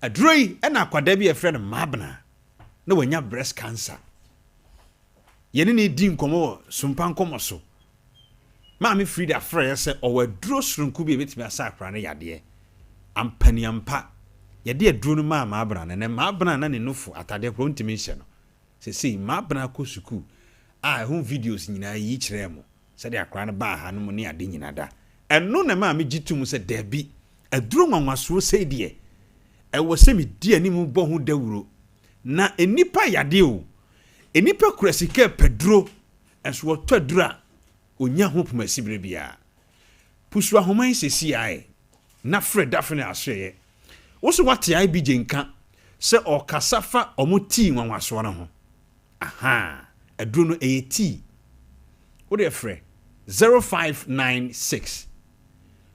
Aduro yi ɛna akwadaa bi a yɛfrɛ no Mabena na wanya breast cancer. Yɛne no redi nkɔmmɔ wɔ Sumpa Nkɔmmɔ so. Maame Frida frɛeɛ sɛ ɔwɔ aduro soronko bi a ɛbɛtumi asa akwadaa no yadeɛ. Ampaniampa, yɛde aduro no maa Maabena no. Ɛnnɛ, Maabena a na ne nufu atadeɛ koraa ɔntumi nhyɛ no, seesei Maabena kɔ sukuu a ɛho videos nyinaa yi kyerɛɛ mo sɛdeɛ akwadaa no baa ha no mu ne ade nyinaa da. Ɛno na ɛmaa megye toom sɛ dabi, aduro nwanwasoɔ sei deɛ, Ɛwɔ sɛ medi anim bɔ ho dawuro. Na nnipa yade o, nnipa kura sika repɛ duro, nso wɔtɔ aduro a, ɔnya ho pomasi berɛ biara. Pusu ahoma yi seesei ara ɛ, na frɛ Daphne asoɛeɛ. Wo so woate IBJ nka sɛ ɔrekasa fa wɔn tii nwanwasoɔ no ho? Ahaa, aduro no ɛyɛ tii. Wo deɛ frɛ 0596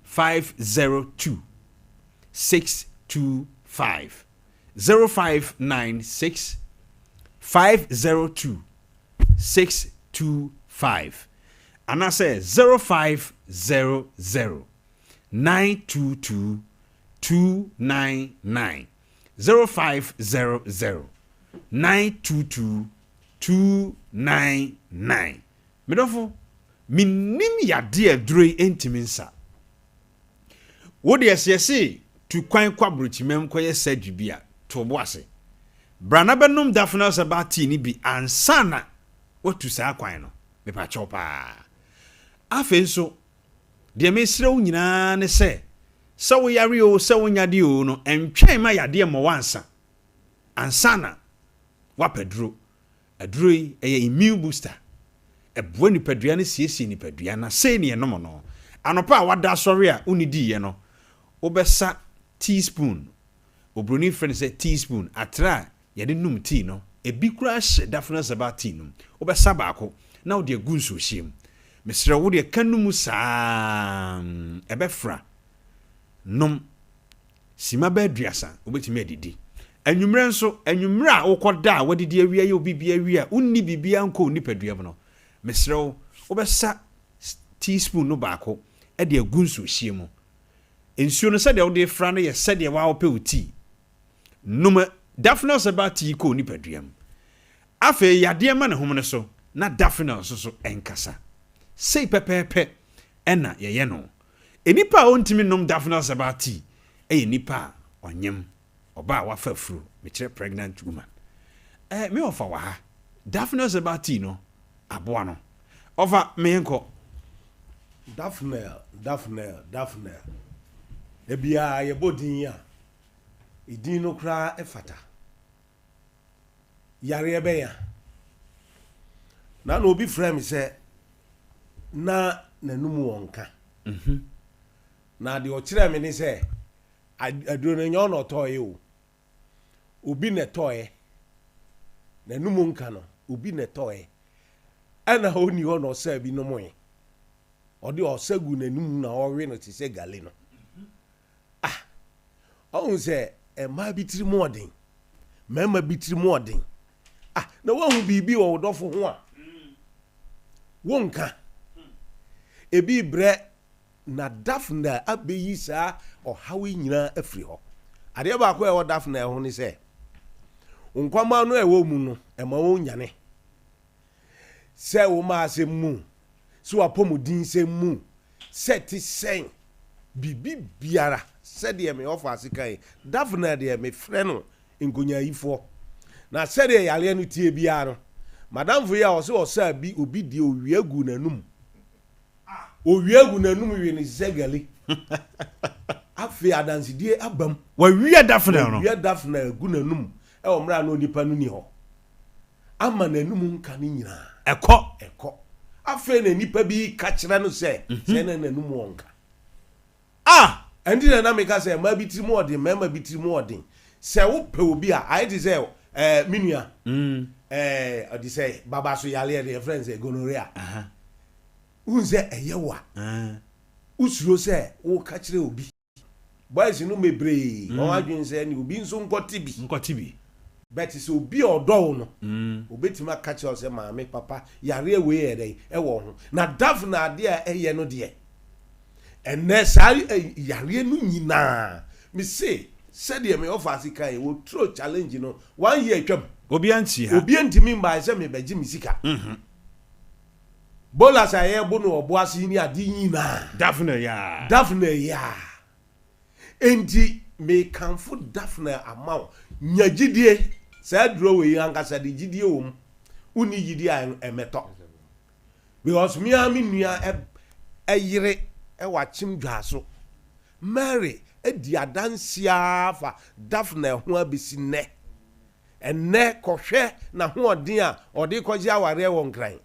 502 625, 0596 502 625 anaasɛ 0500 922 299, 0500 922 299. Me dɔfo, mennim yadeɛ a aduro yi ntumi nsa. Wo deɛ sɛ yɛse tu kwan kɔ aburokyimam kɔyɛ surgery bi a, to wo bo ase. Bra na bɛnom Daphne Herbal tea no bi ansa na woatu saa kwan no. Mepakyɛw paa. Afei nso, deɛ mesrɛ wo nyinaa ne sɛ, sɛ woyare oo, sɛ wonyade oo no, ntwɛn ma yadeɛ mmɔ wo ansa, ansa na woapɛ duro. Aduro yi, ɛyɛ immune booster. Ɛboa nipadua no siesie nipadua na sei ne yɛnom no. Anɔpa a wada asɔre a wonnidiiɛ no, wobɛsa teaspoon, oburoni frɛ no sɛ teaspoon, atere a yɛde nom tea no, ebi koraa hyɛ Daphne Herbal tea no mu. Wobɛsa baako na wode agu nsuohyeɛ mu. Mesrɛ wo, wodeɛ ka no mu saa ara, ɛbɛfra. Nom. Simma bɛyɛ aduasa, wobɛtumi adidi. Anwummerɛ nso, anwummerɛ a wokɔda a woadidi awie ayɛ wo biribiara awie a wonni biribiara nkɔ wo nipadua mu no, mesrɛ wo, wobɛsa teaspoon no baako de agu nsuohyeɛ mu. Nsuo no, sɛdeɛ wode refra no yɛ sɛdeɛ wo ara wopɛ wo tea. Nom Daphne Herbal tea kɔ wo nipadua mu. Afei yadeɛ ma ne homene so na Daphne nso so nkasa. Sei pɛpɛɛpɛ na yɛyɛ no. Nnipa a ɔntumi nnom Daphne Herbal tea yɛ nnipa a ɔnyem, ɔbaa a wafa afuro, mekyerɛ pregnant woman. Eh, me ɔfa wɔ ha. Daphne Herbal tea no, aboa no. Ɔfa, me yɛnkɔ. Daphne, Daphne, Daphne. Da biara yɛbɔ din yi a, edin no koraa fata. Yareɛ bɛn a? Na na obi frɛ me sɛ na n'anum wɔ nka. Mhm. Na deɛ ɔkyerɛɛ me ne sɛ aduro no nyɛ ɔna ɔtɔɔeɛ o. Obi na ɛtɔɔeɛ. N'anum nka no, obi na ɛtɔɔeɛ. Ɛna ɔnni hɔ na ɔsaa bi nomoe. Ɔde ɔsa gu n'anum na ɔwe no te sɛ gale no. Ah, ɔhu sɛ mmaa bi tiri mu ɔden, mmarima bi tiri mu ɔden. Ah, na woahu biribi wɔ wo dɔfo ho a, wonka. Ebi brɛ na Daphne abɛyi saa ɔhaw yi nyinaa afiri hɔ. Adeɛ baako a ɛwɔ Daphne ho ne sɛ, nkwammaa no a ɛwɔ mu no, ɛma wɔn nyane. Sɛ wo mma asɛm mu, sɛ w'apɔmudinsɛm mu, sɛ ɛte sɛn, biribi biara, sɛdeɛ me ɔfaase kae, Daphne deɛ mefrɛ no nkonyaayifoɔ. Na sɛdeɛ yareɛ no teɛ biara no, m'adamfo yi a ɔse ɔsaa bi obi deɛ owia guu n'anum. Owia gu n'anum we no sɛ gari. Afei adansedie aba mu. Wawia Daphne no. Wawia Daphne agu n'anum wɔ mmerɛ a na onipa no nni hɔ. Ama n'anum nka no nyinaa. Ɛkɔ. Ɛkɔ. Afei na nnipa bi ka kyerɛ no sɛ, mhm. sɛ na n'anum wɔ nka. Ah! Ɛnti na na meka sɛ mmaa bi tiri mu ɔden, mmarima bi tiri mu ɔden. Sɛ wopɛ obi a, ayɛ te sɛ ɛɛ me nua. Mm. Ɛɛ ɔde sɛ baba so yareɛ no yɛfrɛ no sɛ gonorrhea. Wohu sɛ ɛyɛ wo a, wosuro sɛ woka kyerɛ obi. Boys no bebree wɔn adwene sɛ ɛne obi nso nkɔte bi. Nkɔte bi. But sɛ obi a ɔdɔ wo no, obetumi aka kyerɛ wo sɛ maame, papa, yareɛ wei yɛ dɛn ɛwɔ wo ho. Na Daphne adeɛ a ɛyɛ no deɛ, ɛnɛ saa yareɛ no nyinaa, mese sɛdeɛ me ɔfaase kae, wɔturo challenge no one year atwam. Obiara ntie ha. Obiara ntumi mbae sɛ mebɛgye me sika. Bolas a yɛrebo no wɔ bo ase yi ne ade nyinaa. Daphne yaa. Daphne yaa. Enti mekamfo Daphne ama wo. Nya gyidie. Saa aduro wei ankasa de gyidie wɔ mu. Wonni gyidie a ɛmɛtɔ. Because me ara me nua ɛyere ɛwɔ akyem dwaa so. Mary. adi adanseɛ ara fa Daphne ho abɛsi nnɛ. Ɛnnɛ kɔhwɛ n'ahoɔden a ɔde rekɔgye awareɛ wɔ Nkran.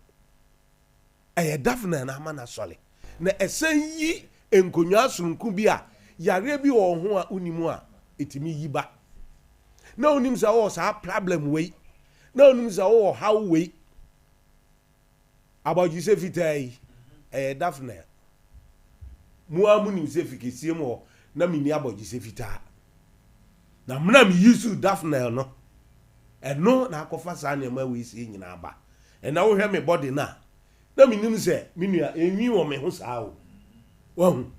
Ɛyɛ Daphne na ama no asɔre. Na ɛsan yi nkonnwaa soronko bi a yareɛ bi wɔ wo ho a wonim a ɛtumi yi ba. Na wonim sɛ wowɔ saa problem wei. Na wonim sɛ wowɔ haw wei. Abɔdwesɛ fitaa yi, ɛyɛ Daphne. Mo ara monim sɛ fi kɛseɛ mu hɔ na menni abɔdwesɛ fitaa. Na mmerɛ a me use Daphne no, ɛno na akɔfa saa nneɛma wei sei nyinaa ba. Ɛnɛ wohwɛ me body no a, na menim sɛ me nua ɛnwi wɔ me ho saa o. Wahu?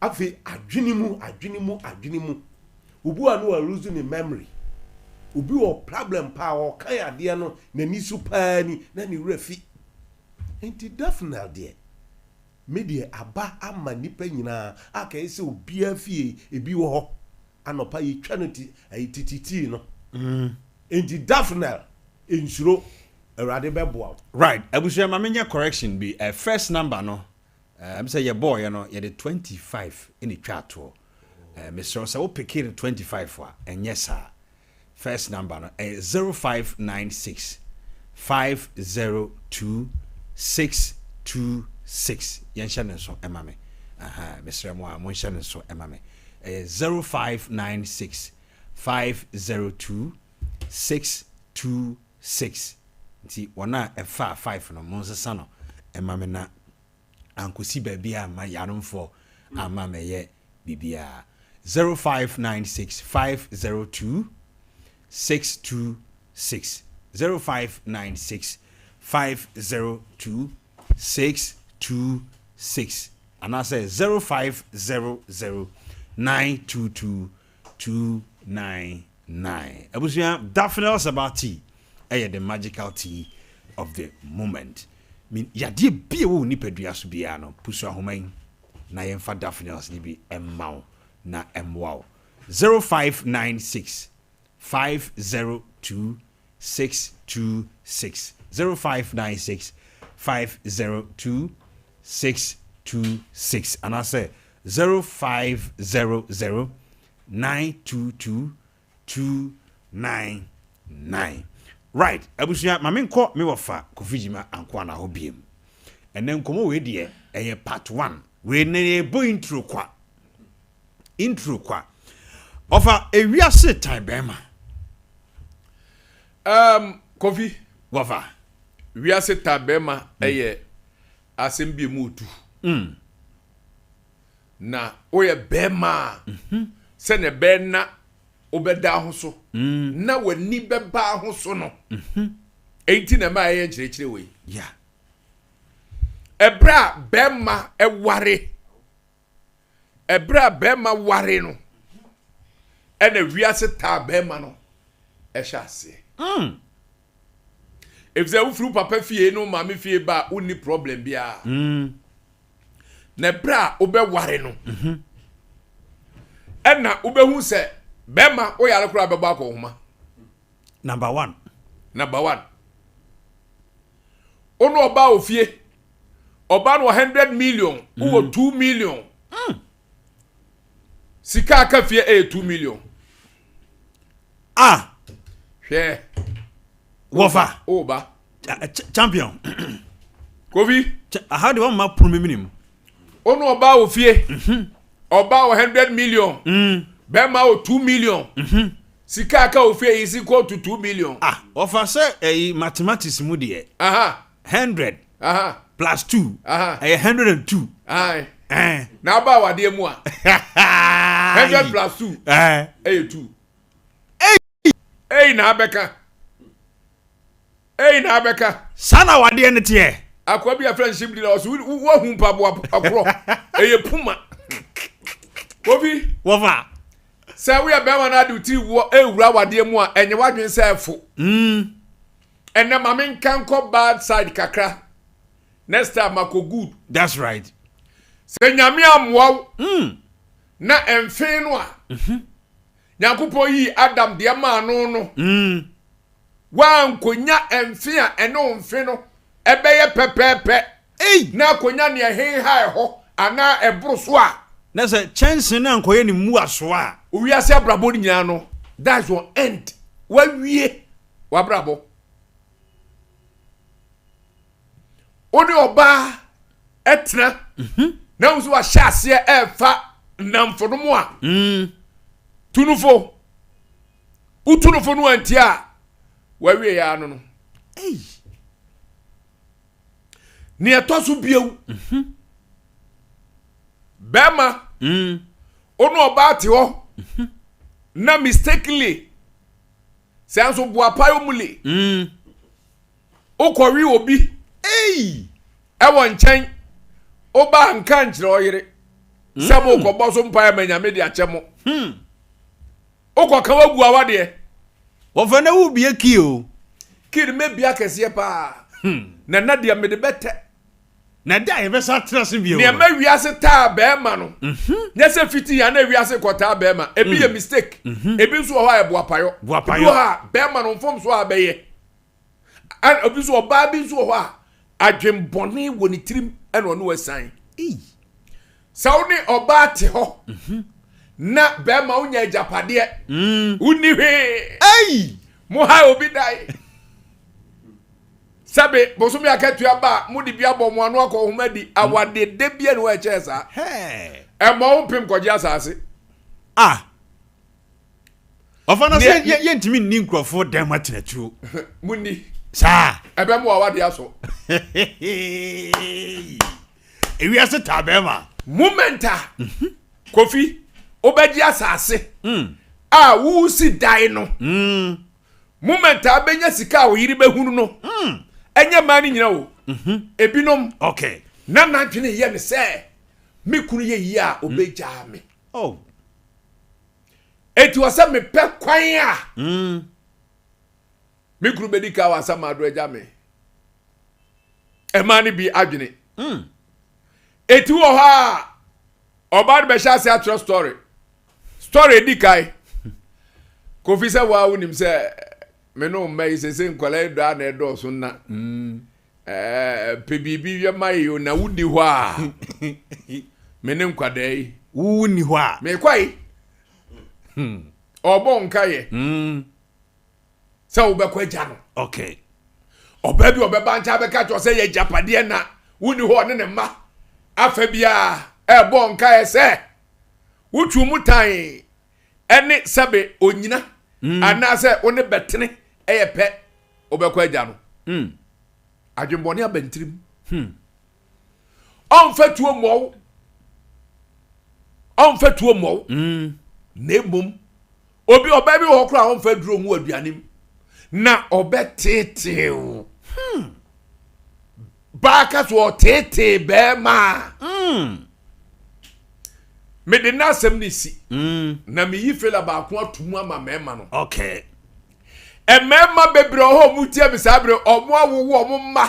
Afei adwene mu, adwene mu, adwene mu. Obi wɔ a na wa lose ne memory. Obi wɔ problem paa, ɔkan adeɛ no n'ani so paa ni na ne werɛ fi. Nti Daphne deɛ, me deɛ aba ama nnipa nyinaa a kɛyɛ sɛ obiara fie ebi wɔ hɔ. Anɔpa yɛtwa no ti, ayi tete tii no. Nti Daphne nsuro, Awurade bɛboa wo. Right, abusua ma menyɛ correction bi, eh, first number no Ɛm sɛ yɛbɔɔyɛ no yɛde 25 na etwaa toɔ. Ɛɛ mesrɛ wo sɛ wo peke no 25 a ɛnyɛ saa. First number no ɛyɛ 0596 502 626. Yɛnhyɛ no nso ɛma me. Aha mesrɛ mo a monhyɛ no nso ɛma me. Ɛyɛ 0596 502 626. Nti wɔn a ɛfaa 5 no monsesa no ɛma me na ankosi baabiara amma yaremfoɔ amma ammɛyɛ biribiara. 0596 502 626 0596 502 626 anaasɛ 0500 922 299. Abusua, Daphne Herbal Tea ɛyɛ the magical tea of the moment. Me yadeɛ bi a ɛwɔ wo nipadua so biara no, pusu ahoma yi na yɛmfa Daphnels no bi mma wo na ɛmmoa wo. 0596 502 626 0596 502 626 anaasɛ 0500 922 299. Right abusua ma menkɔ me wɔfa Kofi Gyima Ankoa na hɔ biem. Ɛnɛ nkɔmmɔ wei deɛ ɛyɛ part one. Wei na yɛbɔ intro kwa. Intro kwa. Ɔfa ewiase tan bɛrima. Kofi. Wɔfa. Wiase tan bɛrima ɛyɛ asɛm bi emu odu. Na woyɛ bɛrima a, sɛnea ɛbɛyɛ na wobɛda ho so na w'ani bɛba ho so no, enti na ɛma ɛyɛ nkyerɛkyerɛ wei. Ɛberɛ a bɛrima ware, ɛberɛ a bɛrima ware no, ɛna wiase taa bɛrima no ɛhyɛ aseɛ. Efisɛ wofiri wo papa fie ne wo maame fie ba a, wonni problem biara. Na ɛberɛ a wobɛware no, ɛna wobɛhu sɛ bɛrima woyare koraa bɛbɔ akɔnhoma. Number one. Number one. Wo ne ɔbaa wɔ fie, ɔbaa no wɔ 100 million, wowɔ 2 million. Sika aka fie ɛyɛ 2 million. Ah. Hwɛ. Wɔfa. Oba. Champion. Kofi. Aha de wɔn ma pono mi mu. Onu ɔbaa wɔ fie. Ɔbaa wɔ 100 million. Bɛrima wɔ 2 million. Sika aka wɔ fie yi si kɔ to 2 million. Ah, wɔfa sɛ ɛyi mathematics mu deɛ. Aha. 100. Aha. Plus 2. Aha. Ɛyɛ 102. Aye. Eh. Na aba awadeɛ mu a. 100 plus 2. Eh. Ɛyɛ 2. Ei na abɛka. Ei na abɛka. Saa na awadeɛ no teɛ. Akoa bi a fɛn nhyem di na ɔso woahu mpaboa korɔ. Ɛyɛ puma. Kofi. Wɔfa. Sɛ woyɛ bɛrima no ade wo tiri wɔ ewura awadeɛ mu a ɛnyɛ w'adwene sɛ ɛfo. Ɛnɛ ma me nka nkɔ bad side kakra. Next time makɔ good. That's right. Sɛ Nyame ammoa wo na ɛmfee no a. Nyankopɔn yii Adam deɛ maa no no, wankonya mfe a ɛne wo mfe no ɛbɛyɛ pɛpɛɛpɛ, na akonya nea ɛhenha ɛhɔ anaa ɛboro so a. Na sɛ kyɛnse no ankɔyɛ ne mmuasoɔ a. Wiase abrabɔ no nyinaa no, that's your end. Wawie w'abrabɔ. Wo ne ɔbaa ɛtena mhm. na wo nso wahyɛ aseɛ ɛrefa nnamfo no mu a mm. tunufo wotunufo no antie a wawie yɛ ano no. Nea ɛtɔ so bio, mhm. bɛrima mm. wo ne ɔbaa te hɔ mhm. na mistakenly sɛ nso boapae mu le mm. wokɔwe obi ɛwɔ nkyɛn wobaa nka nkyerɛ ɔyere sɛ mm. mokɔbɔ so mpaeɛ ma nyame de akyɛ mo hmm. Wokɔ ka wagu awadeɛ. Wɔfa na wo bie kii o. Kii no mɛbie akɛseɛ paa. Hmm. Na na deɛ mede bɛtɛ. Na da a yɛbɛsa atena ase bio. Nea ɛma wiase taa bɛrima no. Mhm. Nyɛ sɛ fiti yɛn na wiase kɔtaa bɛrima. Ebi yɛ mm. mistake. Mhm. Ebi nso wɔ hɔ a yɛ boapayɔ. Boapayɔ. Ebi wɔ hɔ a bɛrima no mfomso a bɛyɛ. Ɛna obi nso ɔbaa bi nso wɔ hɔ a adwembɔne wɔ ne tirim ɛna ɔne wasan. Sɛ wo ne ɔbaa te hɔ mhm. na bɛrima wonya agyapadeɛ mm. wonni hwee. Mo ha obi dae. Sɛbe bosome akatua ba a mode bi abɔ mo ano akɔ nhoma di awadeɛ da bia ne wɔɛkyɛɛ saa. Ɛmmɔ wo mpem kɔgye asase. Ah. Ɔfa no sɛ yɛntumi nni nkurɔfoɔ dɛm atenatuo. Munni. Saa. Ɛbɛmo awadeɛ asɔ. Ewiase taa bɛrima. Moment a mhm. Kofi wobɛgye asase mm. a wosi dan no. Mm. Moment a bɛnya sika a wo yere bɛhunu no. Mm. Ɛnyɛ mmaa no nyina o. Mhm. Ebinom. Okay. Na n'adwene yɛ ne sɛ me kunu yɛ yie a obɛgyaa me. Oh. Eti wɔ sɛ mepɛ kwan a mm. me kunu bɛdi ka wɔ asamado agya me. Ɛmaa no bi adwene. Mm. Eti wɔ hɔ a ɔbaa no bɛhyɛ ase atwerɛ story. Story edi kan. Kofi sɛ waa wonim sɛ me ne mma yi sese nkwadaa yi dɔ a na ɛdɔɔso nna. Mm. Ɛɛ pɛ biribi yɛ ma yi o na wodi hɔ a me ne nkwadaa yi. Wo ni hɔ a. Mekɔ yi. Hmm. Ɔbɔ nka yɛ. Hmm. Sɛ wobɛkɔ agya no. Okay. Ɔbaa bi ɔbɛba nkyɛn abɛka kyerɛ sɛ yɛ agyapadeɛ na wonni hɔ ɔne ne mma afa biara ɛbɔ nka yɛ sɛ wotwi mu tan ɛne sɛbe onyina mm. anaasɛ wo ne bɛtene ɛyɛ pɛ wobɛkɔ agya no mm. adwembɔne aba ntirim hmm. ɔmfa tuo mmɔwo ɔmfa tuo mmɔwo mm. na mmom obi ɔbaa bi wɔ hɔ koraa ɔmfa duro ngu aduane mu na ɔbɛteetee wo hmm. baaka so ɔteetee bɛrima hmm. mede n'asɛm ne si hmm. na meyi fela baako ato mu ama mmarima no okay. mmarima bebree wɔ hɔ a wɔn tie me saa bere wɔn awowo wɔn mma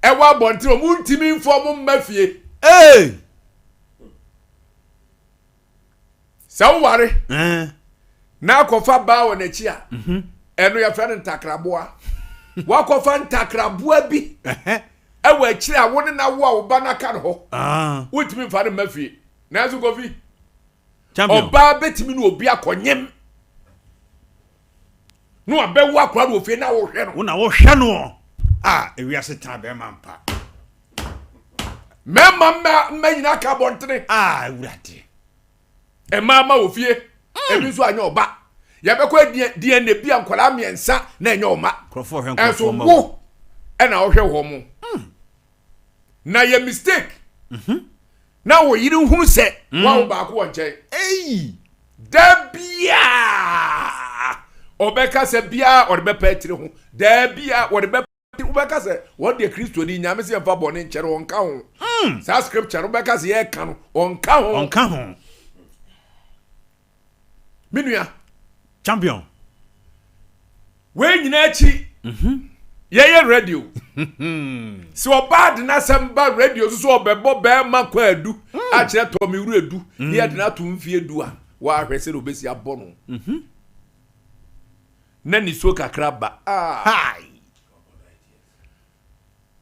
ɛwɔ abɔnten wɔn ntumi nfa wɔn mma fie. Hey! Sɛ woware eh. na akɔfa baa wɔ n'akyi a mhm. ɛno yɛfrɛ no ntakraboa wakɔfa ntakraboa bi ɛwɔ akyiri a wo ne na wo a wo ba no aka no hɔ ah. wontumi mfa no mma fie nanso kofi ɔbaa bɛtumi ne obi akɔnyem na wabɛwo akora no wɔ fie na wohwɛ no wo na wohwɛ no a ewiase tan bɛrima mpa mmarima mma mma nyinaa ka abɔntene a awurade mmaa ma wɔ fie mm. ebi nso anyɛ ɔba yɛbɛkɔ dna bi a nkwadaa mmiɛnsa na ɛnyɛ ɔma ɛnso wo ɛna ɔhwɛ wɔn mo mm. na yɛ mistake mhm. na wo yere hunu sɛ mm. wawo baako wɔ nkyɛn da biaa ɔbɛka sɛ biaa ɔde bɛpɛ atiri ho da biaa wɔde bɛpɛ wobɛka sɛ wɔn deɛ kristoni nyame sɛ yɛmfa bɔne nkyɛ no ɔnka ho hmm. saa scripture no wobɛka sɛ yɛka no ɔnka ho ɔnka ho me nua champion wei nyinaa akyi mhm. yɛyɛ radio sɛ ɔbaa de n'asɛm ba radio so so ɔbɛbɔ bɛrima kɔ adu hmm. akyerɛ tɔ me wura du ne yɛde no ato mfie du a wɔahwɛ sɛ na obɛsi abɔ no mhm. na nisuo kakra ba. Ah.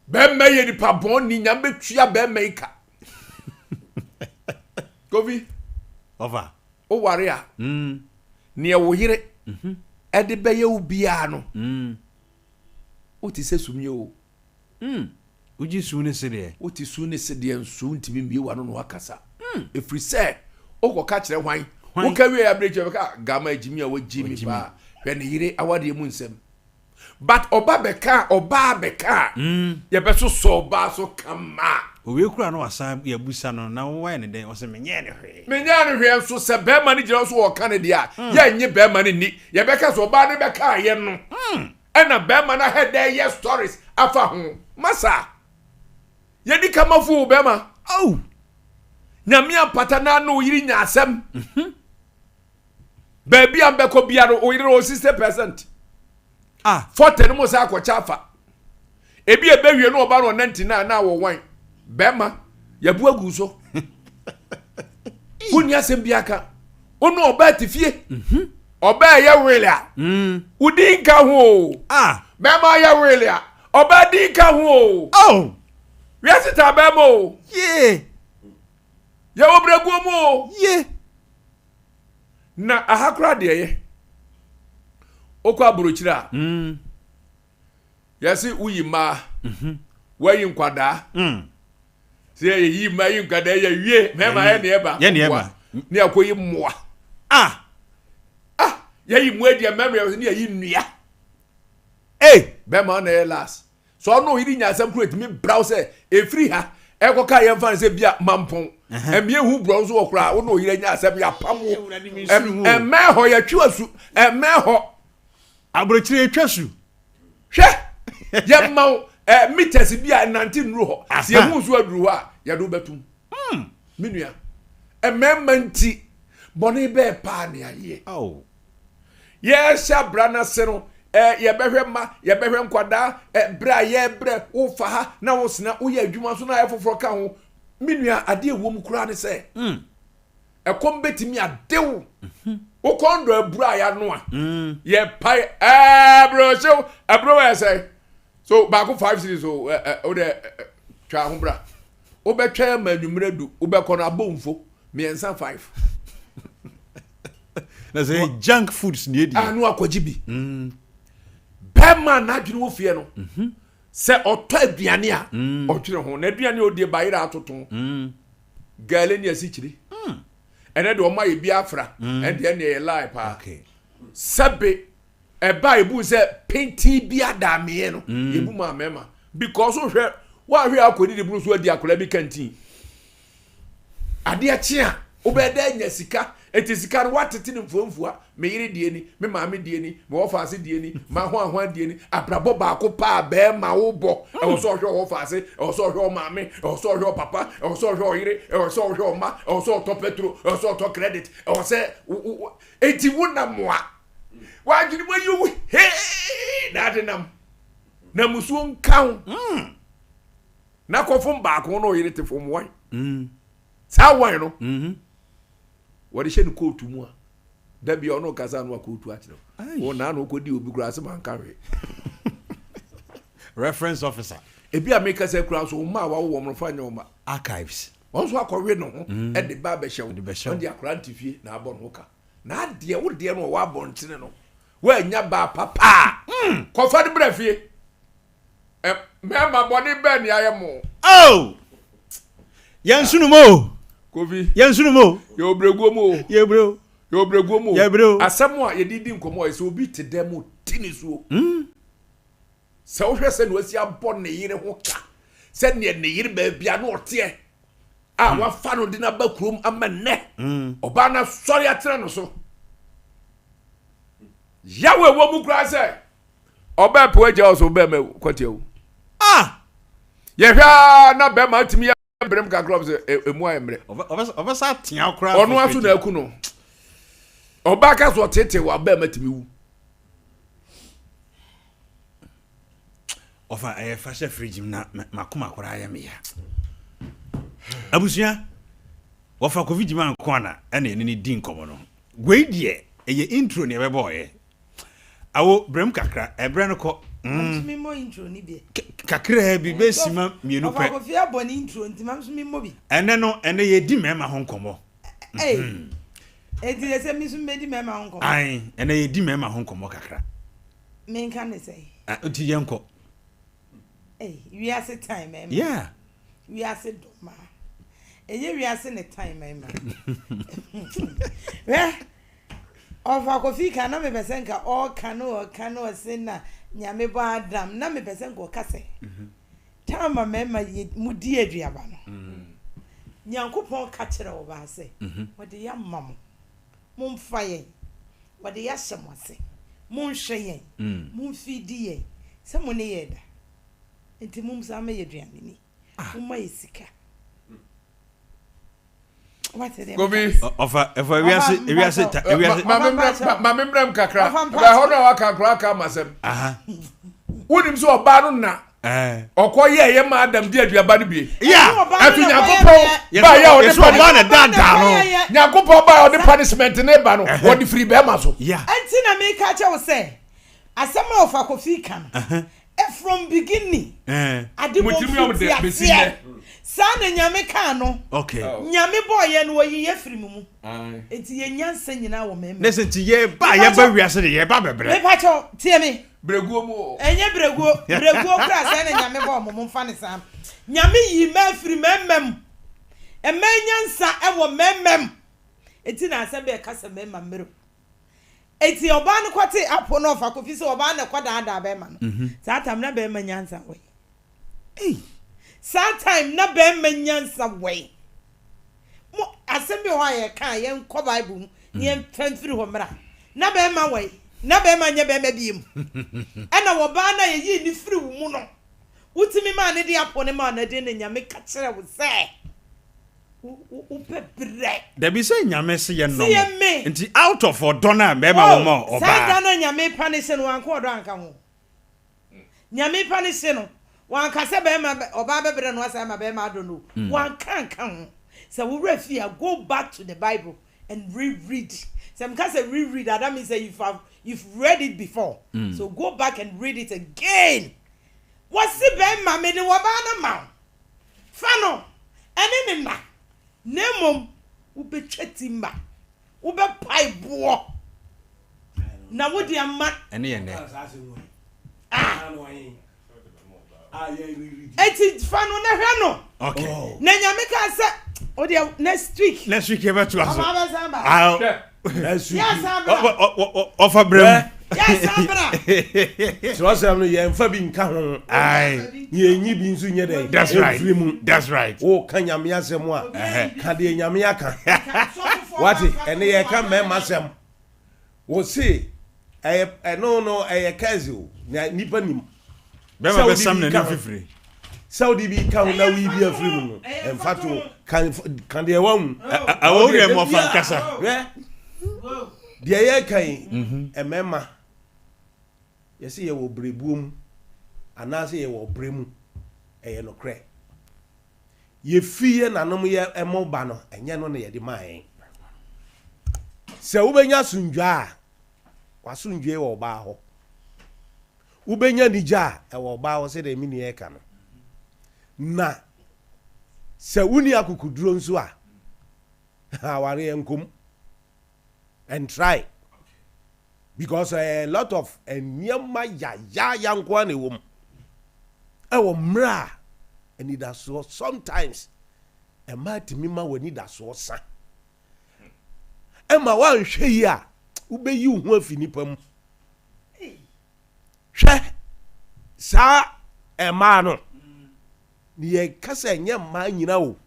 Bɛrima yɛ nipa bɔn ni nyame bɛtua bɛrima yi ka. Kofi. Ɔfa. Woware a, neɛ wo yere de bɛyɛ wo biara no, wote sɛ sumie o. Wogye su ne sedeɛ. Wote su ne sedeɛ nso wontumi mmue w'ano na woakasa. Ɛfiri sɛ wokɔka kyerɛ hwan? Woka wie a berɛ akyi bɛka gama agyimi a wagyi mi paa. Hwɛ ne yere awadeɛ mu nsɛm. But ɔba bɛka a, ɔbaa bɛka a, yɛbɛsosɔ ɔbaa so kama. Owie koraa na wasan yɛabusa no na woayɛ no dɛn? Ɔse menyɛɛ no hwee. Menyɛɛ no hwee nso sɛ bɛrima no gyina hɔ so ɔɔka no deɛ a, yɛnnye bɛrima no nni. Yɛbɛka sɛ ɔbaa no bɛkaeɛ no ɛna bɛrima no ahɛ dɛ yɛ stories afa ho. Masa, yɛdi kamafo o bɛrima. Oh! Nyame ampata na ne wo yere nya asɛm. Baabi a mbɛkɔ bia no, wo yere wɔ 60%. Ah. 40 no mo sɛ akɔkyɛ afa. Ebi ɛbɛwie no ɔba no 99 na wɔ wan. Bɛrima, yɛbu agu so. Wonni asɛm bi aka. Wo ne ɔbaa te fie. Mhm. Ɔbaa yɛ wele a. Mm. Wo din nka ho o. Ah. Bɛrima yɛ wele a. Ɔbaa din ka ho o. Oh. Wiase taa bɛrima o. Yee. Yɛwɔ berɛguo mu o. Ye. Na aha koraa deɛ yɛ. Wokɔ aburokyire a. Mm. Yɛse woyi mmaa. Mm-hmm. Woayi nkwadaa. Mm. Sɛ yɛyi mmaa yi nkwadaa yɛ wie mmarima yɛ ne ɛba. Yɛ ne ɛba. Ne akɔyi mmoa. Ah. Ah yɛyi mmoa deɛ mmarima yɛ ne yɛyi nnua. Ee. Bɛrima na ɛyɛ last. Sɛ ɔno oyiri nya asɛm koro etumi braw sɛ efiri ha ɛkɔka yɛn fa no sɛ bia mampɔn. Ɛmie hu borɔ nso wɔ koraa wo na oyiri anya asɛm yɛapam wo. Ɛmɛ hɔ yɛtwe asu ɛmɛ hɔ. Aburokyire etwa su. Hwɛ yɛma wo eh, meters bi a nante nnuru hɔ. Sɛ yɛhu nso aduru hɔ a yɛde wo bɛtum. Hmm. Me nua mmarima nti bɔne bɛɛ paa ne ayɛ. Oh. Yɛhyɛ abra no ase no, eh, yɛbɛhwɛ mma, yɛbɛhwɛ nkwadaa, eh, berɛ a yɛbrɛ, wofa ha na wosena, woyɛ adwuma nso na ayɛ foforɔ ka ho. Me nua, adeɛ ɛwɔ mu koraa ne sɛ, mm. ɛkɔm bɛtumi adew. Mhm. Wo kɔn dɔ aburo a yɛanoa. Mm. Yɛpae, aburo hyew, aburo yɛ sɛ. So baako five series o, wode twa ho bra. Wobɛtwɛn ama anwummerɛ du, wobɛkɔ no abɔ mfo mmiɛnsa five. Na sɛ junk foods ni edi. Ano akɔgye bi. Mm. Bɛrima a n'adwene wɔ fie no, mhm. sɛ ɔtɔ aduane a, mm. ɔdwene ho. Na aduane a ɔdie bayerɛ atoto. Mm. Gale ne asikyire. Ɛnɛ deɛ ɔma yɛ bi afra. Ɛndeɛ ɛnɛ yɛ lie paa. Sɛbe ɛba a ebu sɛ penten bi adaameɛ no mm. yɛbu maa mmarima because wohwɛ woahwɛ akɔdidi bunu so adi akwadaa bi kantin adeɛ kye a wobɛyɛ dɛ anya sika eti sika no woatete no mfuamfua me yere deɛ ni me maame deɛ ni me wɔfaase deɛ ni m'ahoahoa deɛ ni abrabɔ baako paa bɛrima wobɔ ɛwɔ sɛ ɔhwɛ ɔwɔfaase ɛwɔ sɛ ɔhwɛ ɔmaame ɛwɔ sɛ ɔhwɛ ɔpapa ɛwɔ sɛ ɔhwɛ ɔyere ɛwɔ sɛ ɔhwɛ ɔma ɛwɔ sɛ ɔtɔ petro ɛwɔ sɛ ɔtɔ credit ɛwɔ sɛ eti wonam a wadwene mu ayi wo hee na ade nam na musuo nka ho mm. na kɔfom baako na ɔyere te fom wan mm. saa wan no mm-hmm. wɔde hyɛ no kootu mu a da bia ɔno kasa no akootu akyerɛ wo naa na wokɔdi obi koraa sɛ manka hwee reference officer ebi a meka sɛ kura so mma a wawo wɔn no fa nyɛ wɔn archives wɔn nso akɔwe ne ho mm. ɛde ba abɛhyɛ wo wɔn de akora nte fie na abɔ ne ho ka Na adeɛ wo deɛ no ɔwɔ abɔntene no woannya baa papa a mm. kɔfa no brɛ fie mmarima bɔne bɛɛ ne ayɛ mo oh! yɛn sunu mu o kofi yɛn sunu mu o yɛ obrɛguo mu o yɛ brɛ o yɛ obrɛguo mu o yɛ brɛ o asɛm a yɛde di nkɔmɔ yɛ sɛ obi te dɛm o ti ne suo mm. Sɛ wohwɛ sɛnea wasi abɔ ne yere ho ka, sɛnea ne yere baabi a na ɔteɛ a hmm. wafa no de no aba kurom ama nnɛ hmm. ɔbaa no asɔre atena no so. Yaw ɛwɔ mu koraa sɛ ɔbaa pɛ wagya ɔso bɛrima kɔte awu. Ah! Yɛhwɛ a na bɛrima atumi yɛ mbrɛm kakra ɔbɛ sɛ emu ayɛ mbrɛ. Ɔbɛsa atea koraa. Ɔno aso na aku no. Ɔbaa ka so ɔtete wɔ abɛrima tumi wu. Ɔfa ɛyɛ fa hyɛ fridge mu na makoma koraa yɛ meya. Abusua wɔfa Kofi Gyima nko ana ɛna ɛne ne di nkɔmɔ no. Wei deɛ ɛyɛ intro ne ɛbɛbɔɔyɛ. Awo brɛm kakra ɛbrɛ no kɔ. Mm. Mi mɔ intro ni bi. Kakraa bi bɛ sima mmienu pɛ. Ɔfa Kofi abɔ ne intro nti ma nso mi mɔ bi. Ɛnɛ no ɛnɛ yɛdi mmarima ho nkɔmɔ. Ei, enti yɛ sɛ mi nso mɛdi mmarima ho nkɔmmɔ. Ae, ɛnɛ yɛdi mmarima ho nkɔmmɔ kakra. Menka ne sɛ. Ah, nti yɛnkɔ. Ei, wiase tan mmarima. Yeah. Wiase dɔ mmaa. Ɛnyɛ wiase ne tan mmarima. Hwɛ, ɔfa Kofi ka na mepɛ sɛ nka ɔka no ɔka no ɔse na Nyame bɔ Adam na mepɛ sɛ nka ɔka sɛ. Taa ma mmarima yɛ mo di aduaba no. Nyankopɔn ka kyerɛ ɔbaa sɛ, Wɔde yɛ ama mo, momfa yɛn, wɔde yɛ ahyɛ mo ase, monhwɛ yɛn, momfiidi yɛn, sɛ mo ne yɛn da, enti momsan mmɛyɛ aduane ni, momma yɛ sika. Kofi. Ɔfa ɛfa ewiase ewiase ta ewiase. Maame mmerɛ mu kakra. Ɛbɛ hɔ no a waka nkora aka ama sɛm. Wonim sɛ ɔbaa no na ɔkɔ yɛ ɛyɛ ma Adam di aduaba no bie. Ɛto Nyankopɔn ba yɛ ɔde punishment. Nyankopɔn ba yɛ ɔde punishment ne ba no wɔde firi bɛrima so. Ɛnti na meka kyɛ wo sɛ asɛm a ɔfa Kofi ka no From beginning ade bɔ mfiti aseɛ saa na Nyame kaa no. Nyame bɔɔ yɛn no ɔyii yɛ firi mo mu nti yɛn nyansa nyinaa wɔ mɛma. Ne sɛ nti yɛ ba yɛ ba wiase de yɛ ba bɛbrɛ. Mepa kyɛw tie me. Brɛguo mu o. Ɛnyɛ brɛguo brɛguo kura sɛ na Nyame bɔɔ mo mo nfa ne saa. Nyame yii mmaa firi mɛma mu. Mmaa nyansa ɛwɔ mɛma mu. Nti na asɛm bɛ ɛka sɛ mɛma mmerɛ. Enti ɔbaa no kɔtee apo na ɔfa kofi sɛ ɔbaa na ɛkɔdaadaa bɛrima no. Mhm. Saa time na bɛrima nyansa wɔ yi. Saa time na bɛrima nyansa wɔ yi. Mo asɛm bi wɔ hɔ a yɛka a yɛnkɔ Bible mu na mhm. yɛmfa mfiri hɔ mmra. Na bɛrima wɔ yi. Na bɛrima nyɛ bɛrima bie mu. Ɛna ɔbaa no a yɛyii ne firi wo mu no, wotumi maa ne de apo ne maa no de ne Nyame ka kyerɛ wo sɛ Wobɛbrɛ. Dabi sɛ Nyame se yɛ nnɔ mo nti out of ɔdɔ no a bɛɛma wɔ ma ɔbaa. Saa da no Nyame panise no wanka ɔdɔ anka ho. Nyame panise no wanka sɛ bɛɛma ɔbaa bɛbrɛ no asan ama bɛɛma adɔ no o. Mm. Wanka anka ho. Sɛ wo werɛ fi a go back to the bible and re-read. Sɛ meka sɛ re-read a that means sɛ you've, you've read it before. Mm. So go back and read it again. Wɔse bɛɛma mede wɔbaa no ma wo. Fa no ne no nna, na mmom wobɛtwa timba, wobɛpae boɔ, na wode ama. Ɛne yɛ nnɛ. Ah. Eti fa no na hwɛ no. Okay. Na nyame ka sɛ o deɛ next week. Next week yɛ bɛ to aso. Ɔfa bɛ san ba. Next week. Yɛ san bra. Ɔfa brɛ mu. Yɛ san bra. Kyerɛwsɛm no yɛmfa bi nka ho. Yɛnyi bi nso nyɛ dɛn. That's right. Mfiri mu. That's right. Woka Nyame asɛm a, ka deɛ Nyame aka. Wate, ɛne yɛka mmarima asɛm. Wɔse ɛyɛ ɛno no ɛyɛ curse o na nipa nim. Bɛma bɛsam n'anim fifire. Sɛ wode bi ka ho na woyi bi afiri mu no ɛmfa to ka ka deɛ wahu. Awɔ deɛ mmɔfa nkasa. Hwɛ deɛ yɛka yi mmarima yɛsɛ yɛwɔ berɛbuo mu anaasɛ yɛwɔ ɔbrɛ mu ɛyɛ nokorɛ. Yɛfi yɛ nanom yɛ ɛmo ba no ɛnyɛ no na yɛde maa yɛn. Sɛ wobɛnya asomdwoe a, w'asomdwoe wɔ ɔbaa hɔ. Wobɛnya anigye a, ɛwɔ ɔbaa hɔ sɛdeɛ me nua reka no. Na sɛ wonni akokoduro nso a, awareɛ nkɔ mu. Ɛntrae. Because a lot of nneɛma yayaaya nko ara na ɛwɔ mu. Ɛwɔ mmerɛ a anidasoɔ sometimes ɛma atumi ma w'anidasoɔ sa. Ɛma woanhwɛ yie a wobɛyi wo ho afi nipa mu. Hwɛ saa mmaa no ne yɛka sɛ ɛnyɛ mmaa nyina o.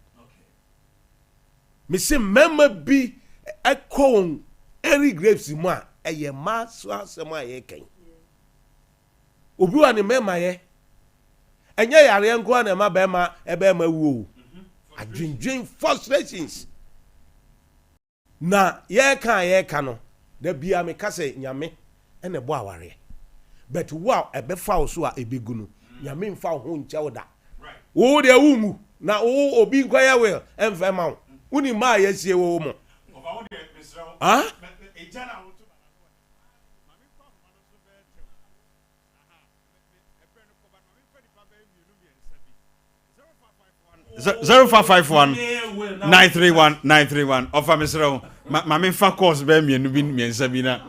Mese mmarima bi kɔ wɔn early graves mu a ɛyɛ mmaa so asɛm a yɛka yi. Obi wa ne mmarima yɛ ɛnyɛ yareɛ nko ara na ɛma bɛrima ɛbɛrima wuo o. Adwendwen frustrations. Na yɛreka a yɛreka no, da biara meka sɛ Nyame na ɛbɔ awareɛ. But wo a ɛbɛfa wo so a ɛbɛgu no, Nyame mfa wo ho nkyɛ wo da. Wo deɛ wonwu, na wo obi nkɔyɛ will ɛmfa mma wo. Wonim mma a yɛasie wo mo? Huh? 0551 931 931 ɔfa mesrɛ wo ma ma memfa course bɛɛ mmienu bi mmiɛnsa bi na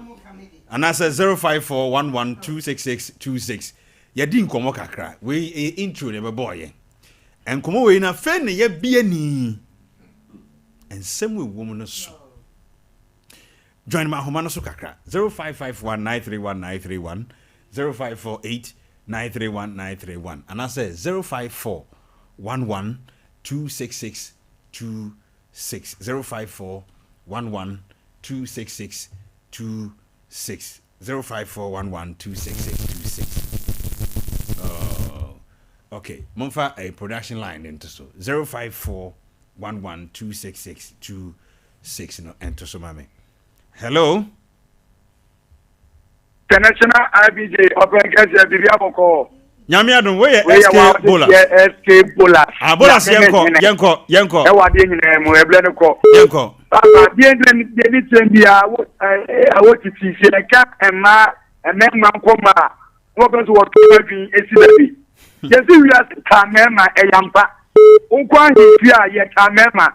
anaasɛ 0541126626 yɛdi nkɔmmɔ kakra wei ɛyɛ intro na ɛbɛbɔɔyɛ nkɔmmɔ wei na afei na yɛbie ni nsɛm ɛwɔ mu no so join ma ahoma no so kakra 0551 931 931 0548 931 931 anaasɛ 054 11 266 26 054 11 266 26 054 11 266 26 oh, okay momfa a production line nto so 054 11 266 26 no ɛnto so ma me. Hello. International IBJ ɔpɛn kɛseɛ biribi abɔkɔɔ. Nyame adom wei yɛ SK Bolas. SK Bolas. Ah Bolas yɛnkɔ yɛnkɔ yɛnkɔ. Ɛwɔ adeɛ nyinaa mu ɛbrɛ no kɔ. Yɛnkɔ. Papa deɛ ntina deɛ ne tiɛn biara wo ɛwɔ titi sɛ ɛka mmaa mmarima nkɔmɔ a wɔpɛ sɛ wɔto adwene esi baabi. Yɛsi wiase taa mmarima ɛyɛ ampa. Wokɔ ahemfie a yɛtaa mmarima.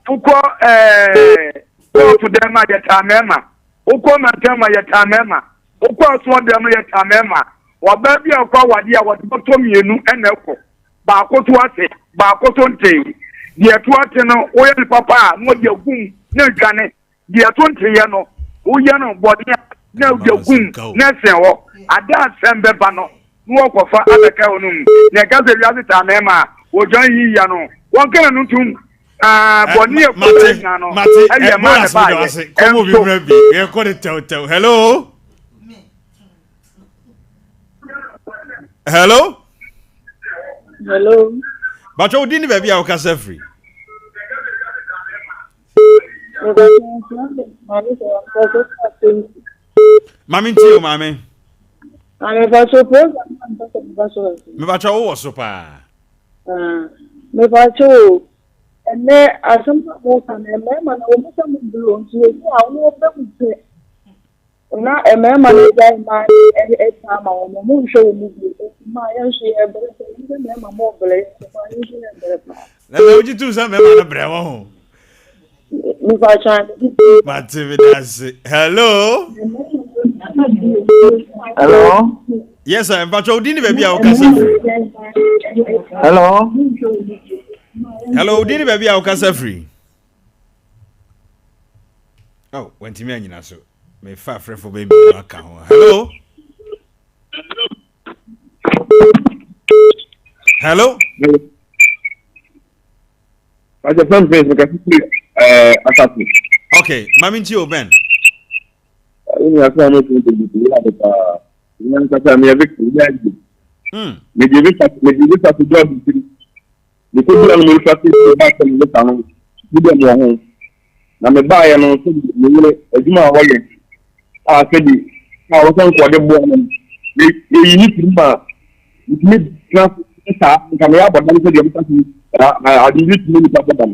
Wokɔ ɛɛ kɔɔto dɛm a yɛtaa mmarima. Wokɔ mantam a yɛtaa mmarima. Wokɔ asoɔdɛm no yɛtaa mmarima. Ɔbaa bi a ɔkɔ awadeɛ a wɔde bɔtɔ mmienu na ɛkɔ. Baako to ase, baako so ntee. Deɛ ɛto ase no woyɛ no papa a na ɔde agum na adwane. Deɛ ɛto nteeɛ no woyɛ no bɔne a na ɔde agum na ɛsɛn hɔ. Ada asɛm bɛba no na wɔkɔfa abɛka hɔ no mu. Na ɛka sɛ wiase taa mmarima a wɔdwan yiyi ano. Wɔnka n'ano ntom. Ah, bɔne yɛ kɔkɔɔ nyinaa no ɛyɛ mmaa na ɛbaayɛ. Ɛnso. Yɛkɔ ne tɛwtɛw. Hello. Hello. Hello. Bàtchɛ wo din ne baabi a wokasa firi. Maame ntie o maame. Maame bàtchɛ program na mpɛ sɛ meba so. Mebakyɛ wowɔ so paa. Ah, mebakyɛ o, ɛnɛ asɛm a moka no, mmarima no wɔn sɛ mo bere o, nti ebi a wɔn bɛ mu pɛ na mmarima no agyae mmaa no ɛta ama wɔn, wɔn nhwɛ wɔn mu bio, nti mmaa yɛn nso yɛ brɛ sɛ wɔn sɛ mmarima mo brɛ, yɛn nso mmaa yɛn nso yɛ brɛ paa. Na sɛ wogye tom sɛ mmarima no brɛ wɔ ho. Mate me dase. Hello. Hello. Yes sir. Mpatsɔ odi ni baabi a wokasa firi. Hello. Hello, odi ni baabi a wokasa firi. Oh, wantumi anyina so. Mefa afrɛfo bɛ mmienu aka ho. Hello. Hello. Pastor Fɛn Prince, meka firi ɛɛ asafo. Okay, maame nti o Ben. Ɛyɛ mi asɛm a mo fún mi bi yɛ ade paa. Mi ankasa mi yɛ victim mi agye. Mi gye visa mi gye visa to job tiri. Mi ko bi a mi fa ti ti ba sɛ mi visa no mi dɛ mi wɔ ho. Na mi ba yɛ no sɛ mi yere adwuma a wɔyɛ a sɛ bi a wɔsɛ nkɔde boa no yɛ yi ne firi ma Metumi tena ase saa, nka meyɛ abɔdam sɛ deɛ meka so ade bi tumi nipa bɔ dam.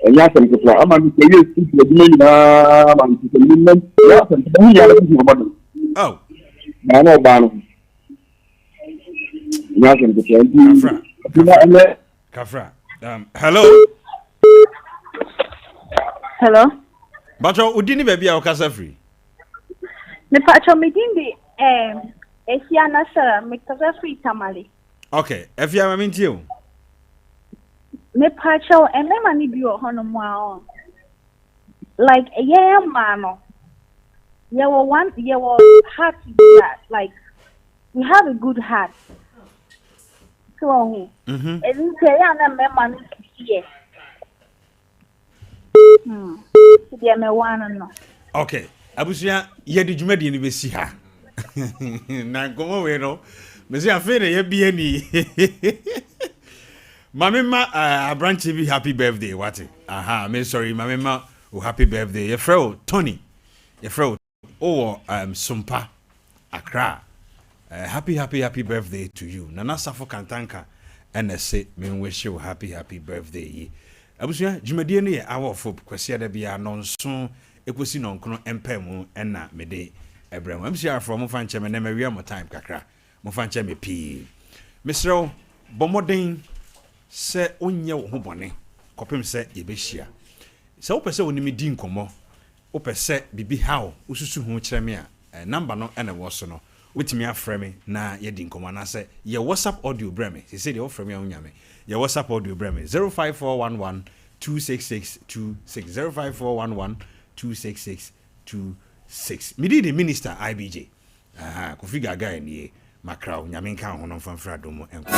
Ɛnyɛ asɛm ketewa ama me sɛ yɛ sukuu adwuma nyinaa ma nti sɛ menam ɛnyɛ asɛm ketewa ho nyinaa bɛsi abɔ dam. Baa na ɔbaa no ɛnyɛ asɛm ketewa nti ɛna ɛnɛ. Kafra. Hello. Hello. Bàtɔ odi ni baabi a ɔkasa firi. Mepatwɔ me din de um, Afia Nasara, mekasa firi Tamale. Okay, Afia ma mentie o. Mepatwɔ mmarima no bi wɔ hɔnom a ɔ like yɛn mmaa no yɛwɔ one yɛwɔ heart bi a like we have a good heart. So ɔho. Ɛno nti ɛyɛ a na mmarima no sisi yɛ. Hmm. Deɛ mɛwɔ ano no. Okay. Abusua, yɛde dwumadie no bɛsi ha. Na nkɔmmɔ wei no, mese afei na yɛbie ni. Mame ma uh, aberanteɛ bi happy birthday, wate? Aha, me sorry, mame ma o happy birthday. Yɛfrɛ wo Tony. Yɛfrɛ wo Wowɔ um Sompa, Accra eh, happy happy happy birthday to you Nana Safo Kantanka ɛna ɛse me nwishe wo happy happy birthday yi. Abusua, dwumadie no yɛ Hour of Hope, Kwasiada biara nnɔnson ɛkɔsi nnɔnkron mpaemu ɛna mede ɛbrɛ mo. MCR foɔ momfa nkyɛ me, nnɛ mawia mo time kakra, momfa nkyɛ me pii. Mesrɛ wo, bɔ mmɔden. sɛ wonyɛ wo ho bɔne kɔpem sɛ yɛbɛhyia. Sɛ wopɛ sɛ wo ne me di nkɔmmɔ, wopɛ sɛ biribi ha wo, wosusu ho kyerɛ me a, number no na ɛwɔ so no. Wobɛtumi afrɛ me na yɛadi nkɔmmɔ anaasɛ yɛ WhatsApp audio brɛ me. Seesei deɛ wofrɛ me a wonya me. Yɛ WhatsApp audio brɛ me, 05411 266 26, 05411 266 26. Me din de Minister IBJ. Ahaa, Kofi Gaagaa nie, makra wo, Nyame nka wo ho na ɔmfa mfiri adom mu nkɔ.